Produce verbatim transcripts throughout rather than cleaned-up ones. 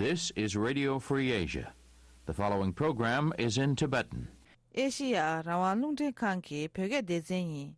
This is Radio Free Asia. The following program is in Tibetan. ཨེ་ཤི་ཡ་རང་དབང་རླུང་འཕྲིན་ཁང་གི་བོད་སྐད་སྡེ་ཚན་ཡིན།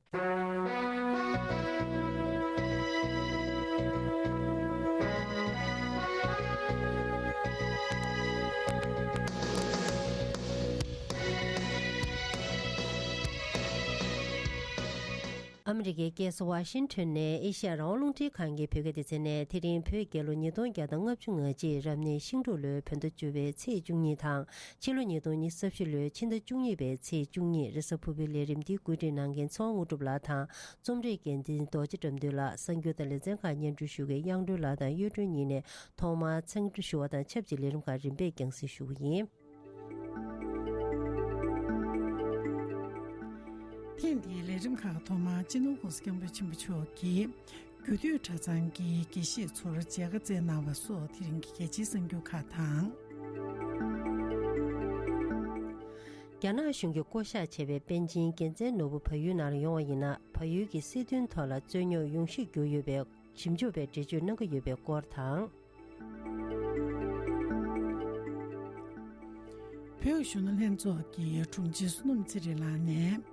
ཨ་མི་རི་ཀའི་རྒྱལ་ས་ཝ་ཤིང་ཊོན་ནས་ཨེ་ཤི་ཡ་རང་དབང་རླུང་འཕྲིན་ཁང་གི་བོད་སྐད་སྡེ་ཚན་ནས། དེ་རིང་བོད་རྒྱལ་ལོ་ཉིས་སྟོང་བརྒྱ་དང་ལྔ་བཅུ་ང་གཅིག་རབ་གནས་ཤིང་འབྲུག་ལོའི་བོད་ཟླ་བཅུ་པའི་ཚེས་བཅུ་གཉིས་དང་། ཕྱི་ལོ་ཉིས་སྟོང་ཉི་ཤུ་རྩ་བཞི་ལོའི་ཕྱི་ཟླ་བཅུ་གཉིས་པའི་ཚེས་བཅུ་གཉིས། རེས་གཟའ་ཕུར་བུའི་ལས་རིམ་འདི་བཀོད་སྒྲིག་གནང་མཁན་ཚེ་དབང་དངོས་གྲུབ་ལགས་དང་། རྩོམ་སྒྲིག་འགན་འཛིན་རྡོ་རྗེ་དགྲ་འདུལ་ལགས། གསར་འགྱུར་དང་ལེ་ཚན་ཁག་སྙན་སྒྲོན་ཞུ་མཁན་གཡང་སྒྲོན་ལགས་དང་གཡུ་སྒྲོན་གཉིས་ནས་ཐོག་མར་ཚིག་འགྲེལ་ཞུ་བ་དང་ཆབས་ཅིག་ལས་རིམ་ཁག་རིམ་པས་རྒྱང་སྲིང་ཞུ་གི་ཡིན། ཐེངས་འདིའི་ལས་རིམ་ཁག་ཐོག་མར་སྤྱི་ནོར་༸གོང་ས་༸སྐྱབས་མགོན་ཆེན་པོ་མཆོག་གིས་རྒྱུད་སྟོད་གྲྭ་ཚང་གི་དགེ་བཤེས་ཚོར་མཇལ་ཁ་བསྩལ་གནང་བ་སོགས་དེ་རིང་གི་གལ་ཆེའི་གསར་འགྱུར་ཁག་དང་། རྒྱ་ནག་གཞུང་གིས་བསྐོ་གཞག་བྱས་པའི་པཎ་ཆེན་རྒྱལ་མཚན་ནོར་བུ་བལ་ཡུལ་ནང་ལ་ཡོང་བ་ཡིན་ན། བལ་ཡུལ་གྱི་སྲིད་དོན་ཐོག་ལ་རྩོད་རྙོག་ཡོང་གཞི་གྱུར་ཡོད་པའི་ཞིབ་འཇུག་པས་འགྲེལ་བརྗོད་གནང་གི་ཡོད་པའི་སྐོར་དང་། བོད་གཞོན་ནུ་ལྷན་ཚོགས་ཀྱི་དྲུང་ཆེ་བསོད་ནམས་ཚེ་རིང་ལགས་ནས།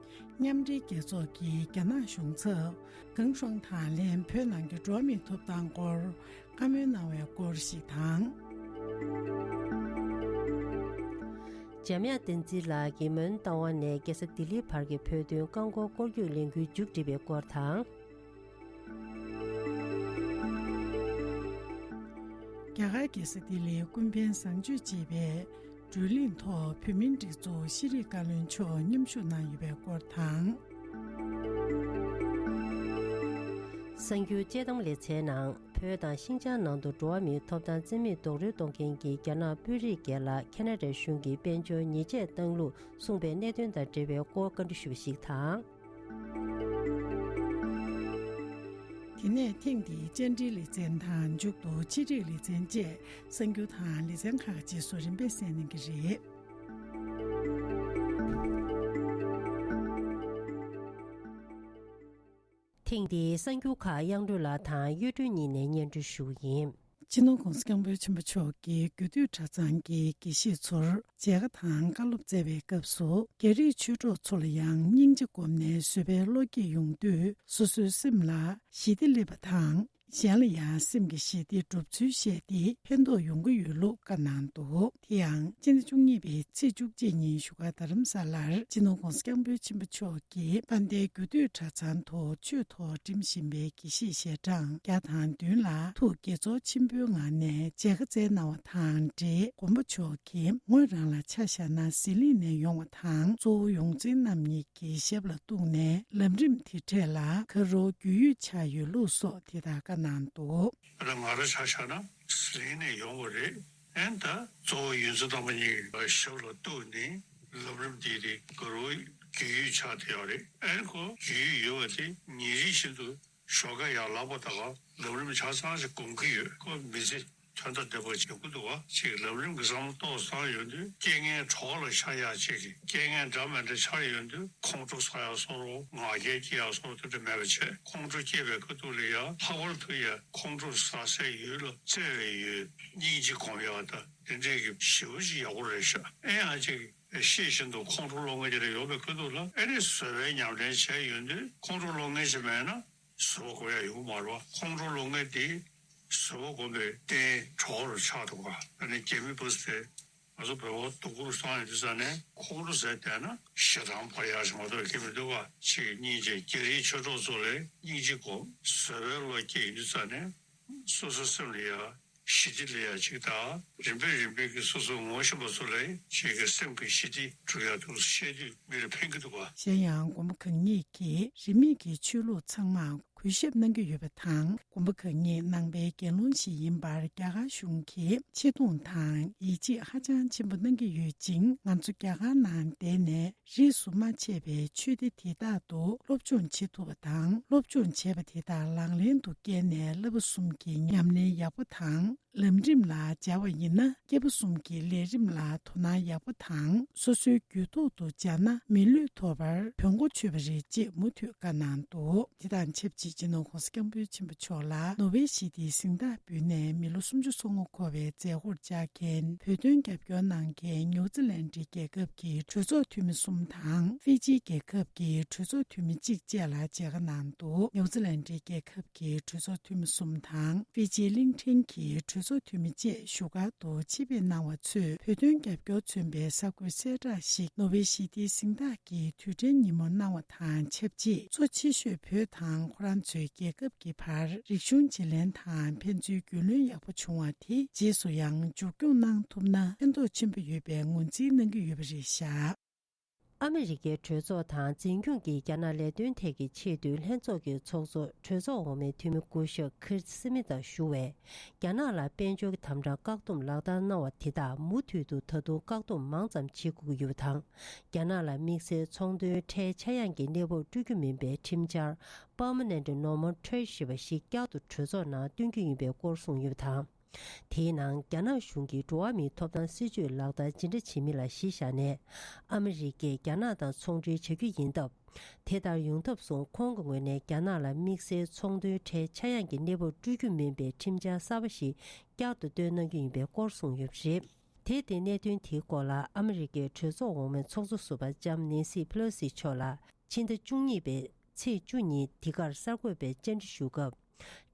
མཉམ་འབྲེལ་རྒྱལ་ཚོགས་ཀྱིས་རྒྱ་ནག་གཞུང་ཚབ་ཀེང་ཧྲུང་དང་ལྷན་བོད་ནང་གི་འགྲོ་བ་མིའི་ཐོབ་ཐང་སྐོར་བཀའ་མོལ་གནང་བའི་སྐོར་ཞིག་དང་། འཇམ་དབྱངས་བསྟན་འཛིན་ལགས་ཀྱིས་མོན་རྟ་དབང་ནས་རྒྱལ་ས་ལྡི་ལིའི་བར་གྱི་བོད་དོན་རྐང་འཁོར་སྐོར་སྐྱོད་ལས་འགུལ་མཇུག་བསྒྲིལ་བའི་སྐོར་དང་། རྒྱ་གར་རྒྱལ་ས་ལྡི་ལིའི་ཀུན་ཕན་བཟང་སྤྱོད་ཅེས་པའི་བགྲོ་གླེང་ཐོག་བོད་མིའི་སྒྲིག་འཛུགས་ཤེས་རིག་བཀའ་བློན་མཆོག་མཉམ་ཞུགས་གནང་ཡོད་པའི་སྐོར་དང་། གསར་འགྱུར་དཔྱད་གཏམ་ལེ་ཚན་ནང་། བོད་དང་ཤིན་ཅང་ནང་དུ་འགྲོ་བ་མིའི་ཐོབ་ཐང་རྩིས་མེད་རྡོག་རོལ་གཏོང་མཁན་གྱི་རྒྱ་ནག་དཔོན་རིགས་བརྒྱད་ལ་ཁ་ན་ཌའི་གཞུང་གིས་དཔལ་འབྱོར་ཉེས་ཆད་བཏང་ལུགས་གསུངས་པའི་གནད་དོན་དང་འབྲེལ་བའི་སྐོར་བཀའ་འདྲི་ཞུས་པ་ཞིག་དང་། དེ་ནས་ཐེངས་འདིའི་བཅར་འདྲིའི་ལེ་ཚན་དང་། མཇུག་ཏུ་ཆེད་སྒྲིག་ལེ་ཚན་བཅས་གསར་འགྱུར་དང་ལེ་ཚན་ཁག་གི་རྗེས་སུ་རིམ་པས་གསན་གནང་གི་རེད། ཐེངས་འདིའི་གསར་འགྱུར་ཁག་གཡང་སྒྲོན་ལགས་དང་གཡུ་སྒྲོན་གཉིས་ནས་སྙན་སྒྲོན་ཞུ་གི་ཡིན། སྤྱི་ནོར་༸གོང་ས་༸སྐྱབས་མགོན་ཆེན་པོ་མཆོག་གིས་རྒྱུད་སྟོད་གྲྭ་ཚང་གི་དགེ་བཤེས་ཚོར་མཇལ་ཁ་དང་བཀའ་སློབ་སྩལ་བའི་སྐབས་སུ། རྒྱ་རིགས་ཆོས་གྲོགས་ཚོ་ལ་ཡང་སྙིང་རྗེ་བསྒོམས་ནས་བཟོད་པའི་བློ་སྐྱེད་ཡོང་དུས། སོ་སོའི་སེམས་ལ་ཞི་བདེ་སླེབས་པ་དང་། གཞན་ལ་ཡང་སེམས་ཀྱི་ཞི་བདེ་སྒྲུབ་ཚུལ་བཤད་དེ་ཕན་ཐོགས་ཡོང་གི་ཡོད་ལུགས་བཀའ་གནང་འདུག་དེ་ཡང་སྤྱི་ཟླ་བཅུ་གཉིས་པའི་ཚེས་བཅུ་གཅིག་ཉིན་བཞུགས་སྒར་རྡ་རམ་ས་ལར་སྤྱི་ནོར་༸གོང་ས་༸སྐྱབས་མགོན་ཆེན་པོ་མཆོག་གིས་དཔལ་ལྡན་རྒྱུད་སྟོད་གྲྭ་ཚང་དུ་ཆོས་ཐོག་འགྲིམ་བཞིན་པའི་དགེ་བཤེས་ཞལ་གྲངས་བརྒྱ་དང་བདུན་ལ་ཐུགས་དགྱེས་ཚོར་ཆེན་པོའི་ངང་ནས་མཇལ་ཁ་བསྩལ་གནང་བ་དང་འབྲེལ། མགོན་པོ་མཆོག་གིས་ངོས་རང་ལ་ཆ་བཞག་ན་ཟི་ལིང་ནས་ཡོང་བ་དང་། གཙོ་བོ་ཡོངས་འཛིན་རྣམ་གཉིས་ཀྱི་ཞབས་ལ་གཏུགས་ནས་ལམ་རིམ་དེ་འཕྲལ་ལ་ག་རུ་རྒྱུས་ཡོད་ཆགས་ཡོད་ལུགས་སོགས་དེ་ལྟར་བཀའ་གནང་འདུག་ད་ང་རང་ཆ་བཞག་ན་ཟི་ལིང་ནས་ཡོང་བ་རེད། ཨན་ད་གཙོ་བོ་ཡོངས་འཛིན་རྣམ་གཉིས་ཀྱི་ཞབས་ལ་གཏུགས་ནས་ལམ་རིམ་འདི་རེད། ག་རུ་རྒྱུས་ཡོད་ཆགས་བསྡད་ཡོད་རེད། ཨན་ཁོ་རྒྱུས་ཡོད་ཡོད་པ་དེ་ཉིན་རེ་བཞིན་དུ་ཞོགས་ཀ་ཡར་ལངས་པ་དང་ལམ་རིམ་ཆ་ཚང་ཞིག་སྒོམ་གྱི་ཡོད། ཁོ་མི་ཚེ་དོན་དང་ལྡན་པ་བྱེད་དགོས་འདུག་བ། ཅིག་ལམ་རིམ་གྱི་བསམ་བློ་ཏོག་ཙམ་ཡོང་དུས་རྐྱེན་ངན་གྲོགས་ལ་ཤར་ཡག་ཅིག་རྐྱེན་ངན་འདྲ་མི་འདྲ་ཤར་ཡོང་དུས་ཁོང་ཁྲོ་ཟ་ཡག་བཟོ་འདྲ། ང་རྒྱལ་སྐྱེ་ཡག་བཟོ་འདྲ་དེ་འདྲ་མེད་པ་བྱས། ཁོང་ཁྲོ་སྐྱེས་པའི་ཁ་ཐུག་ལ་ཡང་ལྷག་པར་དུ་ཡང་ཁོང་ཁྲོ་ཟ་སའི་ཡུལ་ལ་བརྩེ་བའི་ཡུལ་སྙིང་རྗེ་སྒོམ་ཡག་དང་དེ་འདྲའི་གི་ཞེ་པོ་ཅིག་ཡག་པོ་རེད་ཤག་ཨེ་ཡང་ཅིག་ཤེས་བཞིན་དུ་ཁོང་ཁྲོ་བློ་ངན་དེ་འདྲ་ཡོང་པའི་ཁ་ཐུག་ལ་ཨེ་ནི་བཟོད་པའི་ཉམས་ལེན་བྱས་ཡོང་དུས་ཁོང་ཁྲོ་བློ་ངན་ཞིག་མེད་ན། བཟོད་པ་སྒོམ་ཡག་ཡོང་གི་མ་རེད་བ། ཁོང་ཁྲོ་བློ་ངན་དེ་བཟོད་པ་སྒོམ་པའི་རྟེན་གྲོགས་རུ་ཆགས་འདུག་ག་ཨ་ནི་རྒྱ་མི་བུ་སྟེ་ང་ཚོ་བོད་པ་སྡུག་གུ་རུ་སོང་ཡོང་དུས་ཙ་ནས་ཁོང་ཁྲོ་ཟ་བསྡད་ན་ཞེ་སྡང་འཕར་ཡག་ཞིག་མ་གཏོགས་ཁེལ་མི་འདུག་ག་ཅིག་སྙིང་རྗེ། རྒྱ་རིགས་ཆོས་གྲོགས་ཚོ་ལ་སྙིང་རྗེ་སྒོམ། བཟོད་པའི་བློ་སྐྱེས་ཡོང་དུས་ཙ་ནས་སོ་སོའི་སེམས་ལ་ཡ་ཞི་བདེ་སླེབས་ཡག་ཅིག་དང་། རིམ་པས་རིམ་པས་ཀྱིས་སོ་སོ་ངོ་ཤེས་པ་ཚོ་ལ་ཅིག་གི་སེམས་ཀྱི་ཞི་བདེ་སྒྲུབ་ཡག་འདུག་བཤད་དུས་མི་ལ་ཕན་གྱི་འདུག་ག་གཞན་ཡང་མགོན་པོ་གང་ཉིད་ཀྱིས་རིས་མེད་ཀྱི་ཆོས་ལུགས་ཚང་མར་གུས་ཞབས་གནང་གི་ཡོད་པ་དང་། མགོན་པོ་གང་ཉིད་ནང་པའི་དགེ་སློང་ཞིག་ཡིན་པར་རྒྱ་གར་གཞུང་གིས་ཆེ་མཐོང་དང་ཡིད་ཆེས་ཧ་ཅང་ཆེན་པོ་གནང་གི་ཡོད་ཅིང་། ང་ཚོ་རྒྱ་གར་ནང་བསྡད་ནས་རིས་སུ་མ་ཆད་པའི་ཆོས་སྡེ་དེ་དག་ཏུ་སློབ་སྦྱོང་བྱེད་ཐུབ་པ་དང་། སློབ་སྦྱོང་བྱས་པ་དེ་དག་ལག་ལེན་དུ་བསྐྱལ་ནས་བསླབ་པ་གསུམ་གྱི་ཉམས་ལེན་ཡག་པོ་དང་། ལམ་རིམ་ལ་སྦྱར་བ་ཡིན་ན། སྐྱེས་བུ་གསུམ་གྱི་ལས་རིམ་ལ་དོ་སྣང་ཡག་པོ་དང་། སོ་སོའི་རྒྱུད་ཐོག་ཏུ་སྦྱར་ན་མི་ལུས་ཐོབ་པར་བོན་གོ་ཆོད་པ་རེད་ཅེས་མུ་མཐུད་བཀའ་གནང་འདུག་དེ་དང་ཆབས་ཅིག་སྤྱི་ནོར་༧གོང་ས་༧སྐྱབས་མགོན་ཆེན་པོ་མཆོག་ལ་ནོ་བེལ་ཞི་བདེའི་གཟེངས་རྟགས་འབུལ་ནས་མི་ལོ་སུམ་ཅུ་སོ་ལྔ་འཁོར་བའི་མཛད་སྒོར་བཅར་མཁན་བོད་དོན་རྒྱབ་སྐྱོར་གནང་མཁན་ནིའུ་ཛི་ལན་ཌི་རྒྱལ་ཁབ་ཀྱི་གྲོས་ཚོགས་འཐུས་མི་གསུམ་དང་ཧྥི་ཇི་རྒྱལ་ཁབ་ཀྱི་གྲོས་ཚོགས་འཐུས་མི་གཅིག་བཅས་ལ་མཇལ་ཁ་གནང་འདུག་ནིའུ་ཛི་ལན་ཌི་རྒྱལ་ཁབ་ཀྱི་གྲོས་ཚོགས་འཐུས་མི་གསུམ་དང་ཧྥི་ཇི་གླིང་ཕྲན་གྱི་གྲོས་ཚོགས་འཐུས་མི་བཅས་བཞུགས་སྒར་དུ་ཆེད་ཕེབས་གནང་བ་ཚོས་བོད་དོན་རྒྱབ་སྐྱོར་མཚོན་པའི་གསར་འགོད་གསལ་བསྒྲགས་ཤིག་ནོ་བེལ་ཞི་བདེའི་གཟེངས་རྟགས་ཀྱི་དུས་དྲན་ཉིན་མོར་གནང་བ་དང་ཆབས་ཅིག་གཙོ་ཆེ་ཤོས་བོད་དང་ཁོ་རང་ཚོའི་རྒྱལ་ཁབ་ཀྱི་བར་རིག་གཞུང་བརྗེ་ལེན་དང་ཕན་ཚུན་རྒྱུས་ལོན་ཡག་པོ་བྱུང་བ་དེ་རྗེས་སུ་ཡང་མཇུག་སྐྱོང་གནང་ཐུབ་ན་ཕན་ཐོགས་ཆེན་པོ་ཡོད་པའི་ངོས་འཛིན་གནང་གི་ཡོད་པ་རེད་བཞག་ཨ་མི་རི་ཀའི་གྲོས་ཚོགས་དང་འཛིན་སྐྱོང་གི་རྒྱ་ནག་ལས་དོན་ཐད་ཀྱི་ཆེས་མཐོའི་ལྷན་ཚོགས་ཀྱི་ཚོགས་གཙོ་གྲོས་ཚོགས་འོག་མའི་འཐུས་མི་སྐུ་ཞབས་ཁིར་སི་མི་ཐ་ཞུ་བས། རྒྱ་ནག་ལ་དཔལ་འབྱོར་གྱི་དམ་དྲག་བཀག་སྡོམ་ལག་བསྟར་གནང་བ་དེ་དག་མུ་མཐུད་དུ་ད་དུང་བཀག་སྡོམ་མང་ཙམ་བྱེད་དགོས་ཀྱི་ཡོད་པ་དང་། རྒྱ་ནག་ལ་དམིགས་བསལ་ཚོང་དོན་ཁྲལ་ཆག་ཡང་གི་གནས་བབ་སྤྲོད་རྒྱུ་མིན་པའི་ཁྲིམས་འཆར་Permanent Normal Trade ཞེས་པ་ཞིག་བསྐྱར་དུ་གྲོས་ཚོགས་ནང་བཏོན་རྒྱུ་ཡིན་པའི་སྐོར་གསུངས་ཡོད་པ་དང་། དེའི་ནང་རྒྱ་ནག་གཞུང་གིས་འགྲོ་བ་མིའི་ཐོབ་ཐང་སྲིད་ཇུས་ལག་བསྟར་ཇི་འདྲ་བྱེད་མིན་ལ་གཞི་བཞག་ནས། ཨ་མི་རི་ཀས་རྒྱ་ནག་དང་ཚོང་འབྲེལ་བྱ་རྒྱུ་ཡིན་སྟབས། དེ་ལྟར་ཡོང་ཐབས་སུ་ཁོང་གི་ངོས་ནས་རྒྱ་ནག་ལ་དམིགས་བསལ་ཚོང་དོན་ཁྲལ་ཆག་ཡང་གི་གནས་བབ་སྤྲོད་རྒྱུ་མིན་པའི་ཁྲིམས་འཆར་གསར་པ་ཞིག་བསྐྱར་དུ་བཏོན་གནང་རྒྱུ་ཡིན་པའི་སྐོར་གསུངས་ཡོད་པ་རེད། དེ་སྟེང་གནད་དོན་དེའི་སྐོར་ལ་ཨ་མི་རི་ཀའི་གྲོས་ཚོགས་འོག་མའི་ཚོགས་གཙོ་ཟུར་པ་ལྕམ་ནེན་སི་ཕེ་ལོ་སི་མཆོག་ལ་ཕྱི་ཟླ་བཅུ་གཉིས་པའི་ཚེས་བཅུ་ཉིན་འདི་གར་གསར་འགོད་པས་བཅར་འདྲི་ཞུ་སྐབས།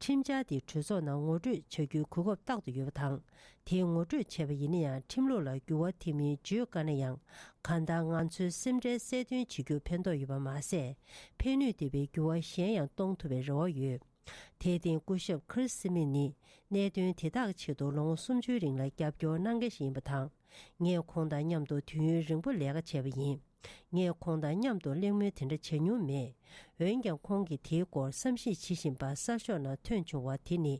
ཁྲིམས་འཆར་དེ་གྲོས་ཚོགས་ནང་ངོ་སྤྲོད་བྱ་རྒྱུའི་གོ་སྐབས་རྟག་ཏུ་ཡོད་པ་དང་། དེ་ངོ་སྤྲོད་བྱས་པ་ཡིན་ན་ཡང་ཁྲིམས་ལུགས་ལ་འགྱུར་བ་ཐེབས་མིན་བརྗོད་དཀའ་ན་ཡང་། གང་ལྟར་ང་ཚོའི་སེམས་ཁྲལ་གསལ་སྟོན་བྱེད་རྒྱུར་ཕན་ཐོགས་ཡོད་པ་མ་ཟད། ཕན་ནུས་ལྡན་པའི་འགྱུར་བ་གཞན་ཡང་གཏོང་ཐུབ་པའི་རེ་བ་ཡོད། དེར་བརྟེན་སྐུ་ཞབས་ཁིར་སི་མིད་ནི་གནད་དོན་དེ་དག་ཆེད་དུ་ལོ་ངོ་སུམ་ཅུའི་རིང་ལ་རྒྱབ་སྐྱོར་གནང་མཁན་ཞིག་ཡིན་པ་དང་། ངས་ཁོང་དང་མཉམ་དུ་དུས་ཡུན་རིང་པོ་ལས་ཀ་བྱས་པ་ཡིན། ངས་ཁོང་དང་མཉམ་དུ་གླེང་མོལ་དེ་འདྲ་བྱས་མྱོང་མེད། འོན་ཀྱང་ཁོང་གིས་དེའི་སྐོར་བསམ་གཞིག་བྱེད་བཞིན་པ་གསར་ཤོག་ནང་ཐོན་བྱུང་བ་དེ་ནི་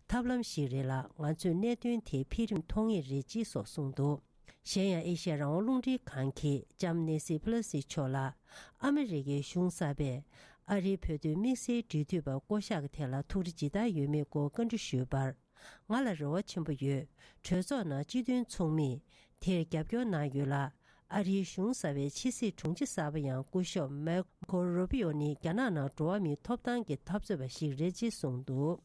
ཐབས་ལམ་ཞིག་རེད་ལ། ང་ཚོས་གནད་དོན་དེའི་འཕེལ་རིམ་མཐོང་ངེས་རེད་ཅེས་སོགས་གསུངས་འདུག་གཞན་ཡང་ཨེ་ཤ་ཡ་རང་དབང་རླུང་འཕྲིན་ཁང་གིས་ལྕམ་ནེན་སི་ཕེ་ལོ་སི་མཆོག་ལ། ཨ་མི་རི་ཀའི་གཞུང་གསར་པས་ཨ་རིའི་བོད་དོན་དམིགས་བསལ་འབྲེལ་མཐུད་པ་བསྐོ་གཞག་གི་ཐད་ལ་ཐུགས་རེ་ཇི་ལྟར་ཡོད་མེད་སྐོར་བཀའ་འདྲི་ཞུས་པར། ང་ལ་རེ་བ་ཆེན་པོ་ཡོད། གྲོས་ཚོགས་ནང་སྤྱི་མཐུན་ཚོགས་མིས་དེར་རྒྱབ་སྐྱོར་གནང་ཡོད་ལ། ཨ་རིའི་གཞུང་གསར་པའི་ཕྱི་སྲིད་དྲུང་ཆེ་གསར་པ་ཡང་སྐུ་ཞབས་མར་ཁོ་རུ་པི་ཡོ་ནི་རྒྱ་ནག་ནང་འགྲོ་བ་མིའི་ཐོབ་ཐང་གི་འཐབ་རྩོད་པ་ཞིག་རེད་ཅེས་གསུངས་འདུག་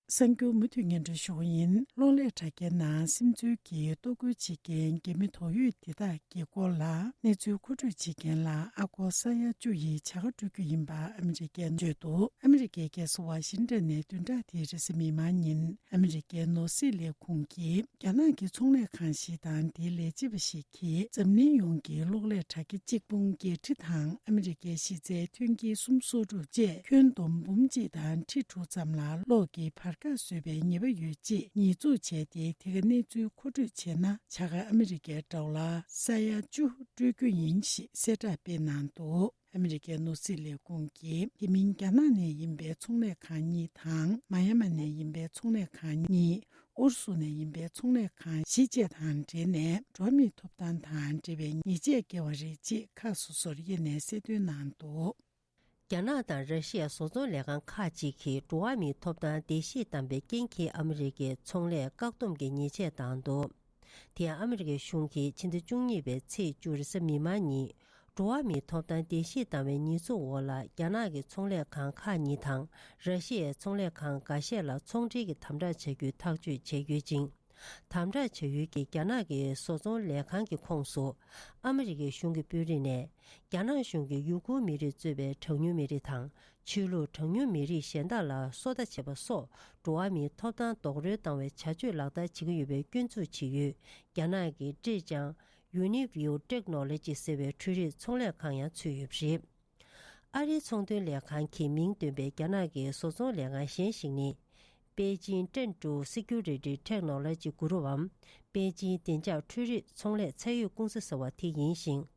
གསར་འགྱུར་མུ་མཐུད་སྙན་སྒྲོན་ཞུ་བ་ཡིན། གློག་ཀླད་དྲ་རྒྱའི་ནང་སིམ་འཛུལ་གྱིས་གཏོར་རྒོལ་བྱེད་མཁན་རྒྱ་མི་དོགས་ཡོད་འདི་དག་གི་སྐོར་ལ་གནས་ཚུལ་མཁོ་སྤྲོད་བྱེད་མཁན་ལ་ཨ་སྒོར་ས་ཡ་བཅུ་ཡི་བྱ་དགའ་སྤྲོད་རྒྱུ་ཡིན་པ་ཨ་མི་རི་ཀས་བརྗོད་འདུག་ཨ་མི་རི་ཀའི་རྒྱལ་ས་ཝ་ཤིང་ཊོན་ནས་བདུན་ཕྲག་འདིའི་རེས་གཟའ་མིག་དམར་ཉིན་ཨ་མི་རི་ཀའི་ནོར་སྲིད་ལས་ཁུངས་ཀྱིས། རྒྱ་ནག་གི་ཚོང་ལས་ཁང་ཞིག་དང་དེའི་ལས་བྱེད་པ་ཞིག་གིས་འཛམ་གླིང་ཡོངས་ཀྱི་གློག་ཀླད་དྲ་རྒྱ་གཅིག་པུ་བརྒྱད་ཁྲི་དང་ཨ་མི་རི་ཀའི་གཞི་རྩའི་ཐོན་སྐྱེད་སུམ་སོ་དྲུག་བཅས་ཁྱོན་བསྡོམས་འབུམ་གཅིག་དང་ཁྲི་དྲུག་ཙམ་ལ་གློག་གི་བར་ཁ་བཟོས་པའི་ཉེས་པ་ཡོད་ཅེས་ཉེས་འཛུགས་བྱས་ཏེ། དེ་ག་གནས་ཚུལ་མཁོ་སྤྲོད་བྱས་ན་བྱ་དགའ་ཨ་མི་རི་ཀའི་ཌོ་ལར་ས་ཡ་བཅུ་སྤྲོད་རྒྱུ་ཡིན་ཞེས་གསལ་བསྒྲགས་སྤེལ་གནང་འདུག་ཨ་མི་རི་ཀའི་ནོར་སྲིད་ལས་ཁུངས་ཀྱིས་དེ་མིན་རྒྱ་ནག་ནས་ཡིན་པའི་ཚོང་ལས་ཁང་གཉིས་དང་། མ་ཡ་མ་ནས་ཡིན་པའི་ཚོང་ལས་ཁང་གཉིས། ཨུ་རུ་སུ་ནས་ཡིན་པའི་ཚོང་ལས་ཁང་བཞི་བཅས་དང་འབྲེལ་ནས་འགྲོ་བ་མིའི་ཐོབ་ཐང་དང་འབྲེལ་བའི་ཉེས་ཆད་བཀལ་བ་རེད་ཅེས་ཁ་སོ་སོར་དབྱེ་ནས་གསལ་སྟོན་གནང་འདུག་རྒྱ་ནག་དང་ར་ཤི་ཡ་བཟོ་ཚོང་ལས་ཁང་ཁག་ཅིག་གིས་འགྲོ་བ་མིའི་ཐོབ་ཐང་བརྡལ་བཤིག་བཏང་བའི་རྐྱེན་གྱིས་ཨ་མི་རི་ཀའི་ཚོང་ལས་བཀག་སྡོམ་གྱི་ཉེས་ཆད་བཏང་འདུག་དེ་ཡང་ཨ་མི་རི་ཀའི་གཞུང་གིས་ཕྱི་ཟླ་བཅུ་གཉིས་པའི་ཚེས་བཅུ་རེས་གཟའ་མིག་དམར་ཉིན། འགྲོ་བ་མིའི་ཐོབ་ཐང་བརྡལ་བཤིག་བཏང་བའི་ཉེས་འཛུགས་འོག་ལ་རྒྱ་ནག་གི་ཚོང་ལས་ཁང་ཁག་གཉིས་དང་། ར་ཤི་ཡའི་ཚོང་ལས་ཁང་འགའ་ཤས་ལ་ཚོང་འབྲེལ་གྱི་དམ་དྲག་བྱ་རྒྱུའི་ཐག་གཅོད་བྱས་ཡོད་ཅིང་། དམ་དྲག་བྱ་ཡུལ་གྱི་རྒྱ་ནག་གི་བཟོ་ཚོང་ལས་ཁང་གི་ཁོངས་སུ། ཨ་མི་རི་ཀའི་གཞུང་གི་དཔོན་རིགས་ནས། རྒྱ་ནག་གཞུང་གིས་ཡུ་གུར་མི་རིགས་གཙོས་པའི་གྲངས་ཉུང་མི་རིགས་དང་། ཆོས་ལུགས་གྲངས་ཉུང་མི་རིགས་གཞན་དག་ལ་སོ་ལྟ་བྱེད་པ་སོགས་འགྲོ་བ་མིའི་ཐོབ་ཐང་རྡོག་རོལ་བཏང་བའི་བྱ་སྤྱོད་ལག་བསྟར་བྱེད་ཀྱི་ཡོད་པའི་སྐྱོན་འཛུགས་བྱེད་ཡུལ། རྒྱ་ནག་གི་ཀྲེ་ཅང་Univeal Technology ཟེར་བའི་འཕྲུལ་རིག་ཚོང་ལས་ཁང་ཡང་ཚུད་ཡོད་པ་རེད། ཨ་རིའི་ཚོང་དོན་ལས་ཁང་གི་མིང་བཏོན་པའི་རྒྱ་ནག་གི་བཟོ་ཚོང་ལས་ཁང་གཞན་ཞིག་ནི། པེ་ཅིང་ཀྲེན་ཀྲུའུ་སི་ཀུ་རི་ཊི་ཊེག་ནོ་ལོ་ཇི་གུ་རུབ་བམ། པེ་ཅིང་བདེ་འཇགས་འཕྲུལ་རིག་ཚོང་ལས་ཚད་ཡོད་ཀུང་སི་ཟེར་བ་དེ་ཡིན་ཞིང་།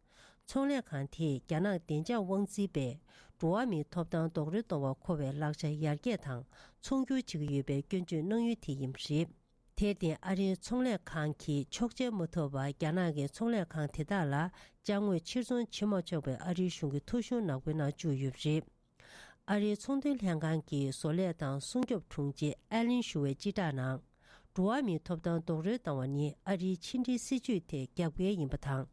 ཚོང་ལས་ཁང་དེས་རྒྱ་ནག་བདེ་འཇགས་དབང་འཛིན་པས་འགྲོ་བ་མིའི་ཐོབ་ཐང་རྡོག་རོལ་གཏོང་བར་མཁོ་བའི་ལག་ཆ་ཡར་རྒྱས་དང་ཚོང་སྒྱུར་བྱེད་ཀྱི་ཡོད་པའི་སྐྱོན་བརྗོད་གནང་ཡུལ་དེ་ཡིན་པ་རེད། དེར་བརྟེན་ཨ་རིའི་ཚོང་ལས་ཁང་གིས་ཆོག་མཆན་མ་ཐོབ་པར་རྒྱ་ནག་གི་ཚོང་ལས་ཁང་དེ་དག་ལ་ཅ་དངོས་ཕྱིར་ཚོང་བྱེད་མ་ཆོག་པའི་ཨ་རིའི་གཞུང་གི་ཐོ་གཞུང་ནག་པོའི་ནང་བཅུག་ཡོད་པ་རེད། ཨ་རིའི་ཚོང་དོན་ལྷན་ཁང་གི་བཟོ་ལས་དང་སྲུང་སྐྱོབ་དྲུང་ཆེ་ཨེ་ལིན་ཞུ་བའི་སྤྱི་བསྒྲགས་ནང་། འགྲོ་བ་མིའི་ཐོབ་ཐང་རྡོག་རོལ་བཏང་བ་ནི་ཨ་རིའི་ཕྱི་འབྲེལ་སྲིད་ཇུས་ཐད་རྒྱབ་འགལ་ཡིན་པ་དང་།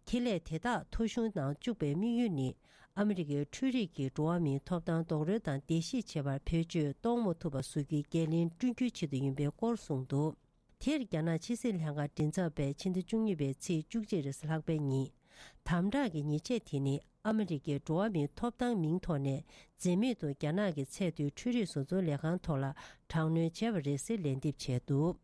ཁེ་ལས་དེ་དག་ཐོ་གཞུང་ནང་བཅུག་པའི་དམིགས་ཡུལ་ནི། ཨ་མི་རི་ཀའི་འཕྲུལ་རིག་གི་འགྲོ་བ་མིའི་ཐོབ་ཐང་རྡོག་རོལ་དང་བརྡལ་བཤིག་བྱེད་པར་བེད་སྤྱོད་གཏོང་མ་ཐུབ་པ་བཟོ་རྒྱུའི་འགན་ལེན་བསྐྲུན་རྒྱུའི་ཆེད་དུ་ཡིན་པའི་སྐོར་གསུངས་འདུག་དེར་རྒྱ་ནག་ཕྱི་སྲིད་ལྷན་ཁང་མགྲིན་ཚབ་པས་ཕྱི་ཟླ་བཅུ་གཉིས་པའི་ཚེས་བཅུ་གཅིག་རེས་གཟའ་ལྷག་པའི་ཉིན། དམ་དྲག་གི་ཉེས་ཆད་དེ་ནི་ཨ་མི་རི་ཀའི་འགྲོ་བ་མིའི་ཐོབ་ཐང་མིང་ཐོག་ནས་འཛེམ་མེད་དུ་རྒྱ་ནག་གི་ཚད་མཐོའི་འཕྲུལ་རིག་བཟོ་ཚོང་ལས་ཁང་ཐོག་ལ་དྲག་གནོན་བྱས་པ་རེད་ཟེར་ལན་འདེབས་བྱས་འདུག་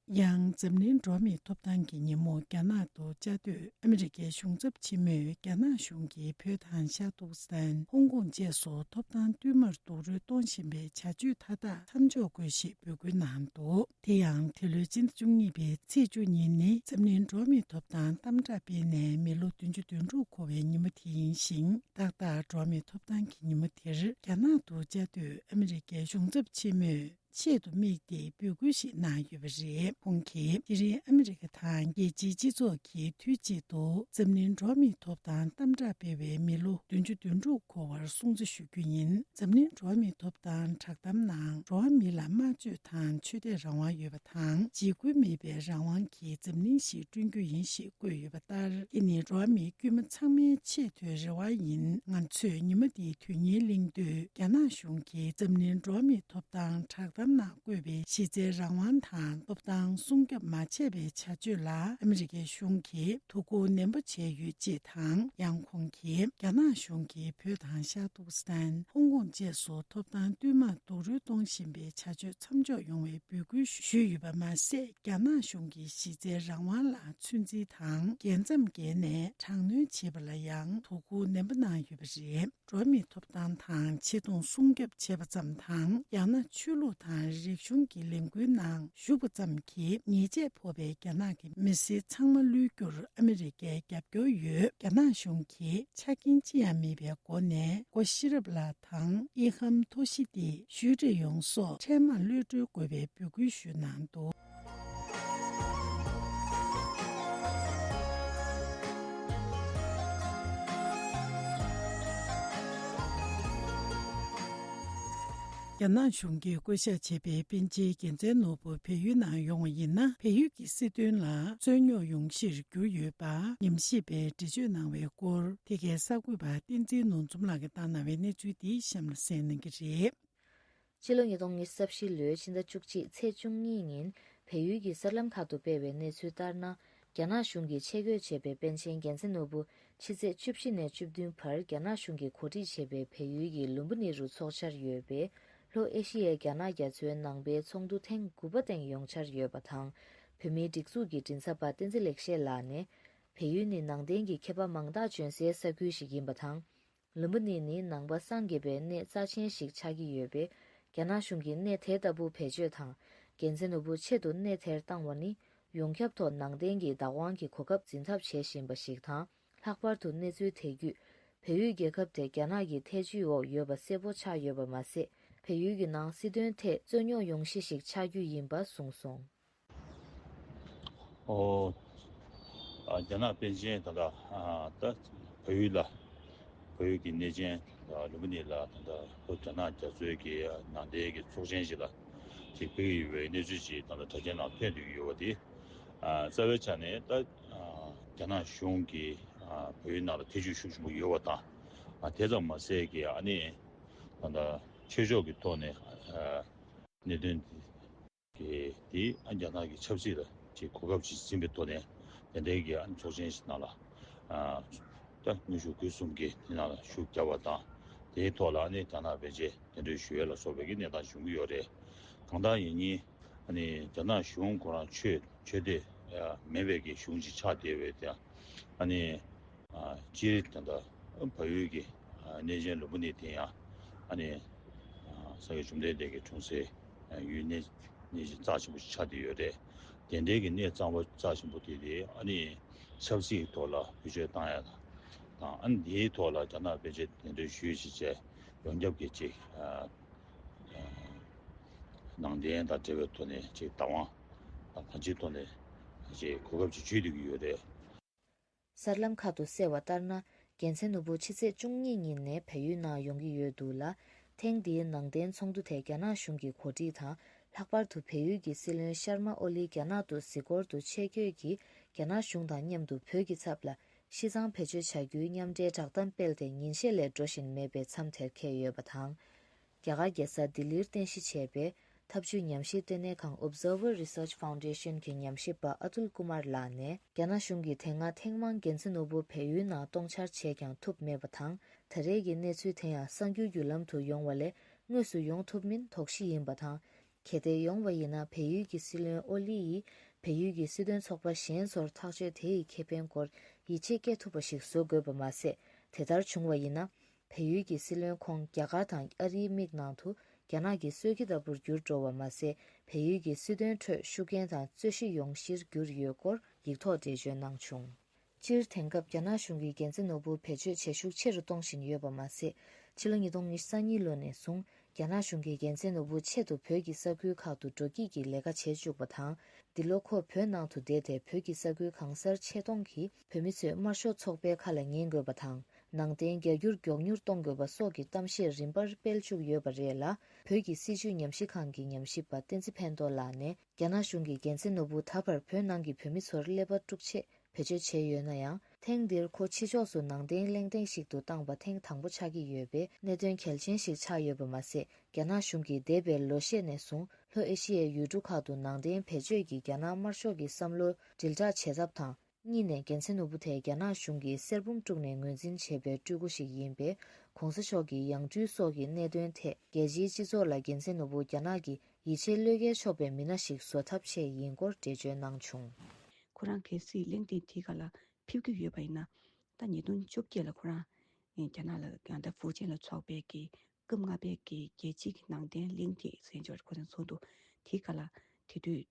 ཡང་འཛམ་གླིང་འགྲོ་བ་མིའི་ཐོབ་ཐང་གི་ཉིན་མོ་རྒྱ་ནག་ཏུ་བཅའ་སྡོད་ཨ་མི་རི་ཀའི་གཞུང་ཚབ་ཆེན་མོས་རྒྱ་ནག་གཞུང་གིས་བོད་དང་ཤར་ཏུར་ཀི་སི་ཐན། ཧོང་ཀོང་བཅས་སུ་ཐོབ་ཐང་བསྟུད་མར་རྡོག་རོལ་གཏོང་བཞིན་པའི་བྱ་སྤྱོད་མཐའ་དག་མཚམས་འཇོག་དགོས་ཞེས་འབོད་སྐུལ་གནང་འདུག་དེ་ཡང་འདི་ལོའི་སྤྱི་ཟླ་བཅུ་གཉིས་པའི་ཚེས་བཅུ་ཉིན་ནི་འཛམ་གླིང་འགྲོ་བ་མིའི་ཐོབ་ཐང་དམ་དྲག་སྤེལ་ནས་མི་ལོ་བདུན་ཅུ་དོན་དྲུག་འཁོར་བའི་ཉིན་མོ་དེ་ཡིན་ཞིང་། ཏག་ཏག་འགྲོ་བ་མིའི་ཐོབ་ཐང་གི་ཉིན་མོ་དེར་རྒྱ་ནག་ཏུ་བཅའ་སྡོད་ཨ་མི་རི་ཀའི་གཞུང་ཚབ་ཆེན་མོས་ཆེད་དུ་དམིགས་ཏེ་འབོད་སྐུལ་ཞིག་གནང་ཡོད་པ་རེད། ཁོང་གིས་དེ་རིང་ཨ་མི་རི་ཀ་དང་རྒྱལ་སྤྱིའི་སྤྱི་ཚོགས་ཀྱིས་དུས་གཅིག་ཏུ་འཛམ་གླིང་འགྲོ་བ་མིའི་ཐོབ་ཐང་དམ་དྲག་སྤེལ་བའི་མི་ལོ་བདུན་ཅུ་དོན་དྲུག་འཁོར་བར་སྲུང་བརྩི་ཞུ་རྒྱུ་ཡིན། འཛམ་གླིང་འགྲོ་བ་མིའི་ཐོབ་ཐང་བསྒྲགས་གཏམ་ནང་འགྲོ་བ་མི་ལ་སྨྲ་བརྗོད་དང་ཆོས་དད་རང་དབང་ཡོད་པ་དང་། འཇིགས་སྐུལ་མེད་པའི་རང་དབང་གི་འཛམ་གླིང་ཞིག་བསྐྲུན་རྒྱུ་ཡིན་ཞེས་བཀོད་ཡོད་པ་ལྟར། འདི་ནི་འགྲོ་བ་མི་དཀྱུས་མ་ཚང་མའི་ཆེས་མཐོའི་རེ་བ་ཡིན། ང་ཚོས་ཉིན་མོ་འདིའི་དོན་སྙིང་གླེང་དུས། རྒྱ་ནག་གཞུང་གིས་འཛམ་གླིང་འགྲོ་བ་མིའི་ཐོབ་ཐང་བསྒྲགས་གཏམ་ནང་བཀོད་པའི་གཞི་རྩའི་རང་དབང་དང་ཐོབ་ཐང་སྲུང་སྐྱོབ་མ་བྱས་པའི་བྱ་སྤྱོད་ལ་ཨ་མི་རི་ཀའི་གཞུང་གིས་དོ་ཁུར་ནན་པོ་བྱས་ཡོད་ཅེས་དང་། ཡང་ཁོང་གིས་རྒྱ་ནག་གཞུང་གིས་བོད་དང་ཤར་ཏུར་ཀི་སི་ཐན། ཧོང་ཀོང་བཅས་སུ་ཐོབ་ཐང་བསྟུད་མར་རྡོག་རོལ་གཏོང་བཞིན་པའི་བྱ་སྤྱོད་མཚམས་འཇོག་ཡོང་བའི་འབོད་སྐུལ་ཞུས་ཡོད་པ་མ་ཟད། རྒྱ་ནག་གཞུང་གིས་གཞི་རྩའི་རང་དབང་ལ་ཚོད་འཛིན་དང་། རྒྱལ་མཚམས་བརྒལ་ནས་དྲག་གནོན་བྱེད་པ་ལ་ཡང་དོ་ཁུར་ནན་པོ་གནང་ཡོད་པ་རེད། འགྲོ་བ་མིའི་ཐོབ་ཐང་དང་ཆེ་མཐོང་སྲུང་སྐྱོབ་བྱས་པ་ཙམ་དང་། ཡང་ན་ཆོས་ལུགས་དང་རིག་གཞུང་གི་ལས་འགུལ་ནང་ཞུགས་པ་ཙམ་གྱིས་ཉེས་ཆད་ཕོག་པའི་རྒྱ་ནག་གི་མི་སེར་ཚང་མ་གློད་རྒྱུར་ཨ་མི་རི་ཀས་རྒྱབ་སྐྱོར་ཡོད། རྒྱ་ནག་གཞུང་གིས་ཆ་རྐྱེན་ཅི་ཡང་མེད་པའི་སྒོ་ནས་སྒོ་ཤེས་རབ་ལགས་དང་། ཨི་ཧམ་ཐོ་ཤི་ཏི། ཞུས་ཀྲེ་ཡུང་སོགས་འཕྲལ་མར་གློད་གྲོལ་དགོས་པའི་འབོད་སྐུལ་ཞུས་གནང་འདུག་རྒྱ་ནག་གཞུང་གིས་བསྐོ་གཞག་བྱས་པའི་པཎ་ཆེན་རྒྱལ་མཚན་ནོར་བུ་བལ་ཡུལ་ནང་ཡོང་བ་ཡིན་ན། བལ་ཡུལ་གྱི་སྲིད་དོན་ལ་རྩོད་རྙོག་ཡོང་གཞིར་གྱུར་ཡོད་པ་ཉམས་ཞིབ་པས་འགྲེལ་བརྗོད་གནང་བའི་སྐོར། འདི་གའི་གསར་འགོད་པ་བསྟན་འཛིན་ནོར་འཛོམས་ལགས་ཀྱིས་བཏང་གནང་བའི་གནས་ཚུལ་འདི་གཤམ་ལ་གསན་གནང་གི་རེད། ཕྱི་ལོ་ཉིས་སྟོང་ཉི་ཤུ་རྩ་བཞི་ལོའི་ཕྱི་ཟླ་བཅུ་གཅིག་ཚེས་བཅུ་གཉིས་ཉིན་བལ་ཡུལ་གྱི་གསར་ལམ་ཁག་ཏུ་སྤེལ་བའི་གནས་ཚུལ་ལྟར་ན། རྒྱ་ནག་གཞུང་གིས་ཆེད་བསྐོས་བྱས་པའི་པཎ་ཆེན་རྒྱལ་མཚན་ནོར་བུ་ཕྱི་ཚེས་བཅུ་བཞི་ནས་བཅུ་བདུན་བར་རྒྱ་ནག་གཞུང་གིས་གོ་སྒྲིག་བྱས་པའི་བལ་ཡུལ་གྱི་ལུམ་བི་ནི་རུ་འཚོགས་འཆར་ཡོད་པའི་ལྷོ་ཨེ་ཤི་ཡའི་རྒྱ་ནག་རྒྱ་མཚོའི་ནང་པའི་ཚོགས་འདུ་ཐེངས་དགུ་པ་སྟེང་ཡོང་འཆར་ཡོད་པ་དང་། བོད་མིའི་སྒྲིག་འཛུགས་ཀྱི་མགྲིན་ཚབ་པ་བསྟན་འཛིན་ལེགས་བཤད་ལགས་ནས། བལ་ཡུལ་ནི་ནང་བསྟན་གྱི་མཁས་པ་མང་དག་བྱོན་སའི་ས་ཁུལ་ཞིག་ཡིན་པ་དང་། ལུམ་བི་ནི་ནི་ནང་པ་སངས་རྒྱས་པའི་གནས་རྩ་ཆེན་ཞིག་ཆགས་ཀྱི་ཡོད་པས། རྒྱ་ནག་གཞུང་གིས་གནས་དེ་ལྟ་བུ་བེད་སྤྱོད་དང་། རྒྱལ་མཚན་ནོར་བུ་ཆེད་དུ་གནས་དེར་བཏང་བ་ནི། ཡོངས་ཁྱབ་ཐོག་ནང་བསྟན་གྱི་བདག་དབང་གི་གོ་སྐབས་འཛིན་ཐབས་བྱེད་བཞིན་པ་ཞིག་དང་། ལྷག་པར་དུ་གནས་ཚུལ་དེ་བརྒྱུད། བལ་ཡུལ་རྒྱལ་ཁབ་དེ་རྒྱ་ནག་གི་ཐེ་ཇུས་འོག་ཡོད་པ་གསལ་པོ་ཆགས་ཡོད་པ་མ་ཟད། བལ་ཡུལ་གྱི་ནང་སྲིད་དོན་ཐད་རྩོད་རྙོག་ཡོང་གཞི་ཞིག་ཆགས་རྒྱུ་ཡིན་པ་གསུངས་སོང་། ཨོ། ཨ། རྒྱ་ནག་པཎ་ཆེན་ད་ལྟ། ཨ། ད་བལ་ཡུལ་ལ། བལ་ཡུལ་གྱི་གནས་ཆེན་ལུམ་བི་ནི་ལ་ད་ལྟ་ལྷོ་རྒྱ་ནག་རྒྱ་མཚོའི་གི་ནང་བསྟན་གྱི་ཚོགས་ཆེན་ཞིག་ལ་ཅིག་ཕེབས་ཀྱི་ཡོད་པའི་གནས་ཚུལ་ཅིག་ད་ལྟ་དྲ་རྒྱའི་ནང་ཐོན་བསྡད་ཀྱི་ཡོད་པ་དེ། ཨ། རྩ་བའི་ཆ་ནས་ད། ཨ། རྒྱ་ནག་གཞུང་གིས། ཨ། བལ་ཡུལ་ནང་ལ་ཐེ་ཇུས་ཤུགས་ཆེན་པོ་ཡོད་པ་དང་། ཨ། དེ་ཙམ་མ་ཟད་ཀྱི་ཨ་ནི་ད་ལྟ་ཆོས་ཕྱོགས་ཀྱི་ཐོག་ནས། ཨ། གནད་དོན་གྱི་དེ། ཨ། རྒྱ་ནག་གི་ཆབ་སྲིད་ལ་ཅིག་གོ་སྐབས་ཤིག་ཟིན་པའི་ཐོག་ནས་དེ་འདྲའི་གི། ཨ། ཚོགས་ཆེན་ཞིག་ནང་ལ། ཨ། ད་དངོས་ཤུགས་སྒོ་གསུམ་གྱིས་དེ་ནང་ལ་ཤུགས་བརྒྱབ་པ་དང་། དེའི་ཐོག་ལ་ཨ་ནི་རྒྱ་ནག་པཎ་ཆེན་གདན་འདྲེན་ཞུ་ཡས་ལ་སོགས་པའི་གི་གནས་སྟངས་བྱུང་གི་ཡོད་རེད། གང་ལྟར་ཡིན་ནའི་ཨ་ནི་རྒྱ་ནག་གཞུང་ཁོ་རང་ཆོས་ཆོས་དད་མེད་པའི་གི་གཞུང་ཅིག་ཆགས་བསྡད་པའི་དེ། ཨ་ནི། ཨ། སྤྱིར་ད་ལྟ་བལ་ཡུལ་གྱི། ཨ། གནས་ཆེན་ལུམ་བི་ནི་དེ་ཡང་། ཨ་ནི། ཨ། སངས་རྒྱས་བཅོམ་ལྡན་འདས་ཀྱི་འཁྲུངས་སའི་ཡུལ་གནས། གནས་ཆེན་རྩ་ཆེན་པོ་ཞིག་ཆགས་བསྡད་ཡོད་རེད། དེ་འདྲའི་གི་གནས་གཙང་པོ་རྩ་ཆེན་པོ་དེ་དེ་ཨ་ནི་ཆབ་སྲིད་ཐོག་ལ་བེད་སྤྱོད་བཏང་ཡ་དང་། ཨ་ནི་དེའི་ཐོག་ལ་རྒྱ་ནག་པཎ་ཆེན་གདན་འདྲེན་ཞུས་ཞེས་བྱས་ཡོངས་ཁྱབ་ཀྱི་ཅིག་ཨ། ཨ། ནང་བསྟན་དང་འབྲེལ་བའི་ཐོག་ནས་ཅིག་བདག་དབང་དང་གང་ཅིའི་ཐོག་ནས་ཅིག་གོ་སྐབས་ཅིག་འཇུས་བསྡད་ཀྱི་ཡོད་རེད། གསར་ལམ་ཁག་ཏུ་གསལ་བ་ལྟར་ན། རྒྱལ་མཚན་ནོར་བུ་ཕྱི་ཚེས་བཅུ་གཉིས་ཉིན་ནས་བལ་ཡུལ་ནང་ཡོང་གི་ཡོད་འདུག་ལ། ཐེངས་འདིའི་ནང་བསྟན་ཚོགས་འདུ་དེ་རྒྱ་ནག་གཞུང་གི་གོ་སྒྲིག་དང་། ལྷག་པར་དུ་བལ་ཡུལ་གྱི་སྲིད་བློན་ཤར་མ་ཨོ་ལི་རྒྱ་ནག་ཏུ་གཟིགས་སྐོར་དུ་ཆེད་བསྐྱོད་ཀྱིས། རྒྱ་ནག་གཞུང་དང་མཉམ་དུ་བོད་ཀྱི་ཚབ་ལ་ ཤི་གཙང་བེད་སྤྱོད་བྱ་རྒྱུའི་མཉམ་འབྲེལ་བསྒྲགས་གཏམ་སྤེལ་ཏེ་ཉིན་ཤས་ལས་འགྲོ་བཞིན་མེད་པའི་མཚམས་དེར་འཁེལ་ཡོད་པ་དང་། རྒྱ་གར་རྒྱལ་ས་ལྡི་ལིར་རྟེན་གཞི་བྱས་པའི་འཐབ་ཇུས་ཉམས་ཞིབ་ལྟེ་གནས་ཁང་Observer Research Foundation གྱི་ཉམས་ཞིབ་པ་ཨ་ཏུལ་ཀུ་མར་ལགས་ནས། རྒྱ་ནག་གཞུང་གིས་དེ་སྔ་ཐེངས་མང་རྒྱལ་བཙན་ནོར་བུ་བལ་ཡུལ་ནང་གཏོང་འཆར་བྱས་ཀྱང་ཐུབ་མེད་པ་དང་། ད་རེས་ཀྱི་གནས་ཚུལ་དེ་ཡང་གསར་འགྱུར་བརྒྱུད་ལམ་དུ་ཡོང་བ་ལས་དངོས་སུ་ཡོང་ཐུབ་མིན་དོགས་གཞི་ཡིན་པ་དང་། གལ་ཏེ་ཡོང་བ་ཡིན་ན། བལ་ཡུལ་གྱི་སྲིད་བློན་ཨོ་ལི་ཡིས་བལ་ཡུལ་གྱི་སྲིད་དོན་ཚོགས་པ་གཞན་ཚོར་ཐག་གཅོད་དེ་ཡི་ཁེ་ཕན་སྐོར་ཡིད་ཆེས་སྐྱེ་ཐུབ་པ་ཞིག་བཟོ་དགོས་པ་མ་ཟད། དེ་ལྟར་བྱུང་བ་ཡིན་ན། བལ་ཡུལ་གྱི་སྲིད་བློན་ཁོང་རྒྱ་གར་དང་ཨ་རིའི་མིག་ནང་དུ་རྒྱ་ནག་གི་གསོད་ཁྱི་ལྟ་བུར་འགྱུར་འགྲོ་བ་མ་ཟད། བལ་ཡུལ་གྱི་སྲིད་དོན་ཁྲོད་ཤུགས་རྐྱེན་དང་རྩོད་གཞི་ཡོང་གཞིར་གྱུར་ཡོད་སྐོར་ཡིག་ཐོག་འགྲེལ་བརྗོད་གནང་བྱུང་། སྤྱིར་དེང་སྐབས་རྒྱ་ནག་གཞུང་གིས་རྒྱལ་བཙན་ནོར་བུ་བེད་སྤྱོད་བྱེད་ཤུགས་ཆེ་རུ་གཏོང་བཞིན་ཡོད་པ་མ་ཟད། ཕྱི་ལོ་ཉིས་སྟོང་ཉི་ཤུ་རྩ་གཉིས་ལོ་ནས་བཟུང་རྒྱ་ནག་གཞུང་གིས་རྒྱལ་བཙན་ནོར་བུ་ཆེད་དུ་བོད་ཀྱི་ས་ཁུལ་ཁག་ཏུ་འགྲོ་སྐྱིད་ཀྱི་ལས་ཀ་བྱེད་བཅུག་པ་དང་། འདི་ལོ་ཁོ་བོད་ནང་དུ་བསྡད་དེ་བོད་ཀྱི་ས་ཁུལ་གང་སར་ཆེད་གཏོང་གིས་བོད་མི་ཚོས་དམར་ཤོག་ཚོགས་པའི་ཁ་ལ་ཉན་དགོས་པ་དང་། ནང་བསྟན་རྒྱ་སྒྱུར་མགྱོགས་མྱུར་གཏོང་དགོས་པ་སོགས་ཀྱི་གཏམ་བཤད་རིམ་པར་སྤེལ་བཅུག་ཡོད་པ་རེད་ལ། བོད་ཀྱི་སྲིད་བྱུས་ཉམས་ཞིབ་ཁང་གི་ཉམས་ཞིབ་པ་བསྟན་འཛིན་ཕན་ཐོགས་ལགས་ནས། རྒྱ་ནག་གཞུང་གིས་རྒྱལ་བཙན་ནོར་བུ་ད་བར་བོད་ནང་གི་བོད་མི་ཚོར་ཀླད་པ་དཀྲུག་ཆེད་བེད་སྤྱོད་བྱས་ཡོད་ན་ཡང་། ཐེངས་འདིར་ཁོ་ཕྱི་ཕྱོགས་སུ་ནང་བསྟན་གླེང་སྟེགས་ཤིག་ཏུ་བཏང་པ་ཐེངས་དང་པོ་ཆགས་ཀྱི་ཡོད་པས། གནད་དོན་གལ་ཆེན་ཞིག་ཆགས་ཡོད་པ་མ་ཟད། རྒྱ་ནག་གཞུང་གིས་འདས་པའི་ལོ་ཤས་ནས་བཟུང་ལྷོ་ཨེ་ཤི་ཡའི་ཡུལ་གྲུ་ཁག་ཏུ་ནང་བསྟན་བེད་སྤྱོད་ཀྱིས་རྒྱ་ནག་དམར་ཤོག་གི་བསམ་བློ་དྲིལ་བསྒྲགས་བྱེད་ཐབས་དང་། གཉིས་ནས་རྒྱལ་བཙན་ནོར་བུ་དེ་རྒྱ་ནག་གཞུང་གིས་གསེར་བུམ་དཀྲུགས་ནས་ངོས་འཛིན་བྱས་པའི་སྤྲུལ་སྐུ་ཞིག་ཡིན་པས། གོང་ས་མཆོག་གི་ཡང་སྤྲུལ་སོགས་ཀྱི་གནད་དོན་ཐད་རྒྱལ་སྤྱིའི་སྤྱི་ཚོགས་ལ་རྒྱལ་བཙན་ནོར་བུ་རྒྱ་ནག་གི་ཡིད་ཆེས་བློས་འགེལ་ཆོག་པའི་མི་སྣ་ཞིག་བཟོ་ཐབས་ཆེད་ཡིན་སྐོར་འགྲེལ་བརྗོད་གནང་བྱུང་། ཁོ་རང་གལ་སྲིད་གླེང་སྟེགས་དེའི་སྒང་ལ་ཕེབས་ཀྱི་ཡོད་པ་ཡིན་ན། ད་ཉིས་སྟོང་བཅོ་བརྒྱད་ལ་ཁོ་རང་རྒྱ་ནག་ལ་ཡང་ད་ཧྥུའུ་ཅན་ལ་ཚོགས་པའི་གི་སྐབས་ལྔ་པའི་གི་རྒྱལ་སྤྱིའི་གི་ནང་བསྟན་གླེང་སྟེགས་ཟེར་འབྱོར་ཁོ་རང་ཚོགས་འདུ་དེའི་སྒང་ལ། དེ་དུས་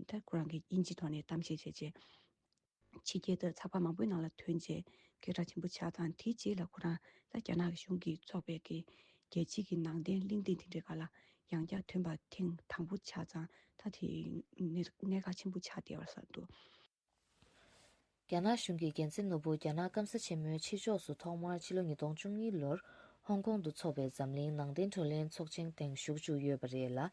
ད་ཁོ་རང་གིས་དབྱིན་ཇིའི་ཐོག་ནས་གཏམ་བཤད་བྱས་རྗེས། ཕྱི་རྒྱལ་དང་ཚགས་པར་མང་པོའི་ནང་ལ་ཐོན་རྗེས་སྐད་གྲགས་ཆེན་པོ་ཆགས་དང་། དེའི་རྗེས་ལ་ཁོ་རང་ད་རྒྱ་ནག་གི་གཞུང་གིས་ཚོགས་པའི་གི་རྒྱལ་སྤྱིའི་གི་ནང་བསྟན་གླེང་སྟེགས་དེ་འདྲའི་སྒང་ལ་ཡང་བསྐྱར་ཐོན་པ་ཐེངས་དང་པོ་ཆགས་ཙང་། ད་དེ་གནད་གནད་འགག་ཆེན་པོ་ཆགས་བསྡད་པ་བསམ་འདུག་རྒྱ་ནག་གཞུང་གིས་རྒྱལ་བཙན་ནོར་བུ་རྒྱ་ནག་སྐམ་ས་ཆེན་མོའི་ཕྱི་ཕྱོགས་སུ་ཐོག་མར་ཕྱི་ལོ་ཉིས་སྟོང་བཅུ་གཉིས་ལོར་ཧོང་ཀོང་དུ་འཚོགས་པའི་འཛམ་གླིང་ནང་བསྟན་བགྲོ་གླེང་ཚོགས་ཆེན་སྟེང་ཞུགས་བཅུག་ཡོད་པ་རེད་ལ།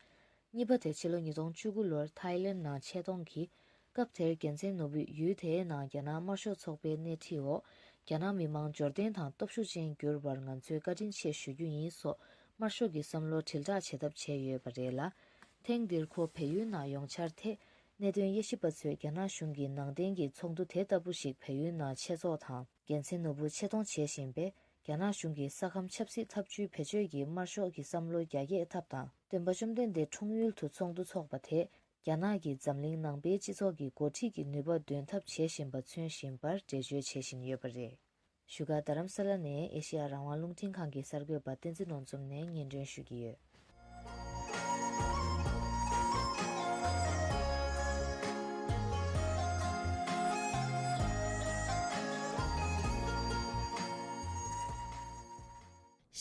གཉིས་པ་དེ་ཕྱི་ལོ་ཉིས་སྟོང་བཅུ་དགུ་ལོར་ཐའི་ལེན་ནང་ཆེད་གཏོང་གིས། སྐབས་དེར་རྒྱལ་བཙན་ནོར་བུས་ཡུལ་དེའི་ནང་རྒྱ་ནག་དམར་ཤོག་ཚོགས་པའི་སྣེ་ཁྲིད་འོག་རྒྱ་ནག་མི་མང་འབྱོར་ལྡན་དང་སྟོབས་ཤུགས་ཅན་འགྱུར་བར་ང་ཚོས་བཀའ་དྲིན་ཆེ་ཞུ་རྒྱུ་ཡིན་སོགས་དམར་ཤོག་གི་བསམ་བློ་དྲིལ་བསྒྲགས་བྱེད་ཐབས་བྱས་ཡོད་པ་རེད་ལ། ཐེངས་འདིར་ཁོ་བལ་ཡུལ་ནང་ཡོང་འཆར་ཐད། གནད་དོན་དབྱེ་ཞིབ་པ་ཚོས་རྒྱ་ནག་གཞུང་གིས་ནང་བསྟན་གྱི་ཚོགས་འདུ་དེ་ལྟ་བུ་ཞིག་བལ་ཡུལ་ནང་ཆེད་འཚོགས་དང་། རྒྱལ་མཚན་ནོར་བུ་ཆེད་གཏོང་བྱེད་བཞིན་པས། རྒྱ་ནག་གཞུང་གིས་ས་ཁམས་ཆབ་སྲིད་འཐབ་ཇུས་བེད་སྤྱོད་ཀྱིས་དམར་ཤོག་གི་བསམ་བློ་རྒྱ་སྐྱེད་ཐབས་དང་། སྟོན་པ་བཅོམ་ལྡན་འདས་འཁྲུངས་ཡུལ་དུ་ཚོགས་འདུ་འཚོགས་པ་དེས། རྒྱ་ནག་གིས་འཛམ་གླིང་ནང་པའི་སྤྱི་ཚོགས་ཀྱི་འགོ་ཁྲིད་ཀྱི་ནུས་པ་འདོན་ཐབས་བྱེད་བཞིན་པ་མཚོན་བཞིན་པར་འགྲེལ་བརྗོད་བྱེད་བཞིན་ཡོད་པ་རེད། བཞུགས་སྒར་རྡ་རམ་ས་ལ་ནས་ཨེ་ཤེ་ཡ་རང་དབང་རླུང་འཕྲིན་ཁང་གི་གསར་འགོད་པ་བསྟན་འཛིན་ནོར་འཛོམས་ནས་སྙན་སྒྲོན་ཞུ་གི་ཡོད།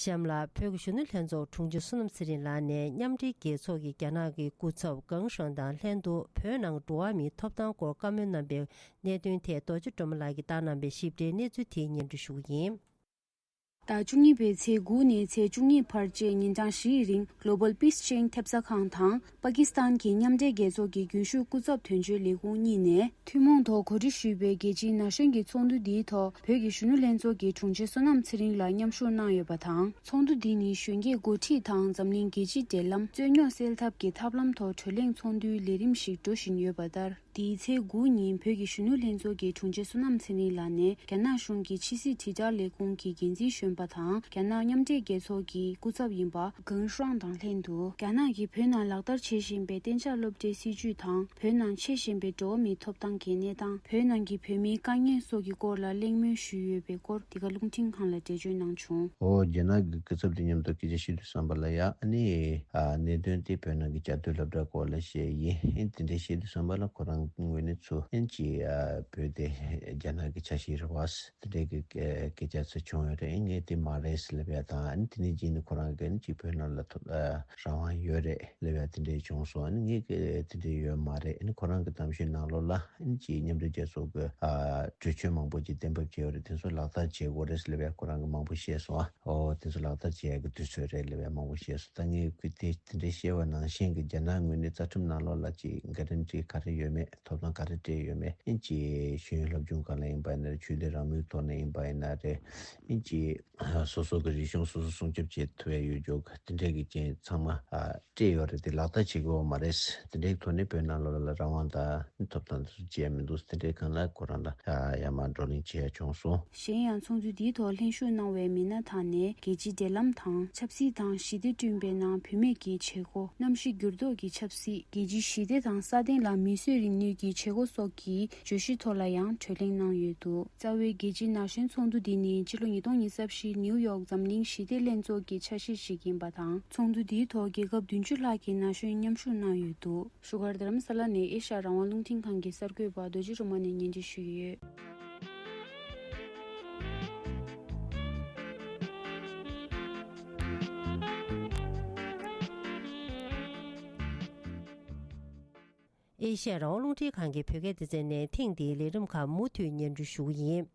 གཤམ་ལ་བོད་ཀྱི་གཞོན་ནུ་ལྷན་ཚོགས་དྲུང་ཆེ་བསོད་ནམས་ཚེ་རིང་ལགས་ནས་མཉམ་འབྲེལ་རྒྱལ་ཚོགས་ཀྱི་རྒྱ་ནག་གི་སྐུ་ཚབ་ཀེང་ཧྲང་དང་ལྷན་དུ་བོད་ནང་འགྲོ་བ་མིའི་ཐོབ་ཐང་སྐོར་བཀའ་མོལ་གནང་པའི་གནད་དོན་ཐད་རྡོ་རྗེ་སྒྲོལ་མ་ལགས་ཀྱིས་བཏང་གནང་པའི་ཞིབ་ཕྲའི་གནས་ཚུལ་དེ་སྙན་སྒྲོན་ཞུ་གི་ཡིན། ཟླ་བཅུ་གཉིས་པའི་ཚེས་དགུ་ནས་ཚེས་བཅུ་གཉིས་བར་བཅས་ཉིན་གྲངས་བཞིའི་རིང་Global Peace Chain ཐེབས་རྩ་ཁང་དང་པ་ཀི་སི་ཐན་གྱི་མཉམ་འབྲེལ་རྒྱལ་ཚོགས་ཀྱི་རྒྱུན་ཞུགས་སྐུ་ཚབ་དོན་གཅོད་ལས་ཁུངས་གཉིས་ནས་ཐུན་མོང་ཐོག་གོ་སྒྲིག་ཞུས་པའི་རྒྱལ་སྤྱིའི་ན་གཞོན་གྱི་ཚོགས་འདུ་འདིའི་ཐོག་བོད་ཀྱི་གཞོན་ནུ་ལྷན་ཚོགས་ཀྱི་དྲུང་ཆེ་བསོད་ནམས་ཚེ་རིང་ལགས་མཉམ་ཞུགས་གནང་ཡོད་པ་དང་། ཚོགས་འདུ་འདི་ནི་གཞོན་སྐྱེས་འགོ་ཁྲིད་དང་འཛམ་གླིང་རྒྱལ་སྤྱིའི་འབྲེལ་ལམ་རྩོད་རྙོག་སེལ་ཐབས་ཀྱི་ཐབས་ལམ་ཐོག་གྲོས་གླེང་ཚོགས་འདུའི་ལས་རིམ་ཞིག་འགྲོ་བཞིན་ཡོད་པ་ལྟར། འདིའི་ཚེས་དགུ་ཉིན་བོད་ཀྱི་གཞོན་ནུ་ལྷན་ཚོགས་ཀྱི་དྲུང་ཆེ་བསོད་ནམས་ཚེ་རིང་ལགས་ནས་རྒྱ་ནག་གཞུང་གི་ཕྱི་སྲིད་དྲིལ་བསྒྲགས་ལས་ཁུངས་ཀྱི་འགན་འཛིན་གཞོན་པ་དང་རྒྱ་ནག་མཉམ་འབྲེལ་རྒྱལ་ཚོགས་ཀྱི་སྐུ་ཚབ་ཡིན་པ་ཀེང་ཧྲང་དང་ལྷན་དུ། རྒྱ་ནག་གིས་བོད་ནང་ལག་བསྟར་བྱེད་བཞིན་པའི་གཏན་འཇགས་སློབ་གྲྭའི་སྲིད་ཇུས་དང་། བོད་ནང་འཕྱད་བཞིན་པའི་འགྲོ་བ་མིའི་ཐོབ་ཐང་གི་གནས་སྟངས། བོད་ནང་གི་བོད་མིའི་དཀའ་ངལ་སོགས་ཀྱི་སྐོར་ལ་གླེང་མོལ་ཞུས་ཡོད་པའི་སྐོར་འདི་ག་རླུང་འཕྲིན་ཁང་ལ་འགྲེལ་བརྗོད་གནང་བྱུང་། འོ། རྒྱ་ནག་གི་སྐུ་ཚབ་དེ་མཉམ་དུ་སྐད་ཆ་བཤད་དུས་ཙམ་པ་ལ་ཡ། ཨ་ནི། ཨ། གནད་དོན་དེ་བོད་ནང་གི་བཅའ་སྡོད་སློབ་གྲྭ་སྐོར་ལ་བཤད་ཡིན། ཨེ། དེ་འདྲ་བཤད་དུས་ཙམ་པ་ལ་ཁོ་རང་ངོས་ནས་ཚུར་ཨེ་ཅི། ཨ། བོད་དེ་རྒྱ་ནག་གི་ཆ་ཤས་རེད་བ། དེ་འདྲའི་གི་སྐད་ཆ་ཚུར་བྱུང་ཡོད་རེད། ཨེ། ངས་ དེ་མ་རེད་ཟེར་ལབ་ཡ་དང་། ཨ་ནི་དེ་ནས་རྗེས་ནས་ཁོ་རང་གིས་ཨ་ནི་ཅིག་བོད་ནང་ལ་ཐོབ་ཨ་རང་དབང་ཡོད་རེད་ལབ་ཡ་དེ་འདྲས་བྱུང་སོང་། ཨ་ནི་ངས་གི་དེ་འདྲས་ཡོད་མ་རེད། ཨ་ནི་ཁོ་རང་གི་གཏམ་བཤད་ནང་ལོགས་ལ་ཨ་ནི་ཅིག་མཉམ་འབྲེལ་རྒྱལ་ཚོགས་ཀྱི་ཨ་གྲོས་ཆོད་མང་པོ་ཅིག་གཏན་འབེབས་བྱས་ཡོད་རེད། དེ་ཚོ་ལག་བསྟར་བྱེད་དགོས་རེད་ཟེར་ལབ་ཡ་ཁོ་རང་གིས་མང་པོ་བཤད་སོང་། ཨ་ཨོ་དེ་ཚོ་ལག་བསྟར་བྱེད་ཡ་གི་དུས་ཚོད་རེད་ལབ་ཡ་མང་པོ་བཤད་སོང་། ད་ངས་གི་དེ་དེ་འདྲས་བཤད་པ་ནང་བཞིན་གི་རྒྱ་ནག་ངོས་ནས་རྩ་ཁྲིམས་ནང་ལོགས་ལ་ཅིག་ག་རེ་འདྲས་ག་རེ་ཡོད་མེད། ཐོབ་ཐང་ག་རེ་སྤྲད་ཡོད་མེད། ཨ་ནི་ཅིག་ཤེས་ཡོན་སློབ་སྦྱོང་སྒང་ལ་ཡིན་པ་ཡིན་ན་རེད། ཆོས་དད་རང་མོས་ཐོག་ནས་ཡིན་པ་ཡིན་ན་རེད། ཨ་ནི་ཅིག་སོ་སོ་གི་རིག་གཞུང་སོ་སོ་སྲུང་སྐྱོབ་བྱེད་ཐུབ་ཡ་ཡོད་ཅོག་དེ་འདྲས་ཀྱི་རྐྱེན་ཚང་མ་ཨ་སྤྲད་ཡོད་རེད། དེ་ལག་བསྟར་བྱེད་དགོས་པ་མ་རེད། དེ་འདྲའི་ཐོག་ནས་བོད་ནང་ལོགས་ལ་རང་དབང་དང་ཐོབ་ཐང་དེ་ཚོ་བཅད་མི་འདུག་དེ་འདྲའི་སྒང་ལ་ཁོ་རང་ལ་ཨ་ཡར་མར་བགྲོ་གླེང་བྱེད་ཡ་བྱུང་སོང་། གཞན་ཡང་ཚོགས་འདུ་འདིའི་ཐོག་ལྷན་ཞུགས་གནང་བའི་མི་སྣ་དག་ནས་རྒྱལ་སྤྱིའི་འབྲེལ་ལམ་དང་ཆབ་སྲིད་དང་ཞི་བདེ་བསྐྲུན་པའི་ནང་བུད་མེད་ཀྱི་བྱེད་སྒོ། གནམ་གཤིས་འགྱུར་ལྡོག་གི་ཆབ་སྲིད། རྒྱལ་སྤྱིའི་ཞི་བདེ་དང་སྲ་བརྟན་ལ་མིས་བཟོས་རིག་ནུས་ཀྱི་བྱེད་སྒོ་སོགས་ཀྱི་བརྗོད་གཞི་ཐོག་ལ་ཡང་གྲོས་གླེང་གནང་ཡོད་འདུག་རྩ་བའི་རྒྱལ་སྤྱིའི་ན་གཞོན་ཚོགས་འདུ་འདི་ནི་ཕྱི་ལོ་ཉིས་སྟོང་ཉི་ཤུ་བཞི་ནིའུ་ཡོག་འཛམ་གླིང་ཞི་བདེ་ལྷན་ཚོགས་ཀྱི་འཆར་གཞི་ཞིག་ཡིན་པ་དང་། ཚོགས་འདུ་འདིའི་ཐོག་རྒྱལ་ཁབ་བདུན་ཅུ་ལྷག་གི་ན་གཞོན་མཉམ་ཞུགས་གནང་ཡོད་འདུག་བཞུགས་སྒར་རྡ་རམ་ས་ལ་ནས་ཨེ་ཤ་ཡ་རང་དབང་རླུང་འཕྲིན་ཁང་གི་གསར་འགོད་པ་རྡོ་རྗེ་སྒྲོལ་མ་ནས་སྙན་སྒྲོན་ཞུས་ཡོད། ཨེ་ཤ་ཡ་རང་དབང་རླུང་འཕྲིན་ཁང་གི་བོད་སྐད་སྡེ་ཚན་ནས་ཐེངས་འདིའི་ལས་རིམ་ཁག་མུ་མཐུད་སྙན་སྒྲོན་ཞུ་གི་ཡིན།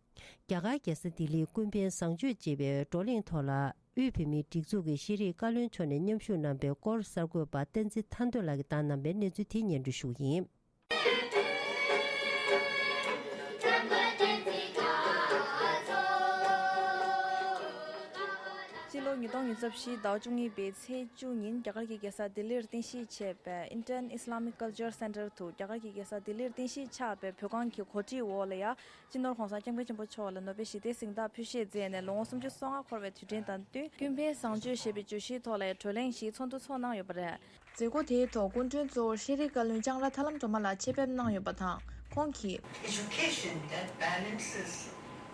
རྒྱ་གར་རྒྱལ་ས་ལྡི་ལིའི་ཀུན་ཕན་བཟང་སྤྱོད་ཅེས་པའི་བགྲོ་གླེང་ཐོག་ལ། དབུས་བོད་མིའི་སྒྲིག་འཛུགས་ཀྱི་ཤེས་རིག་བཀའ་བློན་མཆོག་ནས་མཉམ་ཞུགས་གནང་པའི་སྐོར་གསར་འགོད་པ་བསྟན་འཛིན་ཐར་འདོད་ལགས་ཀྱིས་བཏང་གནང་བའི་གནས་ཚུལ་དེ་སྙན་སྒྲོན་ཞུ་གི་ཡིན། སྤྱི་ལོ་ཉིས་སྟོང་ཉི་ཤུ་རྩ་བཞི་ཟླ་བ་བཅུ་གཉིས་པའི་ཚེས་བཅུ་ཉིན་རྒྱ་གར་གྱི་རྒྱལ་ས་ལྡི་ལིར་རྟེན་གཞི་བྱས་པའི་Indian Islamic Culture Center དུ། རྒྱ་གར་གྱི་རྒྱལ་ས་ལྡི་ལིར་རྟེན་གཞི་ཆགས་པའི་བོད་ཁང་གི་གོ་སྒྲིག་འོག་ལ་ཡ། སྤྱི་ནོར་༸གོང་ས་༸སྐྱབས་མགོན་ཆེན་པོ་མཆོག་ལ་ནོ་བེལ་ཞི་བདེའི་གཟེངས་རྟགས་ཕུལ་བཞེས་མཛད་ནས་ལོ་ངོ་སུམ་ཅུ་སོ་ལྔ་འཁོར་བའི་དུས་དྲན་དང་བསྟུན། ཀུན་ཕན་བཟང་སྤྱོད་ཞེས་པའི་བརྗོད་གཞིའི་ཐོག་ལ་བགྲོ་གླེང་ཞིག་ཚོགས་འདུ་ཚོགས་གནང་ཡོད་པ་རེད། མཛད་སྒོ་དེའི་ཐོག་སྐུ་མགྲོན་གཙོ་བོར་ཤེས་རིག་བཀའ་བློན་ལྕང་ར་ཐར་ལམ་སྒྲོལ་མ་ལགས་ཆེད་ཕེབས་གནང་ཡོད་པ་དང་། ཁོང་གིས། Education that balances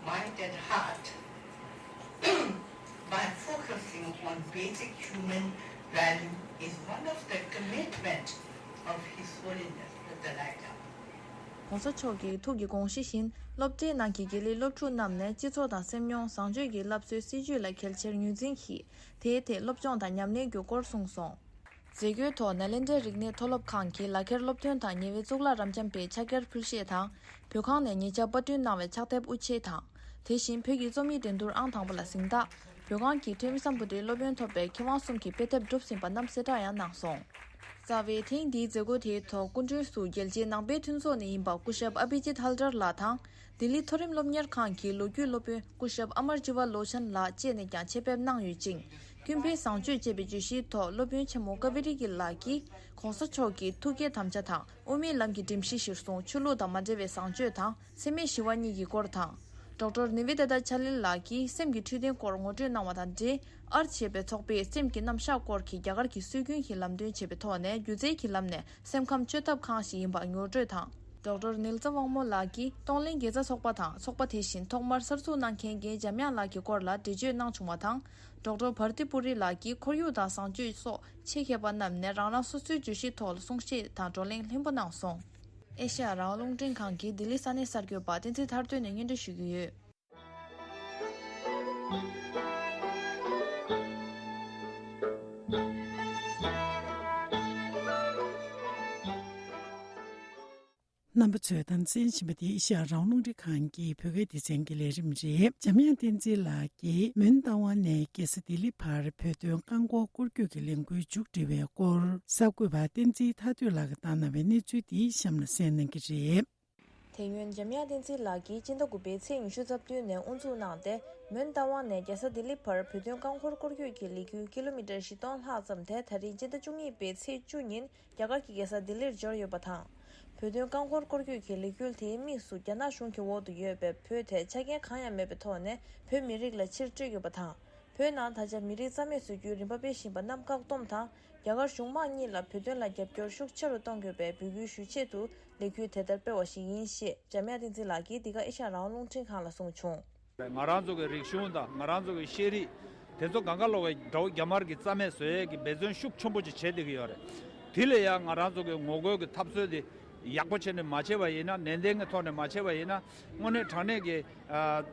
mind and heart by focusing on basic human value is one of the commitment of His Holiness the Dalai Lama. ༸གོང་ས་མཆོག་གི་ཐུགས་ཀྱི་དགོངས་གཞི་བཞིན། སློབ་གྲྭའི་ནང་གི་དགེ་ལས་སློབ་ཕྲུག་རྣམས་ནས་སྤྱི་ཚོགས་དང་སེམས་མྱོང་བཟང་སྤྱོད་ཀྱི་སློབ་གསོའི་སྲིད་བྱུས་ལ་གལ་ཆེར་ངོས་འཛིན་གྱིས། དེའི་ཐད་སློབ་སྦྱོང་དང་ཉམས་ལེན་རྒྱུ་སྐོར་གསུངས་སོང་། མཛད་སྒོའི་ཐོག་ནཱ་ལེནྡྲའི་རིག་གནས་མཐོ་སློབ་ཁང་གི་ལག་འཁྱེར་སློབ་ཐོན་དང་ཉེ་བའི་གཙུག་ལག་རབ་འབྱམས་པའི་ཕྱག་འཁྱེར་ཕུལ་བཞེས་དང་། བོད་ཁང་ནས་ཉེ་ཆར་པར་སྐྲུན་གནང་བའི་ཕྱག་དེབ་དབུ་འབྱེད་དང་། དེ་བཞིན་བོད་ཀྱི་རྩོམ་ཡིག་འགྲན་བསྡུར་ཨང་དང་པོ་ལ་གཟེངས་རྟགས། བོད་ཁང་གི་ཐོན་མི་སམ་བྷོ་ཊའི་སློབ་ཡོན་ཐོབ་པའི་མཁས་དབང་གསུམ་གྱི་དཔེ་དེབ་གྲུབ་ཟིན་པ་རྣམས་གསལ་བསྒྲགས་ཡང་གནང་སོང་། རྩ་བའི་ཐེངས་འདིའི་མཛད་སྒོ་དེའི་ཐོག་སྐུ་མགྲོན་ཚོས་རྒྱལ་སྤྱིའི་ནང་པའི་མཐུན་ཚོགས་ནས་ཡིན་པ་སྐུ་ཞབས་ཨ་བྷི་ཇིད་ཧལ་ཏར་ལགས་དང་། ལྡི་ལི་མཐོ་རིམ་སློབ་གཉེར་ཁང་གི་ལོ་རྒྱུས་སློབ་དཔོན་སྐུ་ཞབས་ཨ་མར་ཇི་ཝ་ལོ་ཆན་ལགས་བཅས་ནས་ཀྱང་ཆེད་ཕེབས་གནང་ཡོད་ཅིང་། ཀུན་ཕན་བཟང་སྤྱོད་ཅེས་པའི་བརྗོད་གཞིའི་ཐོག་སློབ་དཔོན་ཆེན་མོ་ཀ་བི་རི་ཀི་ལགས་ཀྱིས། ༸གོང་ས་མཆོག་གི་ཐུགས་བསྐྱེད་དམ་བཅའ་དང་། དབུ་མའི་ལམ་གྱི་སྒྲིམ་གཞི་གཞིར་བཟུང་ཆོས་ལུགས་དང་མ་འབྲེལ་བའི་བཟང་སྤྱོད་དང་། འཚེ་མེད་ཞི་བ་གཉིས་ཀྱི་སྐོར་དང་། ཌོག་ཊར་ནི་ཝི་ཏ་ཏ་ཆ་ལི་ལགས་ཀྱིས་སེམས་ཀྱི་འཕྲོད་བསྟེན་སྐོར་ངོ་སྤྲོད་གནང་བ་དང་འབྲེལ། ཨརྠ་ཞེས་པའི་ཚོགས་པས་སེམས་ཀྱི་རྣམ་གཞག་སྐོར་གྱི་རྒྱ་གར་གྱི་སྲོལ་རྒྱུན་གྱི་ལམ་སྟོན་བྱེད་པའི་ཐོག་ནས་སྒྱུ་རྩལ་གྱི་ལམ་ནས་སེམས་ཁམས་བཅོས་ཐབས་ཁང་ཞིག་ཡིན་པ་ངོ་སྤྲོད་དང་། ཌོག་ཊར་ནིལ་ཙ་དབང་མོ་ལགས་ཀྱིས་གཏོང་ལེན་དགེ་རྩ་ཚོགས་པ་དང་ཚོགས་པ་དེ་བཞིན་ཐོག་མར་གསར་འཛུགས་གནང་མཁན་རྒན་འཇམ་དབྱངས་ལགས་ཀྱི་སྐོར་ལ་འགྲེལ་བརྗོད་གནང་བྱུང་བ་དང་། ཌོག་ཊར་བྷར་ཏི་པུ་རི་ལགས་ཀྱིས་ཁོར་ཡུག་དང་བཟང་སྤྱོད་སོགས་ཆེད་མཁས་པ་རྣམས་ནས་རང་རང་སོ་སོའི་བརྗོད་གཞིའི་ཐོག་ལ་གསུང་བཤད་དང་བགྲོ་གླེང་ལྷུན་པོ་གནང་སོང་། ཨེ་ཤ་ཡ་རང་དབང་རླུང་འཕྲིན་ཁང་གི་ལྡི་ལི་ས་གནས་གསར་འགོད་པ་བསྟན་འཛིན་ཐར་འདོད་ནས་སྙན་སྒྲོན་ཞུ་གི་ཡོད། རྣམ་པ་ཚོས་དང་གསན་བཞིན་པ་འདི་ཨེ་ཤ་ཡ་རང་དབང་རླུང་འཕྲིན་ཁང་གི་བོད་སྐད་སྡེ་ཚན་གྱི་ལས་རིམ་རེད། འཇམ་དབྱངས་བསྟན་འཛིན་ལགས་ཀྱིས་མོན་རྟ་དབང་ནས་རྒྱལ་ས་ལྡི་ལི་བར་བོད་དོན་རྐང་འཁོར་སྐོར་སྐྱོད་ཀྱི་ལས་འགུལ་མཇུག་སྒྲིལ་བའི་སྐོར་གསར་འགོད་པ་བསྟན་འཛིན་ཐར་འདོད་ལགས་ཀྱིས་བཏང་གནང་བའི་གནས་ཚུལ་འདི་གཤམ་ལ་གསན་གནང་གི་རེད། དེ་སྔོན་འཇམ་དབྱངས་བསྟན་འཛིན་ལགས་ཀྱིས་སྤྱི་ཟླ་དགུ་པའི་ཚེས་ཉི་ཤུ་རྩ་བདུན་ནས་དབུ་འཛུགས་གནང་སྟེ། མོན་རྟ་དབང་ནས་རྒྱལ་ས་ལྡི་ལི་བར་བོད་དོན་རྐང་འཁོར་སྐོར་སྐྱོད་ཀྱི་ལས་འགུལ་ཀི་ལོ་མི་ཊར་བཞི་སྟོང་ལྷག་ཙམ་དེ་ད་རིང་སྤྱི་ཟླ་བཅུ་གཉིས་པའི་ཚེས་བཅུ་ཉིན་རྒྱ་གར་གྱི་རྒྱལ་ས་ལྡི་ལིར་འབྱོར་ཡོད་པ་དང་། བོད་དོན་རྐང་འཁོར་སྐོར་སྐྱོད་ཀྱི་ལས་འགུལ་དེའི་དམིགས་སུ་རྒྱ་ནག་གཞུང་གི་འོག་ཏུ་ཡོད་པའི་བོད་དེ་ཆ་རྐྱེན་གང་ཡང་མེད་པའི་ཐོག་ནས་བོད་མི་རིགས་ལ་ཕྱིར་སྤྲོད་ཡོད་པ་དང་། བོད་ནང་ད་ཆ་མི་རིགས་རྩ་མེད་བཟོ་རྒྱུའི་རིམ་པ་སྤེལ་བཞིན་པ་རྣམས་བཀག་སྡོམ་དང་། རྒྱ་གར་གཞུང་མང་གཉིས་ལ་བོད་དོན་ལ་རྒྱབ་སྐྱོར་ཤུགས་ཆེ་རུ་གཏོང་དགོས་པའི་འབོད་སྐུལ་ཞུ་ཆེད་དུ་ལས་འགུལ་དེ་ལྟར་སྤེལ་བ་ཞིག་ཡིན་ཞེས་འཇམ་དབྱངས་བསྟན་འཛིན་ལགས་ཀྱིས་འདི་ག་ཨེ་ཤ་ཡ་རང་དབང་རླུང་འཕྲིན་ཁང་ལ་གསུངས་བྱུང་། ང་རང་ཚོ་གི་རིག་གཞུང་དང་ང་རང་ཚོ་གི་ཤེས་རིག་དེ་ཚོ་གང་ག་ལོག་གི་དགྲ་བོ་རྒྱ་དམར་གྱིས་རྩ་མེད་བཟོ་ཡས་ཀྱི་འབད་བརྩོན་ཤུགས་ཆེན་པོ་ཅིག་བྱེད་བསྡད་ཀྱི་ཡོད་རེད། དེ་ལ་ཡང་ང་རང་ཚོ་གི་ངོ་རྒོལ་གྱི་འཐབ་རྩོད་དེ་ཡག་པོ་བྱས་ནས་མ་བྱས་པ་ཡིན་ན། ནན་ཏན་གྱི་ཐོག་ནས་མ་བྱས་པ་ཡིན་ན། དངོས་གནས་དྲང་གནས་ཀྱི་ཨ།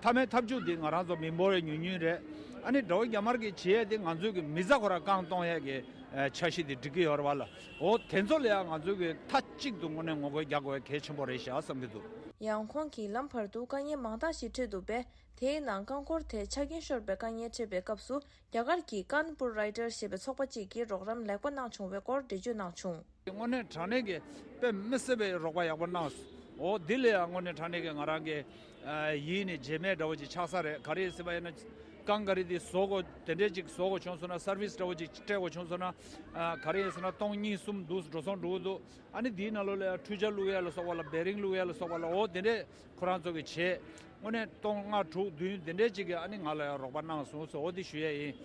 མཐའ་མའི་ཐབས་ཇུས་འདི་ང་རང་ཚོ་མི་འབོར་བའི་ཉུང་ཉུང་རེད། ཨ་ནི་དགྲ་བོ་རྒྱ་དམར་གྱིས་བྱེད་ཡས་དེ་ང་ཚོའི་གི་མི་ཚེ་ཁོ་རང་རྐང་གཏོང་ཡས་ཀྱི་ཨ་འཆར་གཞི་དེ་སྒྲིག་གི་ཡོད་རེད་བ་ལ། འོ་དེ་ཚོ་ལ་ཡང་ང་ཚོའི་གི་མཐའ་གཅིག་ཏུ་དངོས་གནས་ངོ་རྒོལ་རྒྱག་དགོས་གལ་ཆེན་པོ་རེད་ཤག་བསམ་གྱི་འདུག། ཡང་ཁོང་གིས་ལམ་བར་དུ་དཀའ་ངལ་མང་དག་ཞིག་འཕྲད་འདུག་པས། དེའི་ནང་རྐང་འཁོར་དེ་ཆ་རྐྱེན་ཤོར་བའི་དཀའ་ངལ་འཕྲད་པའི་སྐབས་སུ། རྒྱ་གར་གྱི་ཀན་པུར་རའི་ཏར་ཞེས་པའི་ཚོགས་པ་གཅིག་གིས་རོགས་རམ་ལེགས་པོ་གནང་བྱུང་བའི་སྐོར་འགྲེལ་བརྗོད་གནང་བྱུང་། དངོས་གནས་དྲང་གནས་ཀྱི་དཔེ་མི་སྲིད་པའི་རོགས་པ་ཡག་པོ་གནང་སོང་། འོ་འདི་ལ་ཡང་དངོས་གནས་དྲང་གནས་ཀྱི་ང་རང་གི་ཨ་ཡིད་ནས་བརྗེད་མེད་འདྲ་བོ་ཅིག་ཆགས་ས་རེད། ག་རེ་ཡིན་ཟེར་བ་ཡིན་ན། རྐང་ག་རེ་འདི་བཟོ་དགོས་དེ་འདྲས་ཅིག་བཟོ་དགོས་བྱུང་སོང་ན། སར་བིས་འདྲ་བོ་ཅིག་སྤྲད་དགོས་བྱུང་སོང་ན། ཨ་ག་རེ་ཡིན་ཟེར་ན་སྟོང་གཉིས་གསུམ་འདུག་འགྲོ་སོང་འགྲོ་གི་འདུག། ཨ་ནི་འདིའི་ནང་ལོགས་ལ་ཡང་འཕྲུལ་ཆ་བླུག་ཡ་ལ་སོགས་པ་ལ། བེ་རིང་བླུག་ཡ་ལ་སོགས་པ་ལ། འོ་དེ་འདྲས་ཁོ་རང་ཚོ་གིས་བྱས། དངོས་གནས་སྟོང་ལྔ་དྲུག་བདུན་དེ་འདྲས་ཅིག་གིས་ཨ་ནི་ང་ལ་ཡང་རོགས་པ་གནང་སོང་ཟེར། འོ་འདི་ཞུ་ཡ་ཡིན།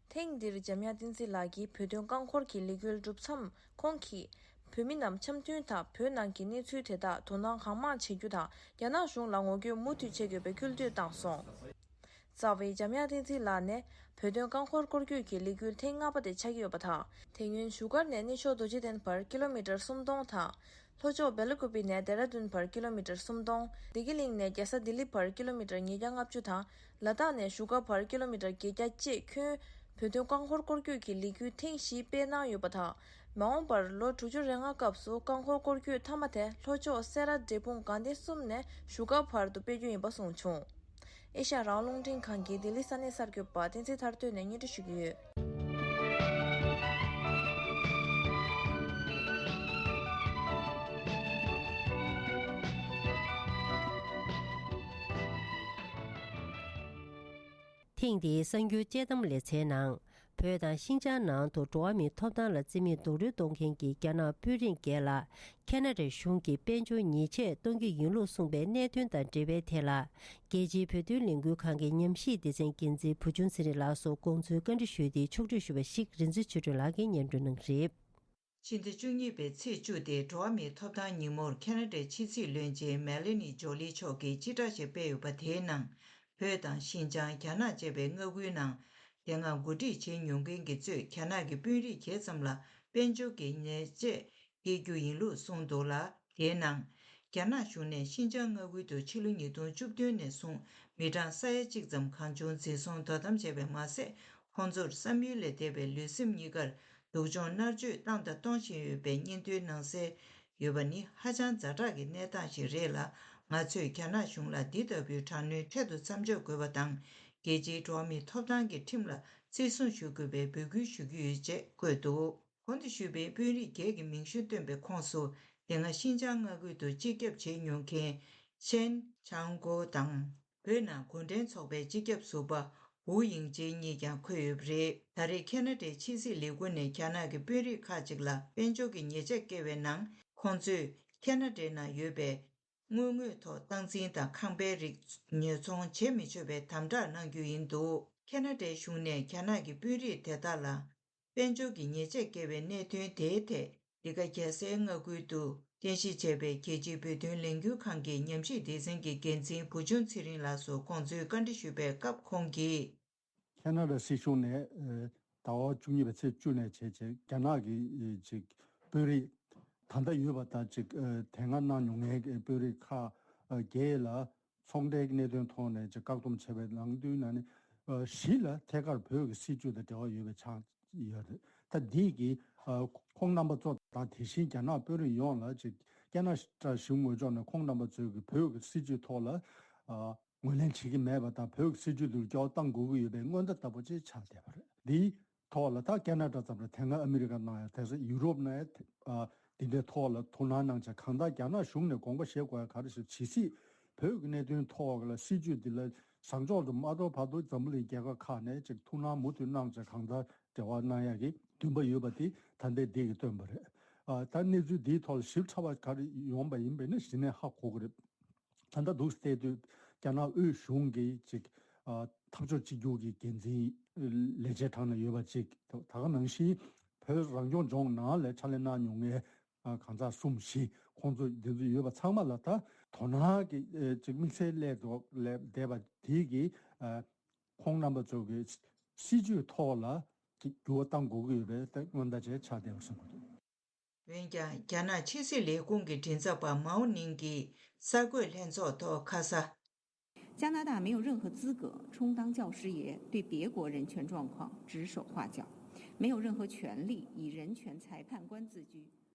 ཐེངས་འདིར་འཇམ་དབྱངས་བསྟན་འཛིན་ལགས་ཀྱིས་བོད་དོན་རྐང་འཁོར་གྱི་ལས་འགུལ་གྲུབ་མཚམས་ཁོང་གིས། བོད་མི་རྣམས་འཆམ་མཐུན་དང་བོད་ནང་གི་གནས་ཚུལ་དེ་དག་དོ་སྣང་གང་མང་བྱེད་རྒྱུ་དང་། རྒྱ་ནག་གཞུང་ལ་ངོ་རྒོལ་མུ་མཐུད་བྱེད་དགོས་པའི་སྐུལ་འདེད་བཏང་སོང་། རྩ་བའི་འཇམ་དབྱངས་བསྟན་འཛིན་ལགས་ནས་བོད་དོན་རྐང་འཁོར་སྐོར་སྐྱོད་ཀྱི་ལས་འགུལ་ཐེངས་ལྔ་པ་དེ་ཆགས་ཀྱི་ཡོད་པ་དང་། དེ་སྔོན་བཞུགས་སྒར་ནས་གནས་མཆོག་རྡོ་རྗེ་གདན་བར་ཀི་ལོ་མི་ཊར་སུམ་སྟོང་དང་། ལྷོ་ཕྱོགས་སྦེ་ལ་ཀུ་པི་ནས་ལྡེ་ར་ལྡུན་བར་ཀི་ལོ་མི་ཊར་སུམ་སྟོང་། བདེ་སྐྱིད་གླིང་ནས་རྒྱལ་ས་ལྡི་ལི་བར་ཀི་ལོ་མི་ཊར་ཉིས་བརྒྱ་ལྔ་བཅུ་དང་། ལ་དྭགས་ནས་བཞུགས་སྒར་བར་ཀི་ལོ་མི་ཊར་བརྒྱད་བརྒྱ་བཅས་ཁྱོན་བོད་དོན་རྐང་འཁོར་སྐོར་སྐྱོད་ཀྱི་ལས་འགུལ་ཐེངས་བཞི་སྤེལ་གནང་ཡོད་པ་དང་། མ་འོངས་པར་ལོ་དྲུག་ཅུ་རེ་ལྔ་སྐབས་སུ་རྐང་འཁོར་སྐོར་སྐྱོད་མཐའ་མ་དེ་ལྷོ་ཕྱོགས་སེ་ར་འབྲས་སྤུངས་དགའ་ལྡན་གསུམ་ནས་བཞུགས་སྒར་བར་དུ་སྤེལ་རྒྱུ་ཡིན་པ་གསུངས་བྱུང་། ཨེ་ཤ་ཡ་རང་དབང་རླུང་འཕྲིན་ཁང་གི་ལྡི་ལི་ས་གནས་གསར་འགོད་པ་བསྟན་འཛིན་ཐར་སྟོན་ནས་སྙན་སྒྲོན་ཞུ་གི་ཡོད། ཐེངས་འདིའི་གསར་འགྱུར་དཔྱད་གཏམ་ལེ་ཚན་ནང་། བོད་དང་ཤིན་ཅང་ནང་དུ་འགྲོ་བ་མིའི་ཐོབ་ཐང་ལ་བརྩི་མེད་རྡོག་རོལ་གཏོང་མཁན་གྱི་རྒྱ་ནག་དཔོན་རིགས་འགས་ལ་ཁ་ན་ཌའི་གཞུང་གིས་དཔལ་འབྱོར་ཉེས་ཆད་གཏོང་གི་ཡིན་ལུགས་གསུངས་པའི་གནད་དོན་དང་འབྲེལ་བའི་ཐད་ལ། རྒྱལ་སྤྱིའི་བོད་དོན་ལས་འགུལ་ཁང་གི་ཉམས་ཞིབ་སྡེ་ཚན་འགན་འཛིན་བུ་ཆུང་ཚེ་རིང་ལགས་སུ་དགོངས་ཚུལ་བཀའ་འདྲི་ཞུས་ཏེ་ཕྱོགས་བསྒྲིགས་ཞུས་པ་ཞིག་རིག་འཛིན་ཆོས་སྒྲོན་ལགས་ཀྱིས་སྙན་སྒྲོན་གནང་གི་རེད། ཕྱི་ཟླ་བཅུ་གཉིས་པའི་ཚེས་བཅུ་སྟེ་འགྲོ་བ་མིའི་ཐོབ་ཐང་ཉིན་མོར་ཁ་ན་ཌའི་ཕྱི་སྲིད་བློན་ཆེན་མེ་ལ་ནི་ཇོ་ལི་མཆོག་གིས་སྤྱི་བསྒྲགས་ཤིག་སྤེལ་ཡོད་པ། དེའི་ནང་བོད་དང་ཤིན་ཅང་། རྒྱ་ནག་བཅས་པའི་མངའ་ཁུལ་ནང་དེ་སྔ་འགོ་ཁྲིད་བྱེད་མྱོང་མཁན་གྱི་གཙོས་རྒྱ་ནག་གི་དཔོན་རིགས་གྱས་ཙམ་ལ་དཔལ་འབྱོར་གྱི་ཉེས་ཆད་འཁྱེར་རྒྱུ་ཡིན་ལུགས་གསུངས་འདུག་ལ། དེའི་ནང་རྒྱ་ནག་གཞུང་ནས་ཤིན་ཅང་མངའ་ཁུལ་དུ་ཕྱི་ལོ་ཉིས་སྟོང་བཅུ་བདུན་ནས་བཟུང་མི་གྲངས་ས་ཡ་གཅིག་ཙམ་གང་བྱུང་འཛིན་བཟུང་དོ་དམ་བྱས་པས་མ་ཟད། ཁོང་ཚོར་བསམ་ཡུལ་ལས་འདས་པའི་ལུས་སེམས་གཉིས་ཀར་སྡུག་སྦྱོང་མནར་གཅོད་བཏང་དང་གཏོང་བཞིན་ཡོད་པའི་སྙན་ཐོའི་ནང་གསལ་ཡོད་པ་ནི་ཧ་ཅང་ཛ་དྲག་གི་གནས་སྟངས་ཤིག་རེད་ལ། ང་ཚོས་རྒྱ་ནག་གཞུང་ལ་འདི་ལྟ་བུའི་དྲག་གནོན་འཕྲལ་དུ་མཚམས་འཇོག་དགོས་པ་དང་། རྒྱལ་སྤྱིའི་འགྲོ་བ་མིའི་ཐོབ་ཐང་གི་ཁྲིམས་ལ་བརྩི་སྲུང་ཞུ་དགོས་པའི་འབོད་སྐུལ་ཞུ་རྒྱུ་ཡོད་ཅེས་བཀོད་འདུག། གོང་དུ་ཞུས་པའི་དཔོན་རིགས་བརྒྱད་ཀྱི་མིང་གཞི་བཏོན་པའི་ཁོངས་སུ། དེ་སྔ་ཤིན་ཅང་མངའ་ཁུལ་དུ་སྤྱི་ཁྱབ་བྱེད་མྱོང་མཁན་ཆེན་ཆང་གོ་དང་། བོད་ནང་གུང་ཁྲན་ཚོགས་པའི་སྤྱི་ཁྱབ་ཟུར་པ་ཧུའུ་དབྱིང་ཅེ་གཉིས་ཀྱང་འཁོད་ཡོད་པ་རེད། ད་རེས་ཁ་ན་ཌའི་ཕྱི་སྲིད་ལས་ཁུངས་ནས་རྒྱ་ནག་གི་དཔོན་རིགས་ཁག་ཅིག་ལ་དཔལ་འབྱོར་གྱི་ཉེས་ཆད་བཀལ་བའི་ནང་། ཁོང་ཚོས་ཁ་ན་ཌའི་ནང་ཡོད་པའི་དངུལ་དངོས་ཐོག་སྟངས་འཛིན་དང་ཁང་པའི་རིགས་ཉོ་ཚོང་བྱེད་མི་ཆོག་པའི་དམ་དྲག་གནང་རྒྱུ་ཡིན་འདུག། ཁ་ན་ཌའི་གཞུང་ནས་རྒྱ་ནག་གི་དཔོན་རིགས་དེ་དག་ལ་དཔལ་འབྱོར་གྱི་ཉེས་ཆད་བཀལ་བའི་གནད་དོན་དེའི་ཐད། འདི་ག་རྒྱལ་སའི་མངའ་ཁུལ་དུ་རྟེན་གཞི་བྱས་པའི་རྒྱལ་སྤྱིའི་བོད་དོན་ལས་འགུལ་ཁང་གི་ཉམས་ཞིབ་སྡེ་ཚན་གྱི་འགན་འཛིན་བུ་ཆུང་ཚེ་རིང་ལགས་སུ་དགོངས་ཚུལ་བཀའ་འདྲི་ཞུས་པའི་སྐབས་ཁོང་གིས། ཁ་ན་ཌ་སྲིད་གཞུང་ནས་ཨ་ཟླ་བ་བཅུ་གཉིས་པའི་ཚེས་བཅུ་ནས་བྱས་རྗེས་རྒྱ་ནག་གི་ཨ་ཅིག་དཔོན་རིགས་ད་ལྟ་ཡོད་པ་དང་ཅིག་ཨ་དེ་སྔ་གནང་མྱོང་མཁན་གྱི་དཔོན་རིགས་ཁག་ཨ་བརྒྱད་ལ་ཚོང་འབྲེལ་གྱི་གནད་དོན་ཐོག་ནས་ཅིག་བཀག་སྡོམ་བྱས་པའི་ནང་དོན་ནང་ནས་ཨ་བཞི་ལ་ཐད་ཀར་བོད་ཀྱི་སྲིད་བྱུས་དང་འབྲེལ་བ་ཡོད་པ་ཆགས་ཡོད་རེད། ད་འདི་གི་ཨ་ཁོང་རྣམ་པ་ཚོ་དང་དེ་བཞིན་རྒྱ་ནག་དཔོན་རིགས་ཡོངས་ལ་ཅིག་ཁ་ན་ཌ་གཞུང་ངོས་ཕྱོགས་ནས་ཁོང་རྣམ་པ་ཚོའི་གི་བོད་ཀྱི་སྲིད་བྱུས་ཐོག་ལ་ཨ་ངོས་ལེན་བྱེད་ཀྱི་མེད་པ་དང་། བོད་ཀྱི་སྲིད་བྱུས་དེར་སྐྱོན་བཏང་དགོས་ཀྱི་ཡོད་པའི་སྔོན་བརྡ་ལྟ་བུ་ཅིག་ཆགས་བསྡད་པ་རེད། འདིའི་ཐོག་ལ་ད་ཁ་ན་ཌ་ཙམ་རེད། དེ་སྔ་ཨ་མི་རི་ཀ་ནང་ཡང་དེ་ཚོ་ཡུ་རོབ་ནང་ཡང་དེ་ཨ་འདི་འདྲའི་ཐོག་ལ་ཐུགས་སྣང་གནང་བྱས། གང་ལྟར་རྒྱ་ནག་གཞུང་ནས་དགོངས་པ་བཞེས་དགོས་ཡ་ག་རེ་ཞིག་ཇི་སྲིད་བོད་ཀྱི་གནད་དོན་ཐོག་ལ་སྲིད་བྱུས་འདི་ལ་བཟང་ཕྱོགས་དུ་མ་གཏོགས་བར་དུ་འཛམ་བུ་གླིང་རྒྱལ་ཁབ་ཁག་ནས་ཅིག་ཐུགས་སྣང་མུ་མཐུད་གནང་བྱས། གང་ལྟར་འབྲེལ་བ་གནང་ཡ་གི་འདུན་པ་ཡོད་པ་དེ་ད་ལྟའི་འདི་གིས་སྟོན་པ་རེད། ཨ་ད་གནས་ཚུལ་འདིའི་ཐོག་ལ་ཞིབ་ཕྲ་བ་ག་རེ་ཡོང་པ་ཡིན་པས་ན་གཞི་ནས་ཧ་གོ་གི་རེད། ད་ལྟ་འདུག་བལྟས་དུས་རྒྱ་ནག་དབུས་གཞུང་གི་ཅིག་ཨ་འཐབ་ཕྱོགས་གཅིག་གྱུར་གྱི་འགན་འཛིན་ལས་བྱེད་གྲས་ནང་ཡོད་པ་ཅིག་ད་ག་ནང་བཞིན་བོད་རང་སྐྱོང་ལྗོངས་ནང་ལ་ཕྱག་ལས་གནང་མྱོང་མཁན་ཨ་གང་ཟག་གསུམ་བཞི་ཁོང་ཚོ་འདི་ཚོ་ཡོད་པ་ཚང་མ་ལ་ད་དོ་སྣང་གི་ཨ་ཅིག་དམིགས་བསལ་སླེབས་འདུག་སླེབས་བསྡད་པ་དེ་གིས་ཨ་ཁོང་རྣམ་པ་ཚོ་གི་སྲིད་བྱུས་ཐོག་ལ་ཅིག་འགྱུར་བ་གཏང་དགོས་ཀྱི་ཡོད་པའི་ད་སྔོན་བརྡ་ཅིག་ཆགས་བསྡད་པ་བཟོ་གི་འདུག། འོན་ཀྱང་རྒྱ་ནག་ཕྱི་སྲིད་ལས་ཁུངས་ཀྱི་མགྲིན་ཚབ་པ་མའོ་ནིང་གིས་གསར་འགོད་ལྷན་ཚོགས་ཐོག་ཁ་ས། 加拿大没有任何资格充当教师爷，对别国人权状况指手画脚，没有任何权利以人权裁判官自居。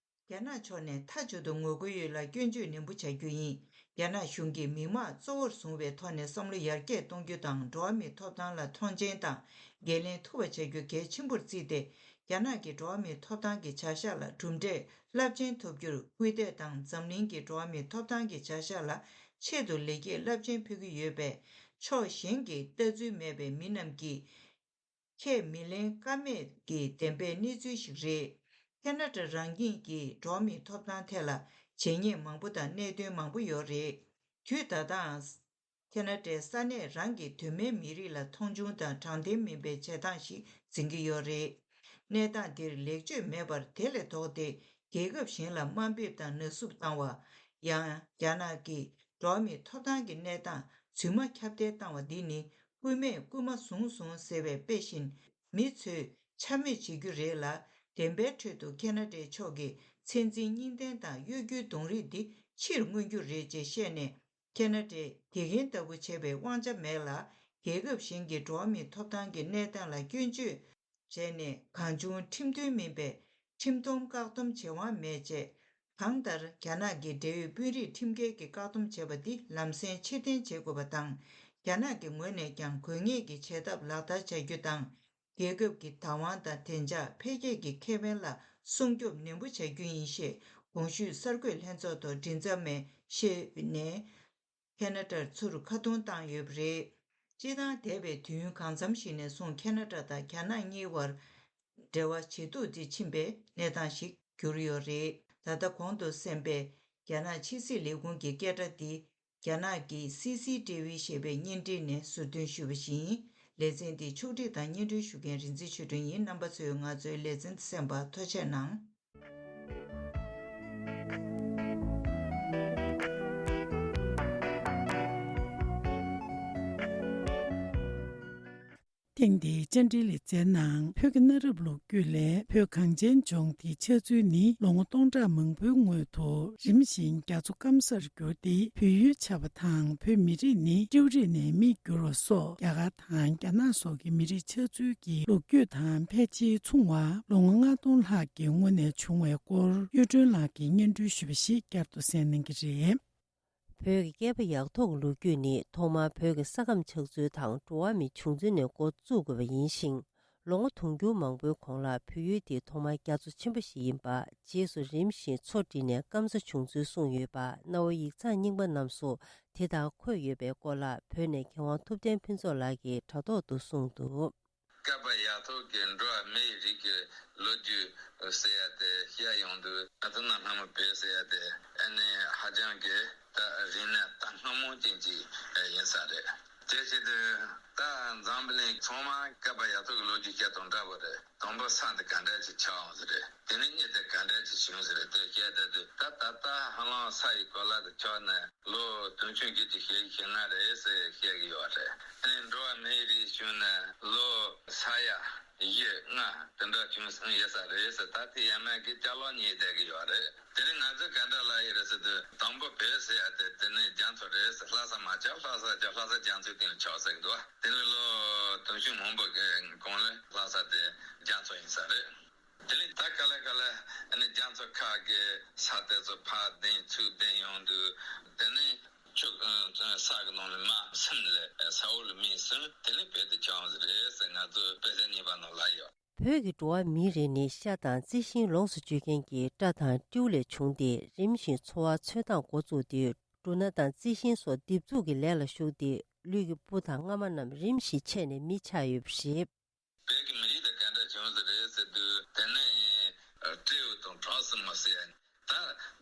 རྒྱ་ནག་ཕྱོགས་ནས་མཐའ་མཇུག་ཏུ་ངོ་རྒོལ་ཡུལ་ལ་སྐྱོན་བརྗོད་ནན་པོ་བྱ་རྒྱུ་ཡིན། རྒྱ་ནག་གཞུང་གིས་མི་དམངས་གཙོ་བོར་བཟུང་བའི་ཐོག་ནས་བསམ་བློ་ཡར་རྒྱས་གཏོང་རྒྱུ་དང་། འགྲོ་བ་མིའི་ཐོབ་ཐང་ལ་མཐོང་ཆེན་དང་འགན་ལེན་ཐུབ་པ་བྱ་རྒྱུ་གལ་ཆེན་པོར་བརྩིས་ཏེ། རྒྱ་ནག་གི་འགྲོ་བ་མིའི་ཐོབ་ཐང་གི་བྱ་གཞག་ལ་གྲུབ་འབྲས་རླབས་ཆེན་ཐོབ་རྒྱུར་སྐུལ་འདེད་དང་། འཛམ་གླིང་གི་འགྲོ་བ་མིའི་ཐོབ་ཐང་གི་བྱ་གཞག་ལ་ཆེད་དུ་ལེགས་སྐྱེས་རླབས་ཆེན་ཕུལ་གྱི་ཡོད་པས། ཕྱོགས་གཞན་གྱི་ལྟ་ཚུལ་མེད་པའི་མི་རྣམས་ཀྱིས་ཁས་མི་ལེན་ཀ་མེད་ཀྱི་བདེན་པའི་གནས་ཚུལ་ཞིག་རེད། ཁེ་ན་ཌ་རང་ཉིད་ཀྱི་འགྲོ་བ་མིའི་ཐོབ་ཐང་ཐད་ལ་བྱས་ཉེས་མང་པོ་དང་གནད་དོན་མང་པོ་ཡོད་རེད། དུས་ད་ལྟའང་ཁེ་ན་ཌའི་ས་གནས་རང་གི་གདོད་མའི་མི་རིགས་ལ་མཐོང་ཆུང་དང་དྲང་བདེན་མིན་པའི་བྱེད་སྟངས་ཤིག་འཛིན་གྱི་ཡོད་རེད། གནས་སྟངས་འདིར་ལེགས་བཅོས་མེད་པར་དེ་ལས་ལྡོག་སྟེ། རྒྱལ་ཁབ་གཞན་ལ་དམའ་འབེབས་དང་ནག་བསུབ་བཏང་བ། ཡང་རྒྱ་ནག་གིས་འགྲོ་བ་མིའི་ཐོབ་ཐང་གི་གནས་སྟངས་རྫུན་མ་ཁྱབ་གདལ་བཏང་བ་འདི་ནི། རྐུན་མས་རྐུན་མ་བཟུང་སོང་ཟེར་བའི་དཔེ་བཞིན། མི་ཚོས་འཕྱ་སྨོད་བྱེད་རྒྱུ་རེད་ལ། བདེན་པའི་ཁྲོད་དུ་ཁེ་ན་ཌའི་ཕྱོགས་ཀྱིས་ཚད་འཛིན་གཉིས་ལྡན་དང་གཡོ་སྒྱུའི་གདོང་རིས་འདི་ཕྱིར་མངོན་རྒྱུ་རེད་ཅེས་བཤད་ནས། ཁེ་ན་ཌས་དེ་གིན་ལྟ་བུ་བྱེད་པའི་དབང་ཆ་མེད་ལ། རྒྱལ་ཁབ་གཞན་གྱི་འགྲོ་བ་མིའི་ཐོབ་ཐང་གི་གནས་སྟངས་ལ་སྐྱོན་བརྗོད་བྱས་ནས། གང་བྱུང་ཁྲིམས་མཐུན་མིན་པའི་ཁྲིམས་སྡོམ་བཀག་སྡོམ་བྱེད་དབང་མེད་ཅེས། གང་ལྟར། རྒྱ་ནག་གི་འབྲེལ་ཡོད་དཔོན་རིགས་ཁྲིམས་འགལ་གྱི་བཀག་སྡོམ་བྱས་པ་འདི་ལམ་སེང་ཕྱིར་འཐེན་བྱེད་དགོས་པ་དང་། རྒྱ་ནག་གི་ངོས་ནས་ཀྱང་དགོས་ངེས་ཀྱི་བྱེད་ཐབས་ལག་བསྟར་བྱ་རྒྱུ་དང་། རྒྱལ་ཁབ་ཀྱི་བདག་དབང་དང་བདེ་འཇགས་འཕེལ་རྒྱས་ཀྱི་ཁེ་ཕན་ལ་སྲུང་སྐྱོབ་ནན་པོ་བྱ་རྒྱུ་ཡིན་ཞེས་གོང་ཞུས་གསར་འགོད་ལྷན་ཚོགས་ཐོག་མགྲིན་ཚབ་མས་བཤད་ནས། ཁེ་ན་ཌར་ཚུར་ཁ་རྡུང་བཏང་ཡོད་པ་རེད། སྤྱིར་བཏང་འདས་པའི་དུས་ཡུན་གང་འཚམ་ཞིག་ནས་བཟུང་ཁེ་ན་ཌ་དང་རྒྱ་ནག་གཉིས་བར་འབྲེལ་བ་ཇེ་སྡུག་ཏུ་ཕྱིན་པའི་གནས་སྟངས་ཤིག་གྱུར་ཡོད་རེད། ད་ལྟ་གོང་དུ་གསན་པའི་རྒྱ་ནག་ཕྱི་སྲིད་ལས་ཁུངས་ཀྱི་སྐད་སྒྲ་འདི། རྒྱ་ནག་གི་སི་སི་ཊི་ཝི་ཞེས་པའི་བརྙན་འཕྲིན་ནས་ཟུར་འདོན་ཞུས་པ་ཡིན། ལེ་ཚན་འདི་ཕྱོགས་སྒྲིག་དང་སྙན་སྒྲོན་ཞུ་མཁན་རིག་འཛིན་ཆོས་སྒྲོན་ཡིན། རྣམ་པ་ཚོས་ང་ཚོའི་ལེ་ཚན་གསན་པར་ཐུགས་རྗེ་གནང་། ཐེངས་འདིའི་བཅར་འདྲིའི་ལེ་ཚན་ནང་བོད་ཀྱི་གནའ་རབས་ལོ་རྒྱུས་ལས། བོད་གངས་ཅན་ལྗོངས་འདིའི་ཆགས་ཚུལ་ནི་ལོ་ངོ་སྟོང་ཕྲག་མང་པོའི་སྔོན་དུ་རིམ་བཞིན་རྒྱ་མཚོ་སྐམ་སར་གྱུར་ཏེ་བོད་ཡུལ་ཆགས་པ་དང་། བོད་མི་རིགས་ནི་ཏྲེའུ་རིགས་ནས་མིར་གྱུར་བ་སོགས། རྒྱ་གར་དང་རྒྱ་ནག་སོགས་ཀྱི་མི་རིགས་ཆགས་ཚུལ་གྱི་ལོ་རྒྱུས་དང་ཕལ་ཆེར་མཚུངས་པ་ལོ་ངོ་ལྔ་སྟོང་ལྷག་གི་སྔོན་ནས་བྱུང་བའི་སྐོར་གཡུ་སྒྲོན་ལགས་ཀྱིས་སྙན་སྒྲོན་ཞུས་པ་ཞིག་བསྐྱར་དུ་གསན་གནང་གི་རེད། བོད་ཀྱི་བསྐལ་པ་ཡག་ཐོག་གི་ལོ་རྒྱུས་ནི་ཐོག་མར་བོད་ཀྱི་ས་ཁམས་ཆགས་ཚུལ་དང་འགྲོ་བ་མིའི་བྱུང་ཚུལ་ནས་འགོ་བཙུགས་དགོས་པ་ཡིན་ཞིང་། ལོ་ངོ་དུང་ཕྱུར་མང་པོའི་གོང་ལ་བོད་ཡུལ་འདི་ཐོག་མར་རྒྱ་མཚོ་ཆེན་པོ་ཞིག་ཡིན་པ། རྗེས་སུ་རིམ་བཞིན་མཚོ་བསྒྲིགས་ནས་སྐམ་ས་བྱུང་ཚུལ་གསུངས་ཡོད་པ། གནའ་བོའི་ཡིག་ཚང་རྙིང་པ་རྣམས་སུ་དེ་དག་འཁོད་ཡོད་པའི་སྐོར་ལ་བོད་ནས་མཁས་དབང་ཐུབ་བསྟན་ཕུན་ཚོགས་ལགས་ཀྱིས་དྲ་ཐོག་ཏུ་གསུངས་འདུག། བསྐལ་པ་ཡ་ཐོག་གི་འགྲོ་བ་མིའི་རིགས་ཀྱི་ལོ་རྒྱུས་ཟེར་ཡ་དེ་བཤད་ཡོང་དུས། ང་ཚོ་ནང་སྔ་མོ་བོད་ཟེར་ཡ་དེ་ཨ་ནི་ཧ་ཅང་གི་ད་རིག་གནས་ད་སྔ་མོ་ཅན་ཅིག་ཡིན་ས་རེད། དེ་བྱེད་དུས་ད་འཛམ་བུ་གླིང་ཚང་མ་བསྐལ་པ་ཡ་ཐོག་གི་ལོ་རྒྱུས་བཤད་དང་འདྲ་པོ་རེད། དང་པོ་ས་འདི་ག་འདྲ་ཅིག་ཆགས་ཡོང་ཟེར་རེད། དེ་ནས་གཉིས་དེ་ག་འདྲ་ཅིག་བྱུང་ཟེར་རེད། དེ་བཤད་བསྡད་དུས་ད་ད་ལྟ་ཧ་ལམ་ས་ཡི་གོ་ལ་དེ་ཆགས་ནས། ལོ་དུང་ཕྱུར་བརྒྱད་ཅུ་གྱ་གཉིས་རེད་ཟེར་བཤད་ཀྱི་ཡོད་རེད། ཨ་ནི་འགྲོ་བ་མིའི་རིགས་བྱུང་ནས་ལོ་ས་ཡ་བཞི་ལྔ་དེ་འདྲ་བྱུང་ཡོད་ས་རེད་ཟེར། ད་དེ་ཡ་མ་གི་ཅ་ལག་རྙེད་བསྡད་ཀྱི་ཡོད་རེད། དེ་ནས་ང་ཚོས་ག་འདྲ་ལབ་ཡོད་རེད་ཟེར་དུས། དང་པོ་བོད་ཟེར་ཡ་དེ་དེ་ནས་རྒྱ་མཚོ་རེད་ཟེར། ལྷ་ས་མ་ཆགས། ལྷ་ས་ཆགས། ལྷ་ས་རྒྱ་མཚོའི་སྟེང་ལ་ཆགས་ཟེར་གྱི་འདུག། དེ་ནས་ལོ་དུང་ཕྱུར་མང་པོ་གི་གོང་ལ་ལྷ་ས་དེ་རྒྱ་མཚོ་ཡིན་ས་རེད། དེ་ནས་ད་ག་ལེ་ག་ལེ་ཨ་ནི་རྒྱ་མཚོ་ཁ་གི་ས་དེ་ཚོ་ཕར་ལྡིང་ཚུར་ལྡིང་ཡོང་དུས། དེ་ནས་ཆུ་ས་གི་ནང་ནས་མར་སིམ་ལས་ས་འོག་ལ་མར་སིམ། དེ་ནས་བོད་དུ་ཆགས་ཡོང་ཟེར་རེད་ཟེར། ང་ཚོ་དཔེ་ཆ་རྙིང་པ་ནང་ལ་ཡོད། བོད་ཀྱི་འགྲོ་བ་མིའི་རིགས་ནི་ཤ་དང་རྩི་ཤིང་ལོངས་སུ་སྤྱོད་མཁན་གྱི་སྤྲ་དང་སྤྲེའུ་ལས་བྱུང་སྟེ། རིམ་བཞིན་འཚོ་བ་འཚོལ་སྟངས་འགོ་བཙུགས་ཏེ། འབྲུ་སྣ་དང་རྩི་ཤིང་སོགས་འདེབས་འཛུགས་ཀྱི་ལས་ལ་ཞུགས་ཏེ། ལུས་ཀྱི་སྤུ་དང་རྔ་མ་རྣམས་རིམ་བཞིན་ཆད་ནས་མི་ཆགས་ཡོད་པ་རེད། བོད་ཀྱི་མི་རིགས་དེ་ག་འདྲ་བྱུང་ཟེར་རེད་ཟེར་དུས། དེ་ནས་སྤྲེའུ་དང་གྲོགས་སུ་མ་ཟེར་ཡ། ད་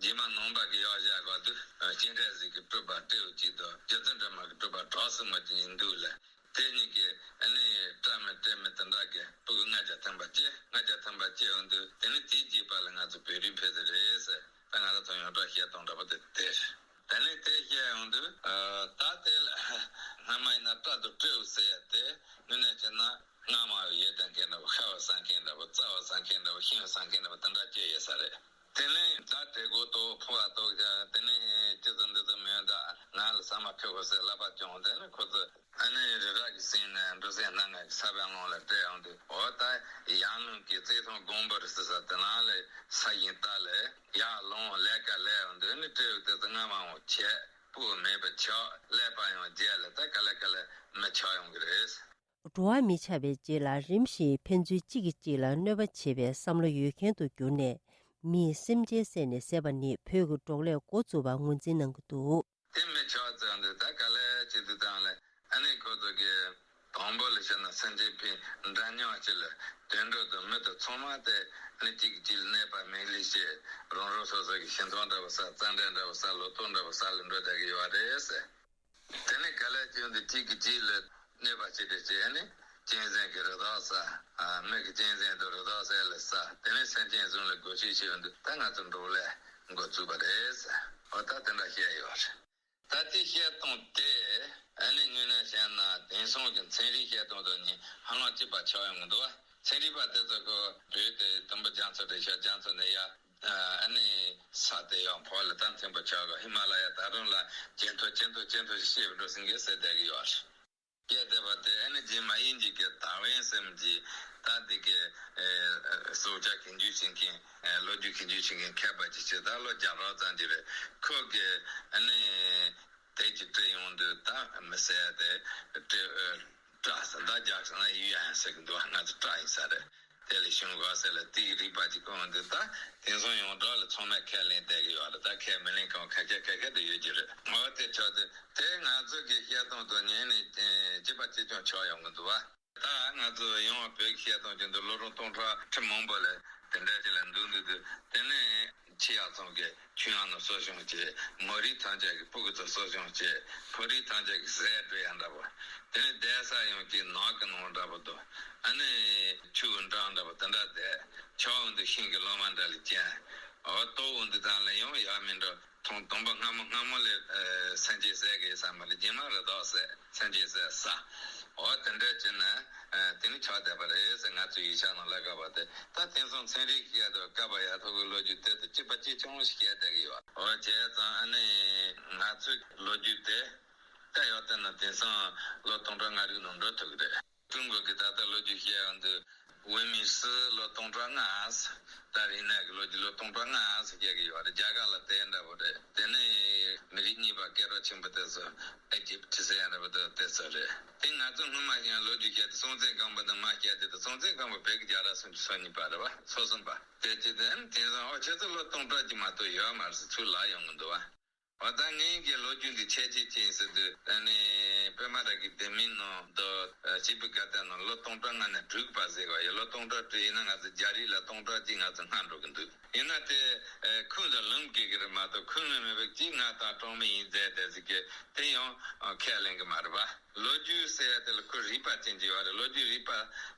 རྗེས་མ་ནང་པ་གི་ཡག་བཞག་ག་དུས། སྤྱན་རས་གཟིགས་ཀྱི་སྤྲུལ་པ་སྤྲེའུ་གཅིག་དང་། རྗེ་བཙུན་སྒྲོལ་མ་གི་སྤྲུལ་པ་གྲོགས་སུ་མ་གཅིག་འདུག་ལ། དེ་གཉིས་ཀྱིས་ཨ་ནི་སྤྲ་མི་སྤྲེལ་མི་དེ་འདྲ་གི་སྤུ་གུ་ལྔ་བརྒྱ་ཐམ་པ་སྐྱེས། ལྔ་བརྒྱ་ཐམ་པ་སྐྱེས་ཡོང་དུས། དེ་ནས་དེའི་རྗེས་པ་ལ་ང་ཚོ་བོད་རིགས་ཕེབས་ཟེར་རེད་ཟེར། ད་ང་རང་ཚོ་ཡོངས་གྲགས་བཤད་སྟངས་འདྲ་པོ་དེ་དེ་རེད། དེ་ནས་དེ་བཤད་ཡོང་དུས། ད་དེ་ལ་སྔ་མ་ཡིན་ན་སྤྲ་དང་སྤྲེའུ་ཟེར་ཡ་དེ་དངོས་གནས་བྱས་ན་རྔ་མ་ཡོད་དང་མཁན་འདྲ་པོ། ཤ་བ་ཟ་མཁན་འདྲ་པོ། རྩྭ་བ་ཟ་མཁན་འདྲ་པོ། ཤིང་བ་ཟ་མཁན་འདྲ་པོ་དེ་འདྲ་སྐྱེས་ཡོད་ས་རེད། དེ་ནས་ད་དྲེད་མགོ་ཏོག་ཕོ་བ་ཏོག་ཀྱང་དེ་ནས་ཅི་ཙམ་འདི་ཙམ་མེད་ད་ང་ལ་ཟ་མ་ཁེ་གོ་ཟེར་ལབ་པ་ཀྱང་དེ་ནས་ཁོ་ཚོ་ཨ་ནི་རི་རབ་ཀྱི་སེང་ནས་འབྲུ་སེང་སྣ་ལྔ་གི་ས་བོན་ཀློང་ལ་སྤྲད་ཡོང་དུས་འོ་ད་ཡང་ལུང་གི་རྩེ་ཐང་དགོན་པ་རེད་ཟེར་ས་དེ་ནང་ལ་ས་ཡིན་ད་ལས་ཡར་ལོང་ལས་ཀ་ལས་ཡོང་དུས་ཨ་ནི་སྤྲེའུ་དེ་ཚོ་རྔ་མ་འོང་བྱས་སྤུ་མེད་པ་ཆགས་ཀླད་པ་ཡང་རྒྱས་ལ་ད་ག་ལེ་ག་ལེ་མི་ཆགས་ཡོང་གི་རེད། འགྲོ་བ་མི་ཆགས་པའི་རྗེས་ལ་རིམ་བཞིན་ཕན་ཚུན་གཅིག་གིས་གཅིག་ལ་གནོད་པ་བྱེད་པའི་བསམ་བློ་ཡོད་མཁན་དུ་གྱུར་ནས། མིས་སེམས་ཅན་བསད་ནས་བསད་པ་ནི་བོད་ཀྱི་འབྲོག་ལས་འགོ་བཙུགས་པར་ངོས་འཛིན་གནང་གི་འདུག། དེ་མི་ཆགས་ཙང་དུ་ད་ག་ལེ་བྱེད་དུ་བཏང་ལས་ཨ་ནི་ཁོ་ཚོ་གི་དང་པོ་ལ་བཤད་ན་སེམས་ཅན་ཕན་འདྲ་མཉམ་བྱེད་ལ་དུད་འགྲོ་དང་མི་དང་ཚང་མ་དེ་ཨ་ནི་གཅིག་གཅིག་ལ་གནོད་པ་མེད་ལས་བྱེད་རང་རང་སོ་སོ་གི་ཤིང་ཐང་འདྲ་བོ་ས་རྩྭ་འདྲ་འདྲ་བོ་ས་ལོ་ཏོག་འདྲ་བོ་ས་ལ་འགྲོ་བསྡད་ཀྱི་ཡོད་རེད་ཟེར། དེ་ནས་ག་ལེ་བྱེད་དུ་གཅིག་གིས་གཅིག་ལ་གནོད་པ་བྱེད་དེ་བྱས་ནས་གཅན་གཟན་གྱི་རི་དྭགས་ཟ། མི་གི་གཅན་གཟན་དང་རི་དྭགས་ཟ་ལ་ཟ། དེ་ནས་སེམས་ཅན་གཞན་ལ་རྒོལ་བྱེད་བྱེད་ཡོང་དུས་ད་ང་ཚོ་འབྲོག་ལས་འགོ་བཙུགས་པ་རེད་ཟེར། འོ་ད་དེ་འདྲ་བཤད་ཡོད་རེད། ད་དེ་བཤད་སྟངས་དེ་ཨ་ནི་དངོས་གནས་བཤད་ན་དེང་སང་གི་ཚན་རིག་བཤད་སྟངས་དང་ནི་ཧ་ལམ་གཅིག་པ་ཆགས་ཡོང་གི་འདུག་བ། ཚན་རིག་པ་དེ་ཚོ་གི་བོད་དེ་དུམ་བུ་རྒྱ་མཚོ་དེ་ཤར་རྒྱ་མཚོ་ནས་ཡར། ཨ་ནི་ས་དེ་ཡང་བོད་ལ་ད་མཐུན་པ་ཆགས་གི་ཧི་མ་ལ་ཡ་ད་རུང་ལ་ཇེ་མཐོ་ཇེ་མཐོ་ཇེ་མཐོ་ཞིག་ཤེས་འགྲོ་ཟིན་གི་ཟེར་བསྡད་གི་ཡོད་རེད། སྐད་བསྡད་པ་དེ་ཨ་ནི་རྗེས་མ་དབྱིན་ཇི་གི་ད་ཝིན་ཟེར་མི་ཅིག་ད་འདི་གི་ཨེ་ཨེ་སྲོག་ཆགས་ཀྱི་འཇུ་བྱེད་མཁན་ཨེ་ལོ་རྒྱུས་ཀྱི་འཇུ་བྱེད་མཁན་མཁས་པ་ཅིག་བྱས་ད་ལོ་བརྒྱ་ཕྲག་ཙམ་ཅིག་རེད། ཁོ་གི་ཨ་ནི་དེ་ཅིག་བྲིས་ཡོང་དུས་ད་མི་ཟེར་ཡ་དེ་བྲིས་ཨེ་བྲིས་ཟེར་ད་རྒྱག་ཟེར་ན་ཡུལ་ཡང་ཟེར་གི་འདུག་ང་ཚོ་བྲིས་ཡིན་ས་རེད། དེ་ལས་བྱུང་དགོས་ཟེར་ལ་དེའི་རིགས་པ་ཅིག་གོ་འོང་དུས་ད་དེང་སང་ཡོངས་གྲགས་ལ་ཚང་མས་ཁས་ལེན་བསྡད་ཀྱི་ཡོད་རེད། ད་ཁས་མི་ལེན་མཁན་ཁ་ཤས་ཁ་ཤས་དུ་ཡོད་ཀྱི་རེད། ངོ་བོ་དེ་ཆགས་དུས་དེ་ང་ཚོ་གི་བཤད་སྟངས་དང་ཉན་ནས་གཅིག་པ་གཅིག་རྐྱང་ཆགས་ཡོང་གི་འདུག་བ། ད་ང་ཚོ་ཡང་བོད་ཀྱི་བཤད་སྟངས་ཀྱི་འདུག་ལོ་རིམ་སྟོང་ཕྲག་ཁྲི་མང་པོ་ལ་དེ་འདྲ་ཅིག་ལ་འདུག་འདུག་འདུག་དེ་ནས་ཆི་ཡག་ཚང་གི་ཆུ་ཡང་ནང་གསོ་སྐྱོང་བྱས། མོ་རིགས་ཐམས་ཅད་ཀྱི་སྤུ་གུ་ཚོ་གསོ་སྐྱོང་བྱས། ཕོ་རིགས་ཐམས་ཅད་ཀྱི་ཟས་སྤྲོད་ཡ་འདྲ་པོ། དེ་ནས་བསྡད་ས་ཡང་གཅིག་ནགས་ཀྱི་ནང་འདྲ་པོ་དང་། ཨ་ནི་ཆུ་འགྲམ་འདྲ་པོ་དེ་འདྲ་བསྡད། ཆར་འོང་དུས་ཤིང་གི་ལོ་མ་འདྲ་ལ་སྐྱེ། འོ་ལྟོ་འོང་དུས་དང་ལ་ཡང་ཡག་མིན་འགྲོ། དང་དང་པོ་སྔ་མོ་སྔ་མོ་ལས་ཨ་སེམས་ཅན་ཟས་ཀྱི་ས་མ་ལ་རྗེས་མ་རི་དྭགས་ཟས། སེམས་ཅན་ཟས་ཟ། འོ་དེ་འདྲ་བྱས་ན་ཨ་དེ་ནི་ཆགས་བསྡད་པ་རེད་ཟེར་ང་ཚོའི་ཡིག་ཆ་ནང་ལ་བཀབ་པ་དེ། ད་དེང་སང་ཚན་རིག་གི་ཡ་དང་བཀབ་པ་ཡ་ཐོག་གི་ལོ་རྒྱུས་དེ་དང་གཅིག་པ་གཅིག་རྐྱང་ཞིག་བཤད་བསྡད་ཀྱི་ཡོད། འོ་བྱས་ཙང་ཨ་ནི་ང་ཚོའི་ལོ་རྒྱུས་དེ་ད་ཡོད་དེ་ན་དེང་སང་ལོ་སྟོང་ཕྲག་ལྔ་རིག་ནང་འགྲོ་ཐུབ་ཀྱི་རེད། ཀྲུང་གོ་གི་ད་ལྟ་ལོ་རྒྱུས་བཤད་ཡོང་དུས་ཝེ་མི་སི་ལོ་སྟོང་ཕྲག་ལྔ། ད་རིག་གནས་ཀྱི་ལོ་རྒྱུས་ལོ་སྟོང་ཕྲག་ལྔ་ཟེར་བཤད་ཀྱི་ཡོད་རེད། རྒྱ་གར་ལ་དེ་འདྲ་པོ་རེད། དེ་ནས་མི་རིགས་གཉིས་པ་སྐད་གྲགས་ཆེན་པོ་དེ་ཚོ་ཨེ་ཇིབ་ཟེར་ཡ་འདྲ་པོ་དེ་དེ་ཚོ་རེད། དེ་ང་ཚོ་སྔོན་མ་ཡང་ལོ་རྒྱུས་བཤད་དེ་སྲོང་བཙན་སྒམ་པོ་དང་མ་བཤད་དེ་དང་སྲོང་བཙན་སྒམ་པོ་བོད་ཀྱི་རྒྱལ་རབས་སུམ་ཅུ་སོ་གཉིས་པ་རེད་བ། སོ་གསུམ་པ་དེ་ཅི་དེ་དེང་སང་ཨོ་ཁྱེད་ཚོ་ལོ་སྟོང་ཕྲག་གཅིག་མ་གཏོགས་ཡོད་མ་རེད་ཟེར་ཚུར་ལབ་ཡོང་གི་འདུག་བ། འོ་ད་ངས་ཀྱི་ལོ་རྒྱུས་འདི་ཁྱད་ཆོས་ཅན་ཟེར་དུས་ཨ་ནི་པད་མ་ར་གི་ལྡེ་མིག་ནང་དང་སྐྱེས་བུ་དགའ་ལྡན་ནང་ལོ་སྟོང་ཕྲག་ལྔ་ནས་དྲུག་པ་ཟེར་བ་ཡོད། ལོ་སྟོང་ཕྲག་དྲུག་ཡིན་ན་ང་ཚོ་རྒྱ་རིགས་ལ་སྟོང་ཕྲག་གཅིག་ང་ཚོ་སྔ་འགྲོ་གི་འདུག་ཡིན་ན་དེ་ཁུངས་དང་ལུང་དགོས་ཀྱི་རེད་མ་གཏོགས་ཁུངས་ལུང་མེད་པའི་གཅིག་ང་དང་གྲངས་མེད་ཡིན་ཟེར་དེ་ཟེར་གི་དེ་ཡང་ཁས་ལེན་གི་མ་རེད་པ། ལོ་རྒྱུས་ཟེར་ཡ་དེ་ལ་ཁོ་རིག་པ་ཅན་གྱི་ཡོད་རེད། ལོ་རྒྱུས་རིག་པ་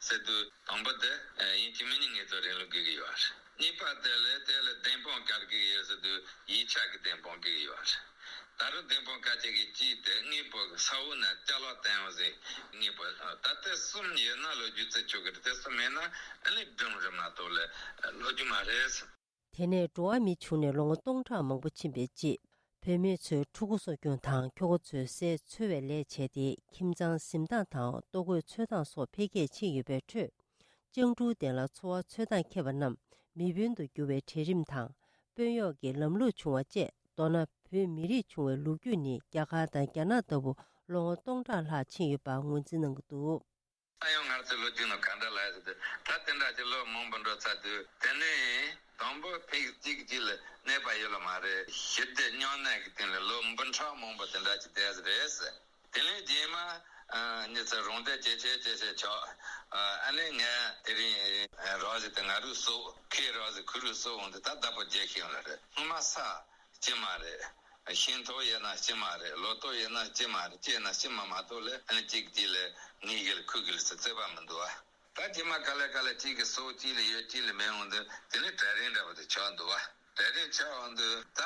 ཟེར་དུས་དང་པོ་དེ་ཡིན་གཅིག་མིན་གཉིས་ངེས་ཚོ་རིང་ལུགས་དགོས་ཀྱི་ཡོད་རེད། གཉིས་པ་དེ་ལས་དེ་ལ་བདེན་དཔང་ག་རེ་དགོས་ཀྱི་ཡོད་ཟེར་དུས་ཡིག་ཆ་གི་བདེན་དཔང་དགོས་ཀྱི་ཡོད་རེད། ད་རུང་བདེན་དཔང་གལ་ཆེ་གི་གཅིག་དེ་དངོས་པོ་གི་ས་འོག་ན་ཅ་ལག་བསྟན་འོང་ཟེར་དངོས་པོ་ད་ལྟ་གསུམ་ཡོད་ན་ལོ་རྒྱུས་བརྩི་ཆོག་གི་རེད། དེ་གསུམ་མེད་ན་ཨ་ནི་སྒྲུང་རེད་མ་གཏོགས་ལས་ལོ་རྒྱུས་མ་རེད། དེ་ནས་འགྲོ་བ་མི་བྱུང་ནས་ལོ་ངོ་སྟོང་ཕྲག་མང་པོ་ཕྱིན་པའི་རྗེས། བུད་མེད་ཚོས་ཕྲུ་གུ་གསོ་སྐྱོང་དང་ཁྱོ་ག་ཚོའི་སའི་འཚོ་བའི་ལས་བྱས་ཏེ་ཁྱིམ་ཚང་འཛིན་སྟངས་དང་ལྟོ་གོས་འཚོལ་སྟངས་སོགས་འཕེལ་རྒྱས་ཕྱིན་ཡོད་པའི་ཁྲོད། སྤྱང་ཕྲུག་དེ་ལ་འཚོ་བ་འཚོལ་སྟངས་མཁས་པ་རྣམས་མི་དཔོན་དུ་གྱུར་བའི་གྲལ་རིམ་དང་དཔོན་གཡོག་གི་ལམ་ལུགས་བྱུང་བ་བཅས། མདོར་ན་བོད་མི་རིགས་བྱུང་བའི་ལོ་རྒྱུས་ནི་རྒྱ་གར་དང་རྒྱ་ནག་ལྟ་བུ་ལོ་ངོ་སྟོང་ཕྲག་ལྷག་ཕྱིན་ཡོད་པར་ངོས་འཛིན་གནང་གི་འདུག། ད་ཡང་ང་ཚོའི་ལོ་རྒྱུས་ནང་ག་འདྲ་ལབ་ཡོད་ཟེར་དུས་ད་དེ་འདྲ་ཅིག་ལོ་མང་པོ་འགྲོ་ཚར་དུས་དེ་ནས་དང་པོ་ཕྲུ་གུ་གཅིག་གཅིག་ལ་གནས་པ་ཡོད་ལ་མ་རེད། ཞི་བདེ་མཉམ་གནས་ཀྱི་སྟེང་ལ་ལོ་འབུམ་ཕྲག་མང་པོ་དེ་འདྲ་ཅིག་བསྡད་ཟེར་རེད་ཟེར། དེ་ནས་རྗེས་མ་ཨ་ནི་ཚེ་རང་བདེ་ཇེ་ཆེ་ཇེ་ཆེ་ཆགས། ཨ་ནི་ངས་དེ་རིང་རོགས་ཟེར་དེ་ང་རུ་སོགས་ཁོས་རོགས་ཟེར་ཁོ་རུ་སོགས་འོང་དུས་ད་བདག་པོ་རྒྱལ་ཤེས་ཡོང་ལ་རེད། སྔོན་མ་ས་སྐྱིད་མ་རེད། ཤིང་ཐོག་ཡིན་ན་སྐྱིད་མ་རེད། ལོ་ཏོག་ཡིན་ན་སྐྱིད་མ་རེད། ཅི་ཡིན་ན་སྐྱིད་མ་མ་གཏོགས་ལས་ཨ་ནི་གཅིག་གཅིག་ལས་ངའི་གི་ལ་ཁོའི་གི་ལ་ཟེར་རྩོད་པ་མི་འདུག་བ། ད་རྗེས་མ་ག་ལེ་ག་ལེ་གཅིག་གི་སྲོག་གཅིག་ལ་ཡོད་གཅིག་ལ་མེད་འོང་དུས་དེ་ནི་གྲལ་རིམ་འདྲ་པོ་དེ་ཆགས་འདུག་བ། གྲལ་རིམ་ཆགས་འོང་དུས་ད་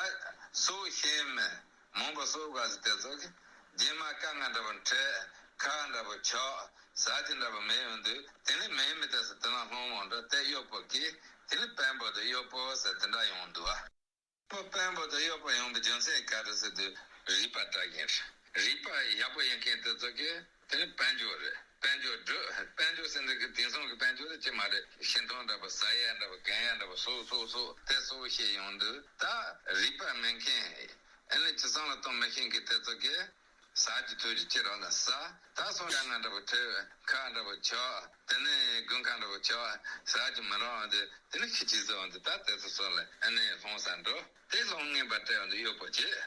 སྲོག་ཤེས་མེད་མང་པོ་སྲོག་ག་ཟེར་དེ་ཚོ་གི་རྗེས་མ་དཀའ་ངལ་འདྲ་པོ་འཕྲད། ཁག་འདྲ་པོ་ཆགས། ཟ་རྒྱུ་འདྲ་པོ་མེད་འོང་དུས་དེ་ནི་མེད་མི་དེ་ཚོ་དེ་ན་ལྷུང་འོང་འདྲ་དེ་གཡོག་པོ་གིས་ དེ་ནི་དཔོན་པོ་དང་གཡོག་པོ་ཟེར་དེ་འདྲ་ཡོང་འདུག་བ། དཔོན་པོ་དང་གཡོག་པོ་ཡོང་བའི་རྒྱུ་མཚན་ག་རེ་ཟེར་དུས་རིག་པ་འདྲ་ཡིན། རིག་པ་ཡག་པོ་ཡོད་མཁན་དེ་ཚོ་གིས་དེ་ནི་དཔལ་འབྱོར་རེད། དཔལ་འབྱོར་སྒྲུབ། དཔལ་འབྱོར་ཟེར་འདི་གི་དེང་སང་གི་དཔལ་འབྱོར་དེ་ཅི་མ་རེད། ཤིང་ཏོག་འདྲ་པོ་ཟ་ཡ་འདྲ་པོ་གན་ཡ་འདྲ་པོ་སོགས་སོགས་སོགས་དེ་སོགས་བཤད་ཡོང་དུས། ད་རིག་པ་མེད་མཁན་ཨ་ནི་ཅི་བསམ་བློ་གཏོང་མེད་མཁན་གྱི་དེ་ཚོ་གིས་ཟ་རྒྱུ་འཐུང་རྒྱུ་ཅི་རག་ན་ཟ། ད་སོང་ཡ་ང་འདྲ་པོ་ཐོས་ཁ་འདྲ་པོ་ཆག་དེ་ནས་དགུན་ཁ་འདྲ་པོ་ཆག་ཟ་རྒྱུ་མི་རག་འདི་དེ་ནི་ཁྱི་ཅི་ཟ་འདི་ད་དེ་ཚོ་སོགས་ལ་ཨ་ནི་ལྷུང་ས་འགྲོ། དེ་ལྷུང་ངན་པ་སྤྲད་འདི་གཡོག་པོ་བྱེད།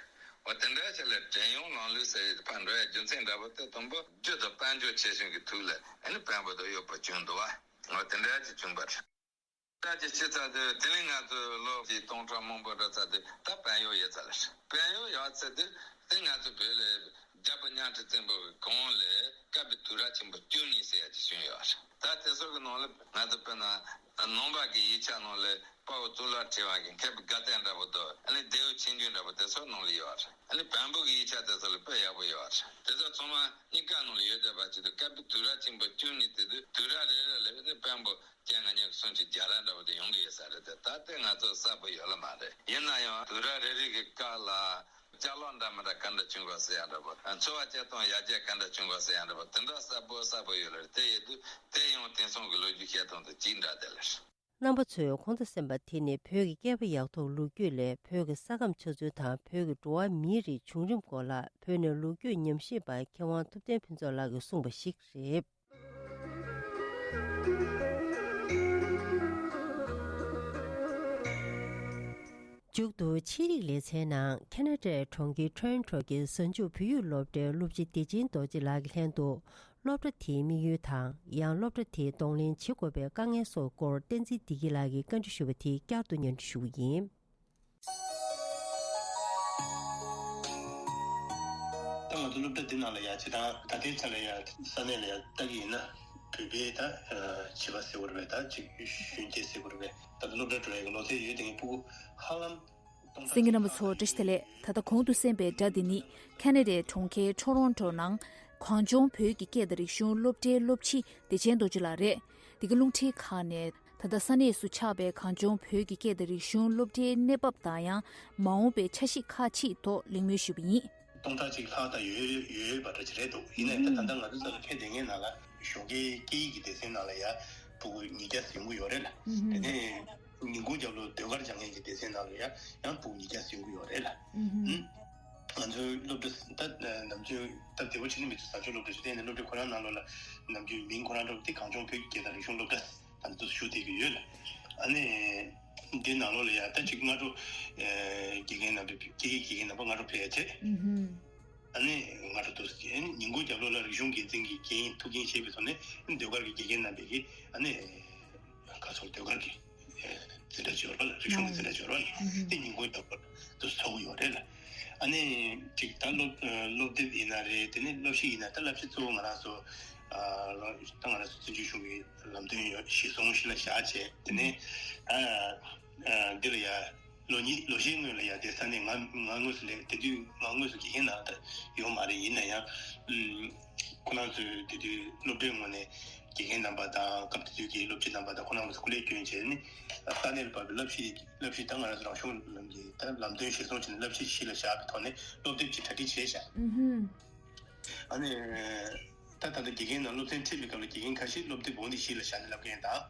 འོ་དེ་འདྲ་ཞིག་ལ་བྲན་གཡོག་ལམ་ལུགས་ཟེར་ཡི་ཕར་འགྲོ་ཡ་རྒྱུ་མཚན་འདྲ་པོ་དེ་དང་པོ་རྒྱུ་དང་དཔལ་འབྱོར་ཆེ་ཆུང་གི་ཐུགས་ལ་ཨ་ནི་དཔོན་པོ་དང་གཡོག་པོ་བྱུང་འདུག་བ། འོ་དེ་འདྲ་ཅིག་བྱུང་པ་རེད། ད་ཅི་ཕྱི་ཚ་དེ་དེ་ནི་ང་ཚོ་ལོ་གཅིག་སྟོང་ཕྲག་མང་པོ་འགྲོ་ཚ་དེ་ད་དཔལ་གཡོག་ཡོད་ཚ་ལ། དཔལ་གཡོག་ཡོད་ཚ་དེ་དེ་ང་ཚོ་བོད་ལ་རྒྱལ་པོ་གཉའ་ཁྲི་བཙན་པོ་གི་གོང་ལ་བཀའ་པའི་དུས་རབས་ཆེན་པོ་བཅུ་གཉིས་ཟེར་ཡ་ཅིག་བྱུང་ཡོད་རེད། ད་དེ་ཚོ་གི་ནང་ལ་ང་ཚོ་དཔེར་ན་ནང་པ་གི་ཡིག་ཆ་ནང་ལ་དཔའ་བོ་གཙུག་ལག་ཁྲི་པ་གི་མཁས་པའི་དགའ་སྟོན་འདྲ་པོ་དང་ཨ་ནི་ལྡེའུ་ཆིག་བརྒྱུད་འདྲ་པོ་དེ་ཚོ་ནང་ལ་ཡོད་རེད། ཨ་ནི་བོན་པོ་གི་ཡིག་ཆ་དེ་ཚོ་ལ་དཔེ་ཡག་པོ་ཡོད་རེད། དེ་ཚོ་ཚང་མ་གཉིས་ཀ་ནང་ལ་ཡོད་བསྡད་པ་ཅིག་ཏུ་བཀའ་པའི་དུས་རབས་ཆེན་པོ་བཅུ་གཉིས་དེ་དུས་དུས་རབས་རེ་རེ་ལ་ཨ་ནི་བོན་པོ་བཅོ་ལྔ་ཉི་ཤུ་སུམ་ཅུ་བརྒྱ་ར་འདྲ་པོ་དེ་ཡོང་གི་ཡོད་ས་རེད་དེ། ད་ལྟའི་ང་ཚོ་གསལ་པོ་ཡོད་ལ་མ་རེད། ཡིན་ན་ཡང་དུས་རབས་རེ་རེ་གི་སྐབས་ལ་ཅ་ལག་འདྲ་མི་འདྲ་ག་འདྲ་བྱུང་གོ་ཟེར་ཡ་འདྲ་པོ། འཚོ་བ་སྐྱེལ་སྟངས་ཡར་རྒྱས་ག་འདྲ་བྱུང་གོ་ཟེར་ཡ་འདྲ་པོ་དེ་འདྲ་གསལ་པོ་གསལ་པོ་ཡོད་ལ་དེ་ཡོད་དུས་དེ་ཡང་དེང་སང་གི་ལོ་རྒྱུས་བཤད་སྟངས་དང་གཅིག་འདྲ་དེ་ལ། རྣམ་པ་ཚོས་གོང་དུ་གསན་པ་དེ་ནི་བོད་ཀྱི་སྐྱེས་པ་ཡག་ཐོག་ལོ་རྒྱུས་ལས་བོད་ཀྱི་ས་ཁམས་ཆགས་ཚུལ་དང་བོད་ཀྱི་འགྲོ་བ་མིའི་རིགས་བྱུང་རིམ་སྐོར་ལ་བོད་ནས་ལོ་རྒྱུས་ཉམས་ཞིབ་པ་མཁས་དབང་ཐུབ་བསྟན་ཕུན་ཚོགས་ལགས་ཀྱིས་གསུངས་པ་ཞིག་རེད། མཇུག་ཏུ་ཆེད་རིགས་ལེ་ཚན་ནང་ཁེ་ན་ཌའི་གྲོང་ཁྱེར་ཊོ་རོན་ཊོ་གི་གཟའ་མཇུག་བོད་ཡིག་སློབ་གྲྭའི་སློབ་སྤྱི་བདེ་ཆེན་རྡོ་རྗེ་ལགས་ཀྱི་ལྷན་དུ་སློབ་གྲྭ་དེའི་དམིགས་ཡུལ་དང་ཡང་སློབ་གྲྭ་དེས་གདོང་ལེན་བྱེད་དགོས་པའི་དཀའ་ངལ་སོགས་སྐོར་བསྟན་འཛིན་བདེ་སྐྱིད་ལགས་ཀྱིས་བཀའ་འདྲི་ཞུས་པ་དེ་བསྐྱར་དུ་སྙན་སྒྲོན་ཞུ་གི་ཡིན། ད་ང་ཚོ་སློབ་གྲྭ་འདི་ནང་ལ་ཡ་སྤྱིར་བཏང་ད་ལྟའི་ཆ་ལ་ཡ་ས་གནས་ལ་ཡ་ལྟ་གི་ཡིན་ན་བོད་པའི་ད་བྱིས་པ་ཟེར་དགོས་རེད་པས། ད་ཅིག་གཞོན་སྐྱེས་ཟེར་དགོས་རེད་པས། ད་སློབ་གྲྭ་འགྲོ་ཡ་གི་ལོ་ཚད་ཡོད་དེ་ངའི་ཕྲུ་གུ་ཧ་ལམ་སྟོང་ཕྲག་གཅིག་ལྷག་ཙམ་ཡོད་རེད། གསན་མཁན་རྣམ་པ་ཚོ་བཀྲ་ཤིས་བདེ་ལེགས། ད་ལྟ་གོང་དུ་གསན་པའི་སྒྲ་འདི་ནི་ཁེ་ན་ཌའི་གྲོང་ཁྱེར་ཊོ་རོན་ཊོ་ནང་གངས་ལྗོངས་བོད་ཀྱི་སྐད་དང་རིག་གཞུང་སློབ་གྲྭའི་སློབ་སྤྱི་བདེ་ཆེན་རྡོ་རྗེ་ལགས་རེད། འདི་ག་རླུང་འཕྲིན་ཁང་ནས་ད་ལྟ་ས་གནས་སུ་ཆགས་པའི་གངས་ལྗོངས་བོད་ཀྱི་སྐད་དང་རིག་གཞུང་སློབ་གྲྭའི་གནས་བབ་དང་ཡང་མ་འོངས་པའི་འཆར་གཞི་ཁག་ཅིག་ཐོག་གླེང་མོལ་ཞུས་པ་ཡིན། སྟོང་ཕྲག་གཅིག་ལྷག་ཙམ་ཡོད་ཡོད་པ་འདྲ་ཅིག་རེད་འདུག་ཡིན་ནའི་ད་ད་ལྟ་ང་ཚོ་ས་ལ་ཕེབས་བསྡད་མཁན་ནང་ལ་ཞོགས་ཀའི་སྐད་ཡིག་གི་སྡེ་ཚན་ནང་ལ་ཡ་ཕྲུ་གུ་ཉིས་བརྒྱ་ཟིན་གྱི་ཡོད་རེད་ལ། དེ་ནས་ཉིན་གུང་རྒྱབ་ལོགས་ཟློས་གར་སྦྱང་མཁན་གྱི་སྡེ་ཚན་ནང་ལ་ཡ་ཡང་ཕྲུ་གུ་ཉིས་བརྒྱ་ཟིན་གྱི་ཡོད་རེད་ལ། ང་ཚོའི་སློབ་གྲྭ་ད་ནམ་རྒྱུན་སྟབས་བདེ་པོ་བྱས་ནས་མི་ཚོ་བཟའ་སྤྱོད་སློབ་གྲྭ་ཞུ་དེ་ནས་སློབ་གྲྭ་ཁོ་རང་ནང་ལོགས་ལ་ནམ་རྒྱུན་མིང་ཁོ་རང་འདྲ་པོ་དེ་གངས་ལྗོངས་བོད་ཀྱི་སྐད་དང་རིག་གཞུང་སློབ་གྲྭ་ད་ལྟ་ཞུ་བསྡད་ཀྱི་ཡོད་ལ། ཨ་ནི་འདི་ནང་ལོགས་ལ་ཡ་ད་ཅིག་སྔ་དྲོ་ཨེ་དགེ་རྒན་རྣམ་པས་དགེ་རྒན་དགེ་རྒན་རྣམ་པ་སྔ་དྲོ་ཕེབས་ཡ་བྱས། ཨ་ནི་སྔ་དྲོ་དུ་ཨ་ནི་ཉིན་གུང་རྒྱབ་ལོགས་ལ་རིག་གཞུང་འགན་འཛིན་གྱི་འགན་ཐུགས་འགན་བཞེས་པའི་ཐོག་ནས་ཟློས་གར་གྱི་དགེ་རྒན་རྣམ་པས་ཀྱིས་ཨ་ནི་ག་ཚོད་ཟློས་གར་གྱི་འཛིན་གྲྭ་འབྱོར་བ་ལ་རིག་གཞུང་གི་འཛིན་གྲྭ་འབྱོར་བ་ལ་དེ་ཉིན་གུང་རྒྱབ་ལོགས་དུ་ཚོགས་ཀྱི་ཡོད་རེད་ལ། ཨ་ནི་ཅིག་ད་སློབ་སློབ་དེབ་ཡིན་ན་རེད། དེ་ནས་སློབ་གཞི་ཡིན་ན་ད་བསླབ་གཞི་གཙོ་བོ་ང་རང་ཚོ་ད་ང་རང་ཚོ་བཙན་བྱོལ་གཞུང་གི་ལམ་སྟོན་ཡོད་གཞི་བཟུང་གཞི་ལ་བཞག་བྱས་དེ་ནས་ཨ་ཨ་འདི་ལ་ཡ་ལོ་གཉིས་ལོ་ཤས་སྔོན་ལ་ཡ་དེ་ས་གནས་ང་ང་དངོས་སུ་ལས་དེ་དུས་ང་དངོས་སུ་དགེ་རྒན་ནང་ད་ཡོད་མ་རེད། ཡིན་ན་ཡང་ཨུམ་ཁོ་རང་ཚོས་དེ་དུས་སློབ་གྲྭའི་ངོས་ནས་དགེ་རྒན་རྣམ་པ་དང་སྐབས་དེ་དུས་ཀྱི་སློབ་སྤྱི་རྣམ་པ་དང་ཁོ་རང་ཚོ་སྐུ་ལས་བསྐྱོན་བྱས་ནས་ས་གནས་ལ་བབས་པའི་བསླབ་གཞི་བསླབ་གཞི་ད་ང་རང་ཚོ་རང་གཞུང་ལམ་གྱི་ད་ལམ་སྟོན་གཞིར་བཟུང་བྱས་ནས་བསླབ་གཞི་གཞི་ལ་བཞག་པའི་ཐོག་ནས་སློབ་དེབ་ཅིག་གྲ་སྒྲིག་བྱས་ཤག་ཨུ་ཧུམ། ཨ་ནི། ད་ད་ལྟ་དགེ་རྒན་ནང་སློབ་ཚན་ཁྲིད་པའི་སྐབས་ལ་དགེ་རྒན་ཁ་ཤས་སློབ་དེབ་འོང་དེ་གཞི་ལ་བཞག་ནས་བསླབ་མཁན་དང་།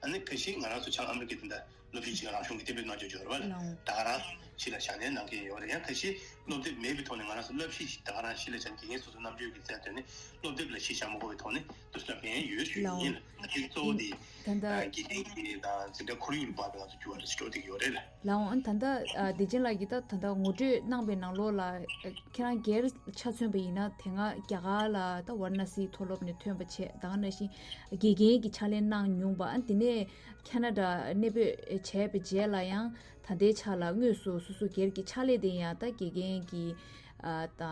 ཨ་ནི་ཁ་ཤས་ང་རང་ཚོ་བྱང་ཨ་མི་རི་ཀའི་དེ་འདྲ་སློབ་གཞི་ཅིག་རང་གཞུང་གི་གཏན་འབེབས་གནང་ཆོག་ཡོད་རེད་བ། ལའོ། ད་ག་རང་གཞི་ལ་བཞག་ནས་གནང་མཁན་ཡོད་རེད། ཡང་ཁ་ཤས་སློབ་དེབ་མེད་པའི་ཐོག་ནས་ང་རང་ཚོ་བསླབ་གཞི་ཞིག་ད་ག་རང་གཞི་ལ་བཞག་མཁན་ཡིན་སོ་སོ་རྣམ་དཔྱོད་ཀྱི་རྩལ་ཐོན་ནས་སློབ་དེབ་ལ་གཞི་བཞག་མ་དགོས་པའི་ཐོག་ནས་དུ་བསླབ་མཁན་ཡོད་ཞུ་ཡིན། ལའོ། ད་དེ་གཙོ་བོ་དེ་ད་ལྟ་དགེ་རྒན་གྱི་དང་འཛིན་གྲྭ་ཁོར་ཡུག་ལ་བབས་པའི་ང་ཚོ་འགྱུར་བ་འགྲོ་ཞིག་འགྲོ་བསྡད་ཀྱི་ཡོད་རེད་ལ། ལའོ། ཨ་ནི་ད་ལྟ་ཨ་བདེ་ཆེན་ལགས་ཀྱིས་ད་ད་ལྟ་ངོ་སྤྲོད་གནང་པའི་ནང་ལོགས་ལ་ཨ་ཁྱེད་རང་སྒེར་ཆ་མཚོན་པ་ཡིན་ན་དེ་སྔ་རྒྱ་གར་ལ་ད་ཝཱ་ར་ཎ་སིའི་མཐོ་སློབ་ནས་ཐོན་པ་བྱས། ད་ག་ནང་བཞིན་དགེ་རྒན་གྱི་ཕྱག་ལས་གནང་མྱོང་པ། ཨ་ནི་དེ་ནས་ཁེ་ན་ཌ་གནས་སྤོས་བྱས་པའི་རྗེས་ལ་ཡང་ད་ལྟའི་ཆ་ལ་དངོས་སུ་སོ་སོ་སྒེར་གྱི་ཕྱག་ལས་དེ་ཡང་ད་དགེ་རྒན་གྱི་ཨ་ད་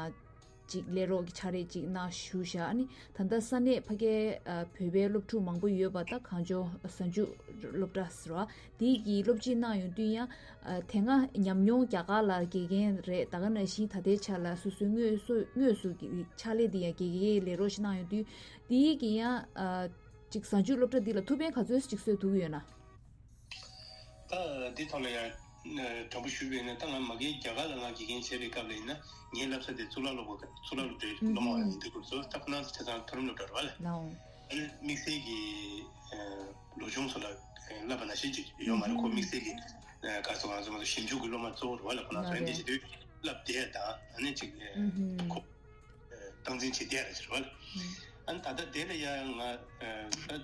ཅིག་ལས་རོགས་ཀྱི་ཕྱག་ལས་ཅིག་གནང་བཞུགས་བཞག་ཨ་ནི་ད་ལྟ་ས་གནས་ཕ་གའི་ཨ་བོད་པའི་སློབ་ཕྲུག་མང་པོ་ཡོད་པ། ད་གངས་ལྗོངས་གཟའ་མཇུག་སློབ་གྲྭ་ཟེར་བ་དེ་གི་སློབ་སྤྱི་གནང་ཡོང་དུས་ཡང་ཨ་དེ་སྔ་ཉམས་མྱོང་རྒྱ་གར་ལ་དགེ་རྒན་རེད། ད་ག་ནང་བཞིན་ད་ལྟའི་ཆ་ལ་སོ་སོའི་དངོས་སུ་དངོས་སུ་གི་ཕྱག་ལས་དེ་ཡང་དགེ་རྒན་ལས་རོགས་ཤིག་གནང་ཡོང་དུས་དེ་གི་ཡང་ཨ་ཅིག་གཟའ་མཇུག་སློབ་གྲྭ་འདི་ལ་ཐུགས་ཕན་ག་ཚོད་ཅིག་གསོས་ཐུབ་ཀྱི་ཡོད་ན། ད་འདི་ཐོག་ལ་ཡང་དྲང་པོ་ཞུས་པ་ཡིན་ན། ད་ང་མ་གིའི་རྒྱ་གར་ལ་ང་དགེ་རྒན་བྱས་པའི་སྐབས་ལ་ཡིན་ན། ངའི་བསླབ་ས་དེ་གཙུག་ལག་སློབ་གཙུག་ལག་སློབ་གྲྭའི་སློབ་མ་ཡིན་དུས་སྐབས་སུ། ད་ཁོ་རང་ཚོ་ཆ་ཚང་མཐོ་རིམ་སློབ་གྲྭ་རེད་བ་ལ། ལའོ། ཨ་ནི་དམིགས་བསལ་གྱི་ལོ་ཆུང་ཚོ་ལ་བསླབ་པ་ནང་བཞིན་ཅིག་ཡོད་མ་རེད། ཁོ་དམིགས་བསལ་གྱི་ག་སོ་ང་ཚོ་ང་ཚོ་ཞིབ་འཇུག་གི་སློབ་མ་གཙོ་བོ་རེད་བ་ལ། ཁོ་རང་ཚོ་ཨ་འདི་བྱེད་དུས་བསླབ་བསྡད་དང་། ཨ་ནི་ཅིག་ཁོ་སྟངས་འཛིན་བྱེད་བསྡད་ར་ཅིག་རེད་བ་ལ། ཨ་ནི་ད་ལྟ་དེ་ལ་ཡང་ང་ད་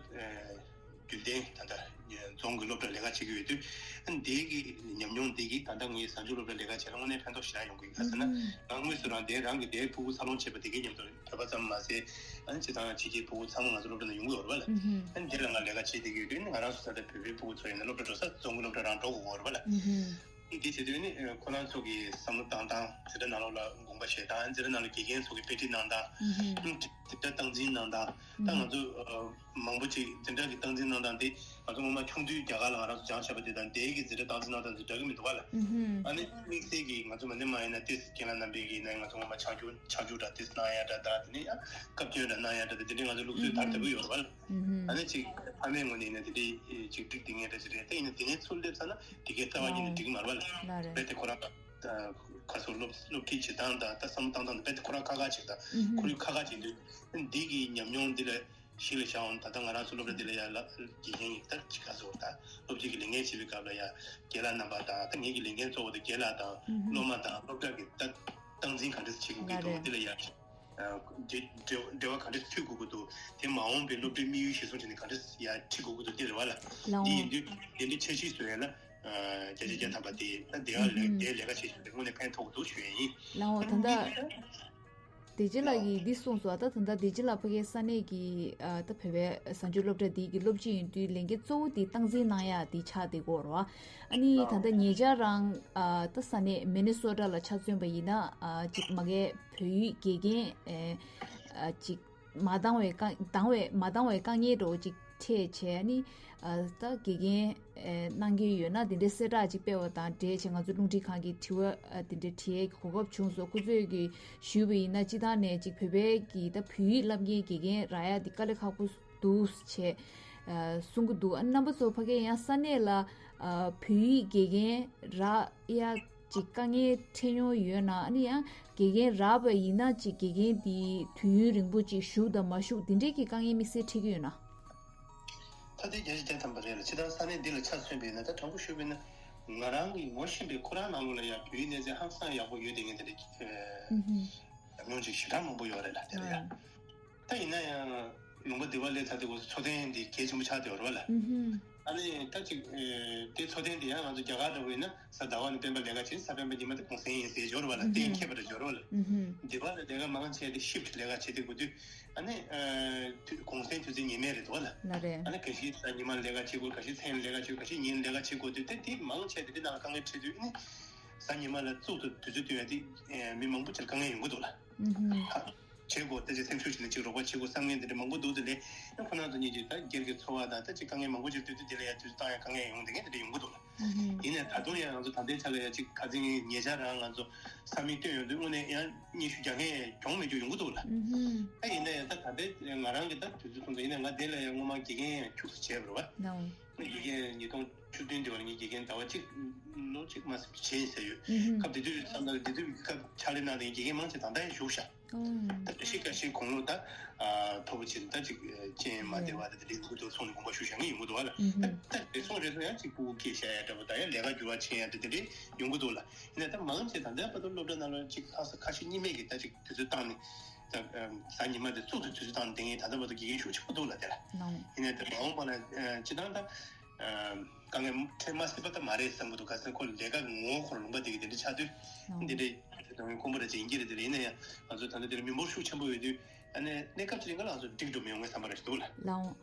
རྒྱུན་ལྡན་ད་ལྟ་རྫོང་གི་སློབ་གྲྭར་ལས་ཀ་བྱེད་ཀྱི་ཡོད་དུས། ཨ་ནི་དེ་གི་ཉམས་མྱོང་དེ་གིས་ད་ལྟ་ངས་གཟའ་མཇུག་སློབ་གྲྭར་ལས་ཀ་བྱས་ན་དངོས་གནས་ཕན་ཐོགས་ཞེ་དྲག་ཡོང་གི་ཡོད། ག་ཟེར་ན་ང་དངོས་སུ་རང་དེ་རང་གི་དེའི་ཕྲུ་གུ་འཚར་ལོངས་བྱེད་པ་དེ་གའི་མཉམ་དུ་བོད་པ་ཙམ་མ་ཟད། ཨ་ནི་སྤྱིར་བཏང་ཕྱི་རྒྱལ་ཕྲུ་གུ་ཚང་མ་ང་ཚོ་སློབ་གྲྭ་ནང་ཡོང་གི་ཡོད་རེད་བ་ལ། ཨ་ནི་དེ་ལ་ང་ལས་ཀ་བྱེད་བསྡད་ཀྱི་ཡོད་དུས། ཨ་ནི་ང་རང་ཚོ་ད་ལྟ་བོད་པའི་ཕྲུ་གུ་ཚོ་ཡིན་ན་སློབ་གྲྭ་འགྲོ་ས་རྫོང་གི་སློབ་གྲྭ་རང་འགྲོ་དགོས་ཀྱི་ཡོད་རེད་བ་ལ། འདི་བྱེད་དུས་ནི་ཁོ་རང་ཚོ་གི་བསམ་བློ་བཏང་སྟངས་འཛིན་གྲྭ་ནང་ལོགས་ལ་དགོངས་པ་བཞེས་སྟངས། འཛིན་གྲྭ་ནང་ལ་དགེ་རྒན་ཚོ་གི་དཔེ་ཁྲིད་གནང་སྟངས། འཛིན་གྲྭ་སྟངས་འཛིན་གནང་སྟངས། ད་ང་ཚོ་མང་པོ་ཅིག་འཛིན་གྲྭ་གི་སྟངས་འཛིན་གནང་སྟངས་དེ་ང་ཚོ་སྔོན་མ་ཆུང་དུས་རྒྱ་གར་ལ་ང་རང་ཚོ་སྦྱངས་བཞག་པ་དེ་དང་དེའི་གི་འཛིན་གྲྭ་སྟངས་འཛིན་གནང་སྟངས་དེ་འདྲ་གི་མི་འདུག་ག་ལ། ཨ་ནི་དམིགས་བསལ་གྱི་ང་ཚོ་མ་ནས་མ་ཡིན་ན་ཏིས་རྒན་ལགས་རྣམ་པས་གི་ནས་ང་ཚོ་སྔོན་མ་ཕྱག་རྒྱུ་ཕྱག་རྒྱུ་འདྲ་ཏིས་གནང་ཡ་འདྲ་དང་། དེ་ནས་ཡང་བཀའ་བཀྱོན་འདྲ་གནང་ཡ་འདྲ་དེ་འདྲའི་ང་ཚོ་ལུགས་སྲོལ་དར་དར་གི་ཡོད་རེད་བ་ལ། ཨ་ནི་ཅིག་ཕ་མའི་ངོས་ནས་ཡིན་ན་དེ་འདྲའི་ཅིག་འགྲིག་བསྡད་མཁན་འདྲ་ཅིག་རེད། དེ་ཡིན་ན་དེ་ནས་ཚུར་སླེབས་ཚར་ན་དེ་གའི་རྩ་བ་ཉིད་ནས་འགྲིག་མ་རེད་བ་ལ། རེད་དེ་ཁོ་རང་ཁ་སོ་སློབ་སློབ་ཁྲིད་བྱེད་སྟངས་དང་ད་བསམ་བློ་བཏང་སྟངས་དེ་རྦད་དེ་ཁོ་རང་ཁག་ཁག་ཅིག་དང་ཁོར་ཡུག་ཁག་ཁག་ཅིག་འདུག་འདི་གི་ཉམས་མྱོང་འདི་ལ་གཞི་ལ་བཞག་འོང་། ད་ལྟ་ང་རང་ཚོ་སློབ་གྲྭ་འདི་ལ་ཡ་ལ་དགེ་རྒན་ཡིན་ད་ཅིག་ཁ་སོ་ད་སློབ་ཁྲིད་ཀྱི་ལས་འགན་བྱེད་པའི་སྐབས་ལ་ཡ་རྒན་ལགས་རྣམ་པ་དང་། ད་ངེད་ཀྱི་ལས་འགན་གཙོ་བོ་དེ་རྒན་ལགས་དང་སློབ་མ་དང་སློབ་གྲྭ་གི་ད་སྟངས་འཛིན་ག་འདྲ་བྱེད་དགོས་ཀྱི་འདུག་འདི་ལ་ཡ་འབྲེལ་འབྲེལ་བ་ག་འདྲ་མཐུད་དགོས་ཀྱི་འདུག་དེ་མ་འོངས་པའི་སློབ་གྲྭའི་དམིགས་ཡུལ་གཞིར་བཟུང་བྱས་ནས་ག་འདྲ་ཡ་ཁྲིད་དགོས་ཀྱི་འདུག་འདི་རེད་བ་ལ། འདི་ཡིན་དུས་འདི་འདྲའི་འཆར་གཞི་བཟོ་ཡ་ལ། བརྒྱ་ཆ་བརྒྱ་ཐམ་པ་དེ་ད་དེ་ག་ལས་དེའི་ལས་ཀ་བྱེད་བཞིན་པའི་དངོས་གནས་ཕན་ཐོགས་འདུག་ཞུ་ཡ་ཡིན། ལའོ་ད་ལྟ་བདེ་ཆེན་ལགས་ཀྱིས་འདི་གསུངས་སོང་། ད་ད་ལྟ་བདེ་ཆེན་ལགས་ཕ་གིའི་ས་གནས་ཀྱི་ད་བོད་པའི་གཟའ་མཇུག་སློབ་གྲྭ་འདི་གི་སློབ་སྤྱི་ཡིན་དུས་ལས་འགན་གཙོ་བོ་འདི་སྟངས་འཛིན་གནང་ཡ་འདི་ཆགས་བསྡད་ཀྱི་ཡོད་རེད་བ། ཨ་ནི་ད་ལྟ་ཉེ་ཆར་རང་ད་ས་གནས་མི་ནི་སོ་ཊ་ལ་ཆ་མཚོན་པ་ཡིན་ན་ཅིག་མ་གིའི་བོད་ཡིག་དགེ་རྒན་ཅིག་མ་འདང་བའི་དཀའ་འདང་བའི་མ་འདང་བའི་དཀའ་ངལ་འདྲ་བོ་ཅིག་འཕྲད་བྱས་ནི། ད་དགེ་རྒན་གནང་གི་ཡོད་ན་དེ་འདྲའི་གསལ་བསྒྲགས་ཅིག་སྤེལ་བ་དང་འབྲེལ་བྱས་ང་ཚོ་རླུང་འཕྲིན་ཁང་གི་དྲི་བ་དེ་འདྲའི་དྲི་ཡའི་གོ་སྐབས་བྱུང་སོང་། སྐུ་ཚོས་ཀྱིས་ཞུས་པ་ཡིན་ན་སྤྱི་བཏང་ནས་ཅིག་བོད་པའི་གི་ད་བོད་ཡིག་བསླབ་མཁན་དགེ་རྒན་རག་ཡ་དེ་དཀའ་ལས་ཁག་པོ་འདུག་ཅེས་གསུང་གི་འདུག་ཨ་རྣམ་པ་ཚོ་ཕ་གིའི་ཡང་ས་གནས་ལ་བོད་ཡིག་དགེ་རྒན་རག་ཡ་ཅིག་དཀའ་ངལ་འཕྲད་མྱོང་ཡོད་ན། ཨ་ནི་ཡང་དགེ་རྒན་རག་པ་ཡིན་ན་ཅིག་དགེ་རྒན་དེ་དུས་ཡུན་རིང་པོ་ཅིག་བཞུགས་དང་མ་བཞུགས་དེ་འདྲའི་གི་དཀའ་ངལ་དམིགས་བསལ་འཕྲད་ཀྱི་ཡོད་ན། ད་ལྟའི་བརྒྱ་ཆ་བརྒྱ་ཐམ་པ་རེད་ལ། ཕྱི་ཐང་ས་གནས་འདི་ལ་ཆ་མཚོན་པ་ཡིན་ན། ད་དྲང་པོ་ཞུས་པ་ཡིན་ན་ང་རང་གིས་ངོ་ཤེས་པའི་ཁོ་རང་ནང་ལོགས་ལ་ཡང་བོད་ཡིག་གནས་ཚད་ཧང་སང་ཡག་པོ་ཡོད་བསྡད་མཁན་དེ་འདྲ་ཉམས་མྱོང་ཅིག་ཞེ་དྲག་མང་པོ་ཡོད་རེད་ལ། དེ་ལ་ཡང་། ད་ཡིན་ན་ཡང་ལུང་པ་འདི་པར་སླེབས་ཚར་དུས་འཚོ་རྟེན་འདི་གལ་ཆེན་པོ་ཆགས་བསྡད་ཡོད་རེད་བ་ལ། ཨ་ནི་ད་ཅིག་དེ་འཚོ་རྟེན་འདི་ཡང་ང་ཚོ་རྒྱ་གར་འདྲ་བོ་ཡིན་ན་གཟའ་ཟླ་བ་ནི་སྤེན་པ་ལས་ཀ་བྱེད། གཟའ་སྤེན་པ་ཉི་མ་དེ་གུང་སེང་ཡིན་ཟེར་ཡོད་རེད་བ་ལ། གཏན་འཁེལ་བ་རེད་ཡོད་རེད་བ་ལ། འདི་པར་ལ་ལས་ཀ་མང་ཆེ་དེ་ཤིབ་ཊི་ལས་ཀ་བྱེད་བསྡད་དགོས་དུས། ཨ་ནི་དུས་གུང་སེང་དུས་ཚོད་ངེས་མེད་རེད་འདུག་བ་ལ། ལ་རེད། ཨ་ནི་ག་ཤེད་གཟའ་ཉི་མ་ལས་ཀ་བྱེད་དགོས། ག་ཤེད་མཚན་ལས་ཀ་བྱེད་དགོས། ག་ཤེད་ཉིན་ལས་ཀ་བྱེད་དགོས་དུས། དེ་དེ་མང་ཆེ་དེ་འདི་ནང་ལ་དཀའ་ངལ་འཕྲད་དུས། ཨ་ནི་གཟའ་ཉི་མ་ལ་གཙུག་ཏུ་དུས་ཚོད་བཏོན་ཡ་དེ་མི་མང་པོ་ཅིག་དཀའ་ངལ་ཡོང་གི་འདུག་ལ། བྱེད་དགོས། ད་ཅིག་སེམས་ཤུགས་ཞིག་ནས་ཅིག་རོགས་པ་བྱེད་དགོས་བསམ་མཁན་དེ་འདྲ་མང་པོ་འདུག་དེ་ལས་ཁོ་རང་ཚོ་གཉིས་ཀྱིས་ད་སྒེར་གྱི་འཚོ་བ་དང་ད་ཅིག་དཀའ་ངལ་མང་པོ་ཅིག་འདུག་དུས་དེ་ལ་ཡ་དུས་ཚོད་བཏང་ཡ་དཀའ་ངལ་ཡོང་དེ་འདྲ་ཡོང་གི་འདུག་ལ། ཡིན་ནའི་ད་དུང་ཡང་ང་ཚོ་ད་ལྟའི་ཆ་ལ་ཡ་ཅིག་ཁ་སང་ཉེ་ཆར་རང་ང་ཚོ་ས་མིག་བཏོན་ཡོང་དུས་དངོས་གནས་ཡང་སྙན་ཞུ་རྒྱག་མཁན་ཡང་གྱོང་མེད་རྒྱུ་ཡོང་གི་འདུག་ལ། ད་ཡིན་ན་ཡང་ད་ད་ལྟའི་ང་རང་གི་ད་དུས་ཚོད་མཚོན་ཚེ་ཡིན་ན་ང་དེ་ལ་ཡང་སྔོན་མ་དགེ་རྒན་ཡང་ཁྱུག་ཙམ་བྱས་པ་རེད་བ། དགེ་རྒན་ཉིས་སྟོང་བཅུ་བདུན་དེ་བར་ངའི་དགེ་རྒན་ཟླ་བ་གཅིག་ལོ་གཅིག་མ་ཟིན་བྱས་ཡིན་ཟེར་ཡོད། སྐབས་དེ་དུས་བསམ་ན་དེ་དུས་སྐབས་ཕྱག་ལས་གནང་དེ་དགེ་རྒན་མང་ཆེ་ད་ལྟ་ཡང་བཞུགས་ཤག་ད་ཁ་ཤས་ཁ་ཤས་དགུང་ལོ་ད་མཐོ་པོ་ཕྱིན་ད་ཅིག་རྐྱེན་མ་བདེ་བ་དེ་དེ་འདྲའི་ཡོང་གི་འདུག་སོང་ནས་དགོངས་པ་ཞུ་བཞག་མཁན་ཡོང་གི་འདུག་བ་ལ། ད་ད་རེ་ཟུང་རེ་ཟུང་ཡང་ཅིག་སྤུ་གུ་སྐྱེས་བཞག་ཡ་འདྲ་པོ་དང་ཡང་ལས་ཀ་འགྱུར་བ་ཕྱིན་ཡ་དེ་དེ་འདྲའི་ཡོང་གི་འདུག་ལ། ཡིན་ན་ད་མང་ཆེ་ད་ལྟ་བར་དུ་སློབ་གྲྭ་ནང་ལ་ཅིག་ལྷག་ས་ཁ་ཤས་གཉིས་མེད་ཀྱི་ད་ཅིག་དུས་ཚོད་བཏང་ནས་ད་གཟའ་ཉི་མ་དེ་གཙུག་ཏུ་དུས་ཚོད་བཏང་ནས་བསྡད་མཁན་ད་ལྟ་བར་དུ་དགེ་རྒན་ཞེ་པོ་ཅིག་འདུག་ལ། དེ་ལ་ཡིན་ན་ད་མ་འོངས་པ་ལ་སྤྱིར་བཏང་ད། དཀའ་ངལ་འཕྲད་མ་སྲིད་པ་ད་མ་རེད་བསམ་གྱི་འདུག་ག་ཟེར་ཁོ་ལས་ཀ་གི་ངོ་བོ་ཁོ་རང་ལུང་པ་དེ་གི་དེ་འདྲ་ཆགས་དུས། འདི་འདྲའི་དོན་དངོས་ཁོང་པོ་ར་ཅིག་ཡིན་གྱི་རེད། དེ་ལ་ཡིན་ན་ཡང་ང་ཚོ་ད་ལྟ་འདིར་མི་འབོར་ཤུགས་ཆེན་པོ་ཡོད་དུས། ཨ་ནི་གནས་སྐབས་ཅིག་རིང་ལ་ང་ཚོ་འགྲིག་འགྲོ་མི་ཡོང་ངའི་བསམ་པ་ར་ཞིག་འདུག་ལ། ལའོ།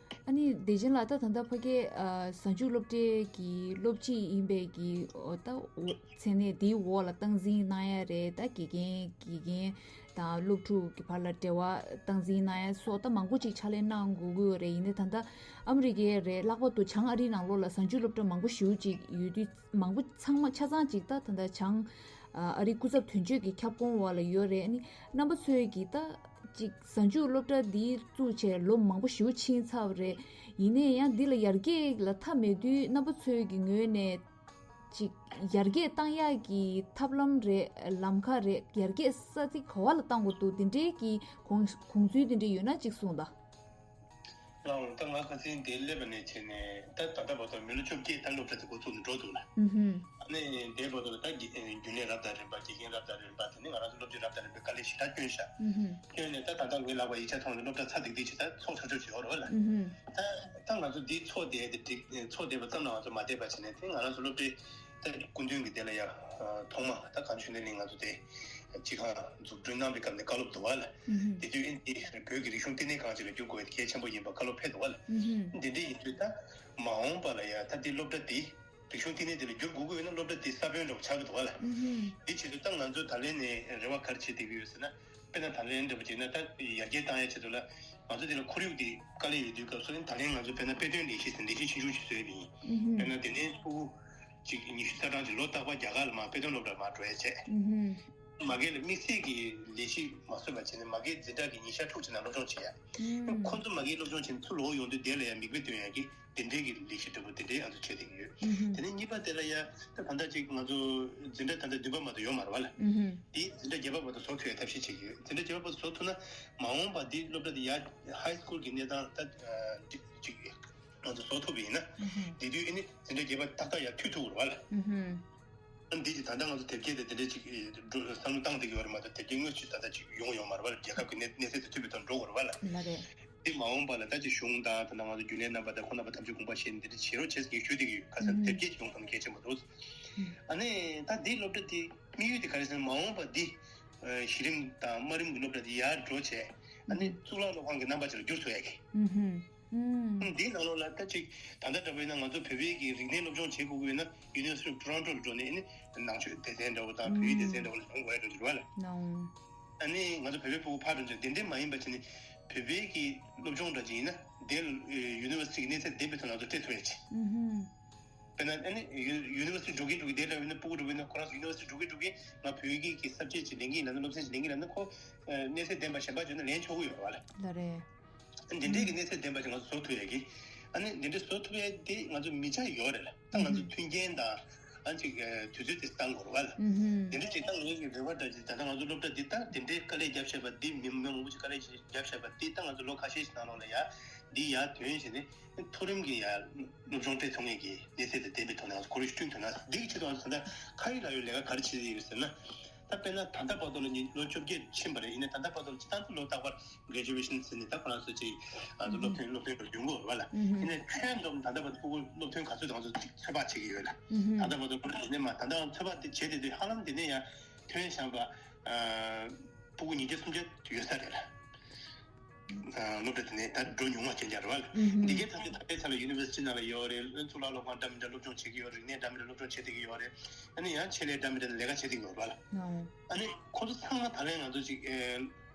ཨ་ནི་བདེ་ཆེན་ལགས་ད་ད་ལྟ་ཕ་གིའི་གཟའ་མཇུག་སློབ་གྲྭའི་གི་སློབ་སྤྱི་ཡིན་པའི་གི་ད་མཚན་གནས་དེའི་འོག་ལ་སྟངས་འཛིན་གནང་ཡ་རེད། ད་དགེ་རྒན་དགེ་རྒན། དང་སློབ་ཕྲུག་གི་བར་ལ་འབྲེལ་བ་སྟངས་འཛིན་གནང་ཡ་སོགས་ད་མང་པོ་ཅིག་ཕྱག་ལས་གནང་དགོས་ཀྱི་ཡོད་རེད། ཡིན་ནའི་ད་ལྟ་ཨ་མི་རི་ཀའི་རེད། ལྷག་པར་དུ་བྱང་ཨ་རིའི་ནང་ལོགས་ལ་གཟའ་མཇུག་སློབ་གྲྭ་མང་པོ་ཞེ་པོ་ཅིག་ཡོད་དུས་མང་པོ་ཚང་མ་ཆ་ཚང་ཅིག་ད་ད་ལྟ་བྱང་ཨ་རིའི་སྐུ་ཚབ་དོན་གཅོད་ཀྱི་ཁྱབ་ཁོངས་འོག་ལ་ཡོད་རེད། ཨ་ནི་རྣམ་པ་ཚོས་ཀྱིས་ད་ཅིག་གཟའ་མཇུག་སློབ་གྲྭ་འདི་བཙུགས་བྱས་ལོ་མང་པོ་ཞེ་པོ་ཕྱིན་ཚར་བ་རེད། ཡིན་ནའི་ཡང་འདི་ལ་ཡར་རྒྱས་ལ་མཐའ་མེད་དུས་རྣམ་པ་ཚོའི་གི་ངོས་ནས། ཅིག་ཡར་རྒྱས་བཏང་ཡག་གི་ཐབས་ལམ་རེད། ལམ་ཁ་རེད། ཡར་རྒྱས་ས་ཚིགས་ག་བ་ལ་བཏང་དགོས་འདུག། དེ་འདྲའི་གི་དགོངས་དགོངས་ཚུལ་དེ་འདྲ་ཡོད་ན་ཅིག་གསུངས་དང་། ལགས་འོང་། ད་ང་ཁ་སང་འདིར་སླེབས་པ་ནས་བྱས་ནས་ད་ད་ལྟ་བར་དུ་མི་ལོ་བཅོ་བརྒྱད་ད་སློབ་གྲྭ་དེ་འགོ་ཚུགས་ནས་འགྲོ་འདུག་ལ། ཨུ་ཧུམ། ཨ་ནི་དེ་བར་དུ་ལ་ད་རྒྱུན་ལས་རབ་དང་རིམ་པ། དགེ་རྒན་རབ་དང་རིམ་པ། དེ་ནས་ང་རང་ཚོ་སློབ་སྤྱི་རབ་དང་རིམ་པའི་དཀའ་ལས་ཞེ་དྲག་བསྐྱོན་ཤག། ཨུ་ཧུམ། བསྐྱོན་ནས་ད་ད་ལྟ་ངའི་ལག་པར་ཡིག་ཆ་ཐོན་ནས་སློབ་གྲྭ་ཚར་ཏིག་ཏིག་ཅིག་ད་ཚོགས་ཆོག་ཆོག་ཅིག་ཡོད་རེད་བ་ལ། ཨུ་ཧུམ། ད་ད་ང་ཚོ་འདི་ཚོགས་བསྡད་དེ་འགྲིག། ཚོགས་བསྡད་པ་ཙམ་ལ་ང་ཚོ་མ་བསྡད་པ་བྱས་ནས་དེ་ང་རང་ཚོ་སློབ་གྲྭའི་ད་སྐུ་མདུན་གྱི་དེ་ལ་ཡ་ཐོག་མ་ད་གངས་ལྗོངས་ནས་ང་ཚོ་དེ་སྤྱི་ཁང་འཛུགས་སྐྲུན་གནང་བའི་སྐབས་ནས་བཀའ་སློབ་འདུག་བ་ལ། ཨུ་ཧུམ། དེ་དུས་ཨིན་དེ་བོད་ཀྱི་རིག་གཞུང་བསྟི་གནས་ཁང་ཅིག་ལ་འགྱུར་དགོས་པའི་གལ་ཆེན་པོ་ཡིན་པ་བཀའ་སློབ་ཕེབས་འདུག་བ་ལ། ཨུ་ཧུམ། འདི་འདྲ་ཡིན་དུས་ད་མ་འོངས་པ་ལ་ཡ་ད་འདི་སློབ་གྲྭ་འདི་རིག་གཞུང་བསྟི་གནས་དེ་ལ་བསྒྱུར་དགོས་ཀྱི་ཡོད་ན་སློབ་གྲྭ་འདི་ས་བོན་འདྲ་པོ་ཆགས་ཀྱི་འདུག་བ་ལ། ཨུ་ཧུམ། འདི་བྱེད་དུས་ད་ང་ཚོ་ད་ལན་ནས་རེ་བ་ག་རེ་བྱེད་བསྡད་ཀྱི་ཡོད་ཟེར་ན། དཔེར་ན་ད་ལན་འདྲ་པོ་བྱས་ན་ད་ཡར་རྒྱས་བཏང་ཡ་ཆེད་དུ་ལ་ང་ཚོ་འདི་ལ་ཁོར་ཡུག་འདི་དཀའ་ལས་ཡོད་དུས་སྐབས་སུ་ད་ལན་ང་ཚོ་དཔེར་ན་དཔེ་སྟོན་ལས་གཞི་ཟེར་ལས་གཞི་ཆུང་ཆུང་ཞིག་བཟོས་པ་ཡིན། ཨུ་ཧུམ། དཔེར་ན་དེ་ནས་ཕྲུ་གུ་ཅིག་ཉི་ཤུ་རྩ་གྲངས་ཅིག་ལོ་རྟག་པར་རྒྱ་གར་ལ་མར་དཔེ་སྟོན་སློབ་གྲྭར་མར་འགྲོ་ཡ་བྱས། ཨུ་ཧུམ། མ་གི་ལ་དམིགས་བསལ་གྱི་ལས་གཞི་མ་བཟོས་པ་བྱས་ནས་མ་གི་འཛིན་གྲྭ་གི་ཉིན་ཞག་དྲུག་ཅིག་ནང་སློབ་སྦྱོང་བྱེད་ཡ། ཨུ་ཧུམ། ཁོང་ཚོ་མ་གི་སློབ་སྦྱོང་བྱས་ནས་ཚུར་ལོག་ཡོང་དུས་དེ་ལ་ཡང་མིག་དཔེ་སྟོན་ཡ་གི་དེ་འདྲའི་གི་ལས་གཞི་འདྲ་པོ་དེ་འདྲའི་ང་ཚོ་བྱེད་བསྡད་ཀྱི་ཡོད། ཨུ་ཧུམ། དེ་ནས་གཉིས་པ་དེ་ལ་ཡ་ད་ད་ལྟ་ཅིག་ང་ཚོ་འཛིན་གྲྭ་ད་ལྟ་བདུན་པ་མ་གཏོགས་ཡོད་མ་རེད་བ་ལ། ཨུ་ཧུམ། དེ་འཛིན་གྲྭ་བརྒྱད་པ་བར་དུ་བཟོ་ཐུབ་ཡ་ཐབས་ཤེས་བྱེད་ཀྱི་ཡོད། འཛིན་གྲྭ་བརྒྱད་པ་བར་དུ་བཟོ་ཐུབ་ན་མ་འོངས་པ་འདི་སློབ་གྲྭ་འདི་ཡ་ཧའི་སི་ཀུལ་གྱི་གནས་སྟངས་ད་ཅིག་ང་ཚོ་བཟོ་ཐུབ་པ་ཡིན་ན། ཨུ་ཧུམ། དེ་དུས་ཨ་ནི་འཛིན་གྲྭ་བརྒྱད་པ་ཏག་ཏག་ཡར་མཐུད་ཐུབ་ཀྱི་རེད་བ་ལ། ཨུ་ཧུམ། ཨ་ནི་འདི་ཅིག་ད་ལྟ་ང་ཚོ་དེབ་སྐྱེལ་དེ་དེ་འདྲའི་ཅིག་འགྲོ་བསམ་བློ་བཏང་བསྡད་ཀྱི་ཡོད་རེད་མ་གཏོགས་དེབ་སྐྱེལ་དངོས་སུ་ད་ལྟ་ཅིག་ཡོང་ཡོད་མ་རེད་བ་ལ། རྒྱལ་ཁབ་ཀྱི་གནས་གནས་ཚད་དེ་མཐུད་པའི་ཐོག་འགྲོ་དགོས་རེད་བ་ལ། ལགས་རེད། དེ་མ་འོངས་པ་ལ་ད་ཅིག་གཞུང་དང་ད་ལྟ་ང་ཚོ་རྒྱུན་ལས་རྣམ་པ་དང་ཁོང་རྣམ་པ་ཐམས་ཅད་དགོངས་པ་བཞེས་ནས་འདི་འདྲ་བྱེད་རོགས་བྱེད་ཟེར་ཞུ་བསྡད་ཀྱི་ཡོད། ཁ་སང་ཨུ་དེབ་སྐྱེལ་ཅིག་ཡོང་ཐུབ་ན་གལ་ཆེན་པོ་འདུག། ཨུ། ཨ་ནི་ད་འདིའི་སློབ་གྲྭ་འདི་དམིགས་ཡུལ་དེ་ག་རེ་ཟེར་ན་མ་འོངས་པ་འདི་གཞི་རིམ་དང་དམའ་རིམ་གྱི་སློབ་གྲྭ་འདི་ཡར་འགྲོ་བྱས་ཨ་ནི་གཙུག་ལག་སློབ་ཁང་གི་རྣམ་པ་ཅིག་ལ་བསྒྱུར་ཐུབ་ཡ་གི། ཨུ་ཧུམ། ཨུམ། འདིའི་ནང་ལོགས་ལ་ད་ཅིག་ད་ལྟ་འདྲ་པོ་ཡིན་ན་ང་ཚོ་བོད་པའི་གི་རིག་གནས་སློབ་སྦྱོང་བྱེད་དགོས་ཀྱི་ཡོད་ན་University of Toronto ལ་འགྲོ་ནས་ཨ་ནི་ནང་ཆོས་སྡེ་ཚན་འདྲ་པོ་དང་བོད་ཡིག་སྡེ་ཚན་འདྲ་པོ་ལ་སྦྱོང་དགོས་ཡ་འདྲ་པོ་ཅིག་རེད་བ་ལ། ནའོ། ཨ་ནི་ང་ཚོ་བོད་པའི་ཕྲུ་གུ་ཕར་འགྲོ་ཅིག་དེ་འདྲས་མ་ཡིན་པ་བྱས་ནས་བོད་པའི་གི་སློབ་སྦྱོང་འདྲ་ཅིག་ཡིན་ན་དེ་ཡུ་ནི་ཝར་སི་ཊི་གི་གནས་ཚད་ལྡན་པའི་ཐོག་ལ་ང་ཚོ་སྤྲད་ཐུབ་ཡ་ཅིག། ཨུ་ཧུམ། དཔེར་ན་ཨ་ནི་ཡུ་ཡུ་ནི་ཝར་སི་ཊི་འགྲོ་གིན་འགྲོ་གིན་དེ་འདྲ་ཡིན་ན་ཕྲུ་གུ་འདྲ་པོ་ཡིན་ན་ཁོ་རང་ཚོ་ཡུ་ནི་ཝར་སི་ཊི་འགྲོ་གིན་འགྲོ་གིན་ང་བོད་ཡིག་གི་སབ་ཇེག་ཅིག་ལེན་གིན་ཡིན་ལབ་ན་སློབ་ཚན་ཅིག་ལེན་གིན་ཡིན་ལབ་ན་ཁོ་གནས་ཚད་ལྡན་པ་གཞན་པ་བྱུང་ན་ལེན་ཆོག་གི་ཡོད་རེད་བ་ལ། ལགས་རེད། འདི་འདྲའི་གི་གནས་ཚད་ལྡན་པ་ཞིག་ང་ཚོ་བཟོ་ཐུབ་ཡ་གི། ཨ་ནི་འདི་འདྲའི་བཟོ་ཐུབ་ཡ་དེ་ང་ཚོ་མི་ཆ་ཡོད་རེད་ལ། ད་ང་ཚོ་མཐུན་རྐྱེན་དང་ཨ་ཅིག་དུས་ཚོད་དེ་བཏང་དགོས་རེད་བ་ལ། འདི་འདྲ་ཅིག་བཏང་དགོས་ཀྱི་རེད་བ། ད་ཅིག་ད་ལྟ་ང་ཚོ་སློབ་གྲྭ་འདི་ད་དེ་འདྲའི་དཀའ་ལས་བརྒྱབ་བྱས་པ་འདི་མི་མི་མང་པོ་ཅིག་དཀའ་ལས་བརྒྱབ་བྱས་པ་འདི་ད་ང་ཚོ་ལོ་ཁ་ཤས་ཤིག་ནང་ལོགས་ལ་ཡ་འདི་ཡར་ཐོན་བྱས་ནས་མཐོ་རིམ་གྱི་ཡ་སློབ་སྦྱོང་སྤྲད་ཐུབ་མཁན་གྱི་གནས་ཚད་དང་ལྡན་པའི་ཐོག་ནས་ང་ཚོ་ཁོར་ཡུག་བསྐྲུན་ཐུབ་ན་འདི་གི་ཆེད་དུ་ང་ཚོ་ད་ལྟ་ཁ་ཡིག་ལ་ཡོད་ལས་ཀ་ག་རེ་བྱེད་ཀྱི་ཡོད་ཟེར་ན། ད་དཔེར་ན་ད་ལྟ་བར་དུ་ལ་ཉིས་ལོ་བཅོ་བརྒྱད་ཕྱིན་པ་རེད། ཡིན་ནའི་ད་ལྟ་བར་དུ་ལ་སྤྱིར་བཏང་དུ་ལོ་རྟག་པར་graduation་ཟེར་ནས་ད་ཁོ་རང་ཚོ་ཅིག་ཨ་ཚོ་སློབ་ཐོན་སློབ་ཐོན་རུ་ཡོང་གི་ཡོད་རེད་བ་ལ། ཡིན་ནའི་ཁྱོན་བསྡོམས་ད་ལྟ་བར་དུ་ཕྲུ་གུ་སློབ་ཐོན་ག་ཚོད་ད་ང་ཚོ་ཅིག་ཚོད་དཔག་བྱེད་ཀྱི་ཡོད་ལ། ད་ལྟ་བར་དུ་ཕྲུ་གུ་དེ་ནས་མ་ད་ལྟ་ཚོད་དཔག་དེ་བྱས་ཏེ་དུས་ཧ་ལམ་དེ་ནས་ཡང་ཐོན་བཞག་པ་ཕྲུ་གུ་ཉིས་བརྒྱ་སུམ་བརྒྱ་ཡོད་ས་རེད་ལ། སློབ་གྲྭ་དེ་ནས་ད་འགྲོ་མྱོང་བ་ཅན་ཅིག་རེད་བ་ལ། འདི་གའི་ཐམས་ཅད་ད་ལྟའི་ཆ་ལ་ཡུ་ནི་ཝར་སི་ཊི་ནང་ལ་ཡོད་རེད། གཙུག་ལག་སློབ་ཁང་འདྲ་མི་འདྲ་སློབ་སྦྱོང་བྱེད་ཀྱི་ཡོད་རེད། རིག་གནས་འདྲ་མི་འདྲ་སློབ་སྦྱོང་བྱེད་བསྡད་ཀྱི་ཡོད་རེད། ཨ་ནི་ཡང་ཆེད་ལས་འདྲ་མི་འདྲ་ལས་ཀ་བྱེད་བསྡད་ཀྱི་ཡོད་རེད་བ་ལ། ཨ་ནི་ཁོ་ཚོ་ཚང་མ་ད་ལན་ང་ཚོ་ཅིག་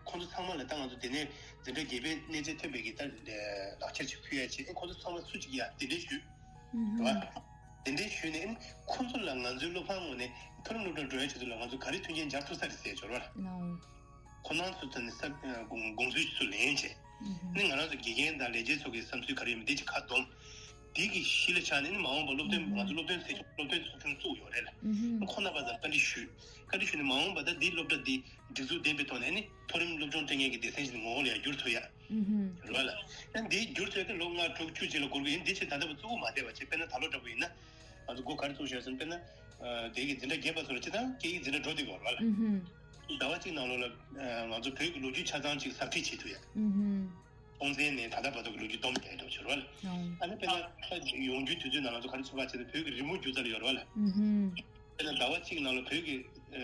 ཁོ་ཚོ་ཚང་མ་ལ་ད་ང་ཚོ་དེ་ནས་འཛིན་གྲྭ་བརྒྱད་པའི་གནས་ཚད་ཐོན་པའི་གི་ད་ལག་འཁྱེར་ཅིག་ཕུལ་ཡ་བྱས། ཨ་ཁོ་ཚོ་ཚང་མ་སུ་གཅིག་ཡ་དེ་འདྲའི་ཞུས་རེད་བ། དེ་འདྲའི་ཞུས་ནས་ཨ་ནི་ཁོ་ཚོ་ལ་ང་ཚོའི་སློབ་ཁང་ངོས་ནས་མཐོ་རིམ་སློབ་གྲྭར་འགྲོ་ཡ་ཆེད་དུ་ལ་ང་ཚོ་ག་རེ་མཐུན་རྐྱེན་སྦྱར་ཐུབ་ས་རེད་ཟེར་ཡ་ཅིག་ཡོད་རེད་བ་ལ། ཁོ་རང་ཚོ་ད་ནི་ས་དགོངས་དགོངས་ཚུལ་ཚུར་ལེན་བྱས། ནི་ང་རང་ཚོ་དགེ་རྒན་དང་ལས་བྱེད་ཚོ་གི་བསམ་ཚུལ་ག་རེ་ཡོད་མེད་དེ་ཅིག་ཁ་བསྡོམས། དེ་གི་གཞི་ལ་ཆགས་ནས་ནི་མ་འོངས་པ་སློབ་སྟོན་ང་ཚོ་སློབ་སྟོན་ཚན་ཆུང་སློབ་སྟོན་ཚོགས་ཆུང་བཙུགས་ཡོད་རེད་ལ། ཁོ་རྣམ་པ་ཚོར་བཀའ་འདྲི་ཞུས། བཀའ་འདྲི་ཞུས་ནས་མ་འོངས་པ་ད་འདི་སློབ་གྲྭ་འདི་སྒྲིག་འཛུགས་ལྡན་པའི་ཐོག་ནས་ནི་མཐོ་རིམ་སློབ་སྦྱོང་སྤྲད་མཁན་གྱི་སྡེ་ཚན་ཞིག་ངོ་བོ་ལ་ཡང་བསྒྱུར་ཐུབ་ཡ། རེད་བ་ལ། ཡང་འདི་བསྒྱུར་ཚར་ཏེ་ལོ་ལྔ་དྲུག་བཅུ་རྗེས་ལ་འགོར་གི་ཡིན། འདི་ཕྱིར་ད་ལྟ་བ་གཙོ་བོ་མ་བསྡད་པ་བྱས། དཔེར་ན་ད་ལོ་འདྲ་པོ་ཡིན་ན། ང་ཚོ་འགོ་ག་རེ་ཚུགས་བཞག་ཟེར་ན། དཔེར་ན། དེ་གི་འཛིན་གྲྭ་བརྒྱད་པ་ཚོ་ལ་སྤྱིར་བཏང་སྐད་ཡིག་འཛིན་གྲྭ་འགྲོ་བསྡད་ཀྱི་ཡོད་རེད་བ་ལ། ཟླ་བ་གཅིག་ནང་ལོགས་ལ་ང་ཚོ་བོད་ཀྱི་ལོ་རྒྱུས་ཆ་ཚང་ཅིག་ཟབ་ཁྲིད་བྱེད་ཐུབ་ཡ། སྲོང་བཙན་ནས་ད་ལྟ་བར་དུ་གི་ལོ་རྒྱུས་སྡོམ་རྒྱག་ཡ་འདྲ་བྱེད་རེད་བ་ལ། ཨ་ནི་དཔེར་ན་ད་ཡོང་རྒྱུའི་དུས་ཚོད་ནང་ང་ཚོ་ག་རེ་ཚོད་དཔག་བྱས་ན་བོད་ཀྱི་རི་མོ་སྒྱུ་རྩལ་ཡོད་རེད་བ་ལ། དཔེར་ན་ཟླ་བ་གཅིག་ནང་ལ་བོད་ཀྱི་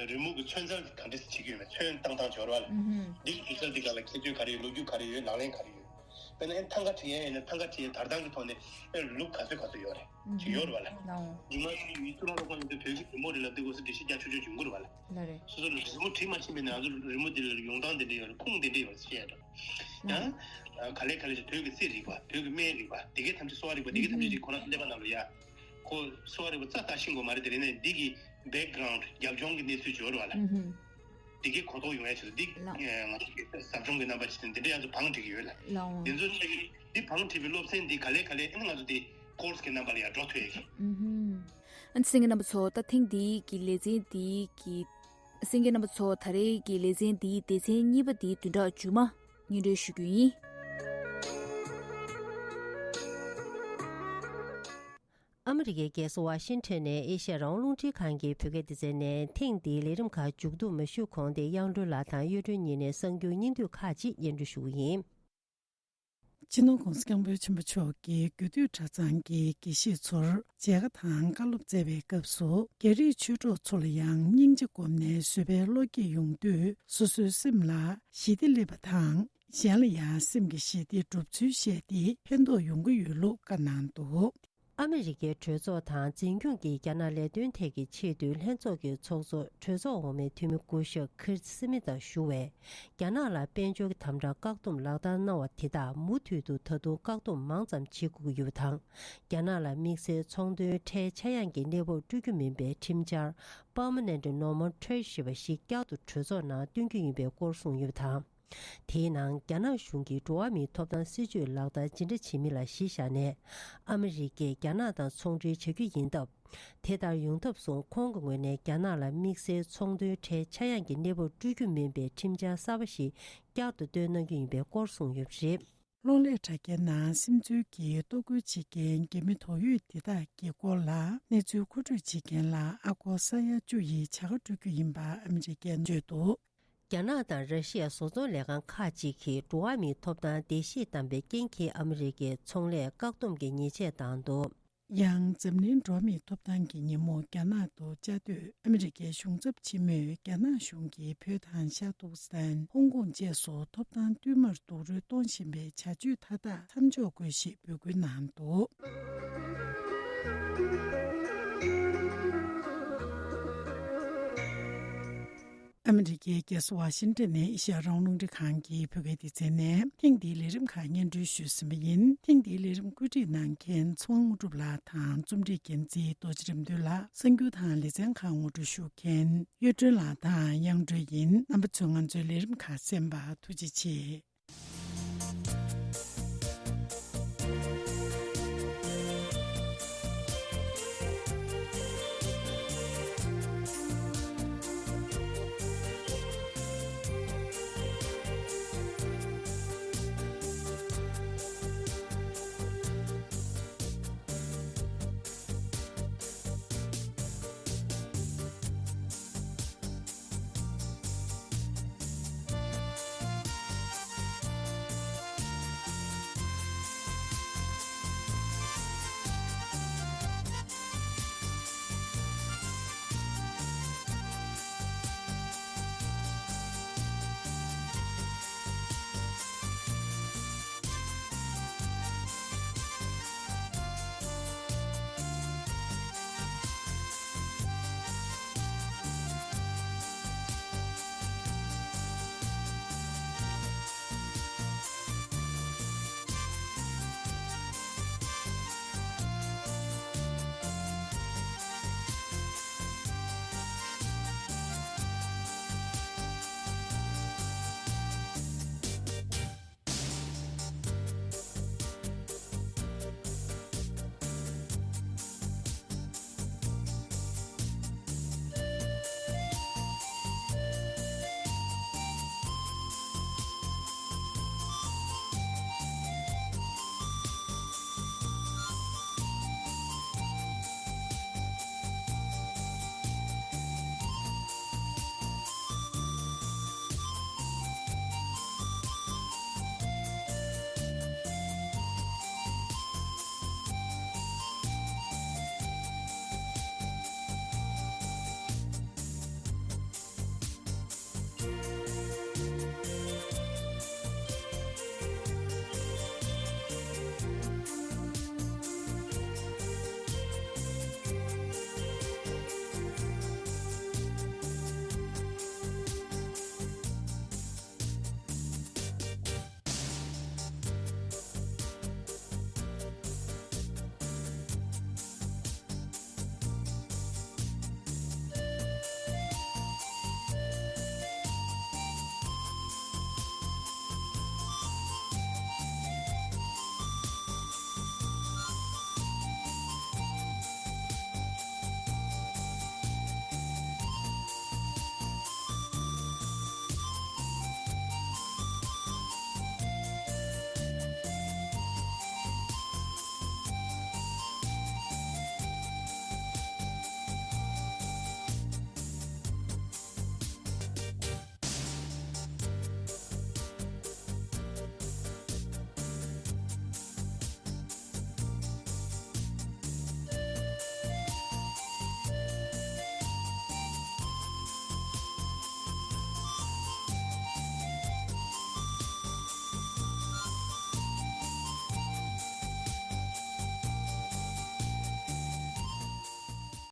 རི་མོ་གི་ཚོན་རྩལ་ག་འདྲས་བྱེད་ཀྱི་ཡོད་མེད། ཚོན་བཏང་སྟངས་ཡོད་རེད་བ་ལ། འདི་གི་སྒྱུ་རྩལ་འདི་ག་ལ་ཁྱད་ཆོས་ག་རེ་ཡོད། ལོ་རྒྱུས་ག་རེ་ཡོད། ལག་ལེན་ག་རེ་ཡོད། དཔེར་ན་ཨེ་ཐང་ག་བྲིས་ཡ་ཡིན་ན་ཐང་ག་བྲིས་ཡ་དར་ཐང་གི་ཐོག་ནས་ཨེ་ལུགས་ག་ཚོད་ག་ཚོད་ཡོད་རེད། ཅིག་ཡོད་རེད་བ་ལ། ཉི་མ་གཅིག་ཡུལ་ཚོ་ལ་ལོག་གོང་དུ་བོད་ཀྱི་རི་མོ་རིགས་ལ་འདི་དགོས་ས་འགྲེལ་བཤད་རྒྱག་ཆོག་ཆོག་ཡོང་གི་རེད་བ་ལ། ལགས་རེད། སོ་སོ་ལ་རི་མོ་བྲིས་མ་ཤེས་པའི་ནང་ང་ཚོ་རི་མོ་འདི་ལ་ཡོང་སྟངས་འདི་འདྲ་ཡོད་རེད། ཁུངས་འདི་འདྲ་ཡོད་རེད་ཟེར་ཡ་འདྲ། ཡང་ག་ལེ་ག་ལེ་ཞིག་བོད་ཀྱི་རྩིས་རིག་པ། བོད་ཀྱི་སྨན་རིག་པ། དེ་གའི་ཐམས་ཅད་གསོ་བ་རིག་པ། དེ་གའི་ཐམས་ཅད་ཀྱི་ཁོ་རང་ཚོ་ཀླད་པ་ནང་ལ་ཡ། ཁོ་གསོ་བ་རིག་པ་རྩ་ལྟ་ཤེས་དགོས་མ་རེད། དེ་རེད་ནས་འདི་གི་background རྒྱབ་ལྗོངས་ཀྱི་གནས་ཚུལ་ཅིག་ཡོད་རེད་བ་ལ། འདི་གའི་གོ་རྟོགས་ཡོང་ཡ་ཆེད་དུ་འདི་ལགས། ང་ཚོ་གི་ཟབ་སྦྱོང་གི་རྣམ་པ་ཅིག་དང་འདི་འདྲ་ཡ་ཚོ་བང་སྒྲིག་གི་ཡོད་ལ། ལགས་འོང་། འདི་ཚོ་ཆ་གི་འདི་བང་སྒྲིག་པའི་སློབ་ཚན་འདི་ག་ལེ་ག་ལེ་ཨ་ནི་ང་ཚོ་འདི་course གི་རྣམ་པ་ལ་ཡ་འགྲོ་ཐུབ་ཡ་གི། ཨུ་ཧུམ། ཨ་ནི་གསན་མཁན་རྣམ་པ་ཚོ། ད་ཐེངས་འདིའི་གི་ལེ་ཚན་འདིའི་གི་གསན་མཁན་རྣམ་པ་ཚོ། ད་རེས་ཀྱི་ལེ་ཚན་འདིའི་སྡེ་ཚན་གཉིས་པ་འདིའི་བདུན་ཕྲག་མཇུག་མ་སྙན་སྒྲོན་ཞུ་རྒྱུ་ཡིན། ཨ་མི་རི་ཀའི་རྒྱལ་ས་ཝ་ཤིང་ཊོན་ནས་ཨེ་ཤ་ཡ་རང་དབང་རླུང་འཕྲིན་ཁང་གི་བོད་སྐད་སྡེ་ཚན་ནས་ཐེངས་འདིའི་ལས་རིམ་ཁག་མཇུག་བསྡོམས་མ་ཞུས་གོང་དེ་དབྱངས་སྒྲོན་ལགས་དང་གཡུ་སྒྲོན་གཉིས་ནས་གསར་འགྱུར་སྙིང་བསྡུས་ཁག་ཅིག་སྙན་སྒྲོན་ཞུ་གི་ཡིན། སྤྱི་ནོར་༧གོང་ས་༧སྐྱབས་མགོན་ཆེན་པོ་མཆོག་གིས་རྒྱུད་སྟོད་གྲྭ་ཚང་གི་དགེ་བཤེས་ཚོར་མཇལ་ཁ་དང་བཀའ་སློབ་སྩལ་བའི་སྐབས་སུ། རྒྱ་རིགས་ཆོས་གྲོགས་ཚོ་ལ་ཡང་སྙིང་རྗེ་སྒོམ་ནས་བཟོད་པའི་བློ་སྐྱེད་ཡོང་དུས། སོ་སོའི་སེམས་ལ་ཞི་བདེ་སླེབས་པ་དང་། གཞན་ལ་ཡང་སེམས་ཀྱི་ཞི་བདེ་སྒྲུབ་ཚུལ་བཤད་དེ་ཕན་ཐོགས་ཡོང་གི་ཡོད་ལུགས་བཀའ་གནང་འདུག། ཨ་མི་རི་ཀའི་གྲོས་ཚོགས་དང་འཛིན་སྐྱོང་གི་རྒྱ་ནག་ལས་དོན་ཐད་ཀྱི་ཆེས་མཐོའི་ལྷན་ཚོགས་ཀྱི་ཚོགས་གཙོ་གྲོས་ཚོགས་འོག་མའི་འཐུས་མི་སྐུ་ཞབས་ཁིར་སི་མི་ཐ་ཞུ་བས། རྒྱ་ནག་ལ་དཔལ་འབྱོར་གྱི་དམ་དྲག་བཀག་སྡོམ་ལག་བསྟར་གནང་བ་དེ་དག་མུ་མཐུད་དུ་ད་དུང་བཀག་སྡོམ་མང་ཙམ་བྱེད་དགོས་ཀྱི་ཡོད་པ་དང་། རྒྱ་ནག་ལ་དམིགས་བསལ་ཚོང་དོན་ཁྲལ་ཆག་ཡང་གི་གནས་བབ་སྤྲོད་རྒྱུ་མིན་པའི་ཁྲིམས་འཆར་Permanent Normal Trade ཞེས་པ་ཞིག་བསྐྱར་དུ་གྲོས་ཚོགས་ནང་བཏོན་རྒྱུ་ཡིན་པའི་སྐོར་གསུངས་ཡོད་པ་དང་། དེའི་ནང་རྒྱ་ནག་གཞུང་གིས་འགྲོ་བ་མིའི་ཐོབ་ཐང་སྲིད་ཇུས་ལག་བསྟར་ཇི་འདྲ་བྱེད་མིན་ལ་གཞི་བཞག་ནས། ཨ་མི་རི་ཀས་རྒྱ་ནག་དང་ཚོང་འབྲེལ་བྱ་རྒྱུ་ཡིན་སྟབས། དེ་ལྟར་ཡོང་ཐབས་སུ་ཁོང་གི་ངོས་ནས་རྒྱ་ནག་ལ་དམིགས་བསལ་ཚོང་དོན་ཁྲལ་ཆག་ཡང་གི་གནས་བབ་སྤྲོད་རྒྱུ་མིན་པའི་ཁྲིམས་འཆར་གསར་པ་ཞིག་བསྐྱར་དུ་བཏོན་གནང་རྒྱུ་ཡིན་པའི་སྐོར་གསུངས་ཡོད་པ་རེད། གློག་ཀླད་དྲ་རྒྱའི་ནང་སིམ་འཛུལ་གྱིས་གཏོར་རྒོལ་བྱེད་མཁན་རྒྱ་མི་དོགས་ཡོད་འདི་དག་གི་སྐོར་ལ་གནས་ཚུལ་མཁོ་སྤྲོད་བྱེད་མཁན་ལ་ཨ་སྒོར་ས་ཡ་བཅུ་ཡི་བྱ་དགའ་སྤྲོད་རྒྱུ་ཡིན་པ་ཨ་མི་རི་ཀས་བརྗོད་འདུག། རྒྱ་ནག་དང་ར་ཤི་ཡ་བཟོ་ཚོང་ལས་ཁང་ཁག་ཅིག་གིས་འགྲོ་བ་མིའི་ཐོབ་ཐང་བརྡལ་བཤིག་བཏང་པའི་རྐྱེན་གྱིས་ཨ་མི་རི་ཀའི་ཚོང་ལས་བཀག་སྡོམ་གྱི་ཉེས་ཆད་བཏང་འདུག། ཡང་འཛམ་གླིང་འགྲོ་བ་མིའི་ཐོབ་ཐང་གི་ཉིན་མོ་རྒྱ་ནག་ཏུ་བཅའ་སྡོད་ཨ་མི་རི་ཀའི་གཞུང་ཚབ་ཆེན་མོས་རྒྱ་ནག་གཞུང་གིས་བོད་དང་ཤར་ཏུར་ཀི་སི་ཐན། ཧོང་ཀོང་བཅས་སུ་ཐོབ་ཐང་བསྟུད་མར་རྡོག་རོལ་གཏོང་བཞིན་པའི་བྱ་སྤྱོད་མཐའ་དག་མཚམས་འཇོག་དགོས་ཞེས་འབོད་སྐུལ་གནང་འདུག། ཨ་མི་རི་ཀའི་རྒྱལ་ས་ཝ་ཤིང་ཏོན་ནས་ཨེ་ཤ་ཡ་རང་དབང་རླུང་འཕྲིན་ཁང་གི་བོད་སྐད་སྡེ་ཚན་ནས་ཐེངས་འདིའི་ལས་རིམ་ཁག་སྙན་སྒྲོན་ཞུས་ཟིན་པ་ཡིན། ཐེངས་འདིའི་ལས་རིམ་བཀོད་སྒྲིག་གནང་མཁན་ཚེ་དབང་དངོས་གྲུབ་ལགས་དང་རྩོམ་སྒྲིག་འགན་འཛིན་རྡོ་རྗེ་རིམ་འདུས་ལགས། གསར་འགྱུར་དང་ལེ་ཚན་ཁག་ངོ་སྤྲོད་ཞུ་མཁན་གཡུ་སྒྲོན་ལགས་དང་དབྱངས་སྒྲོན་ཡིན། རྣམ་པ་ཚོས་ང་ཚོའི་ལས་རིམ་ཁག་གསན་པར་ཐུགས་རྗེ་ཆེ།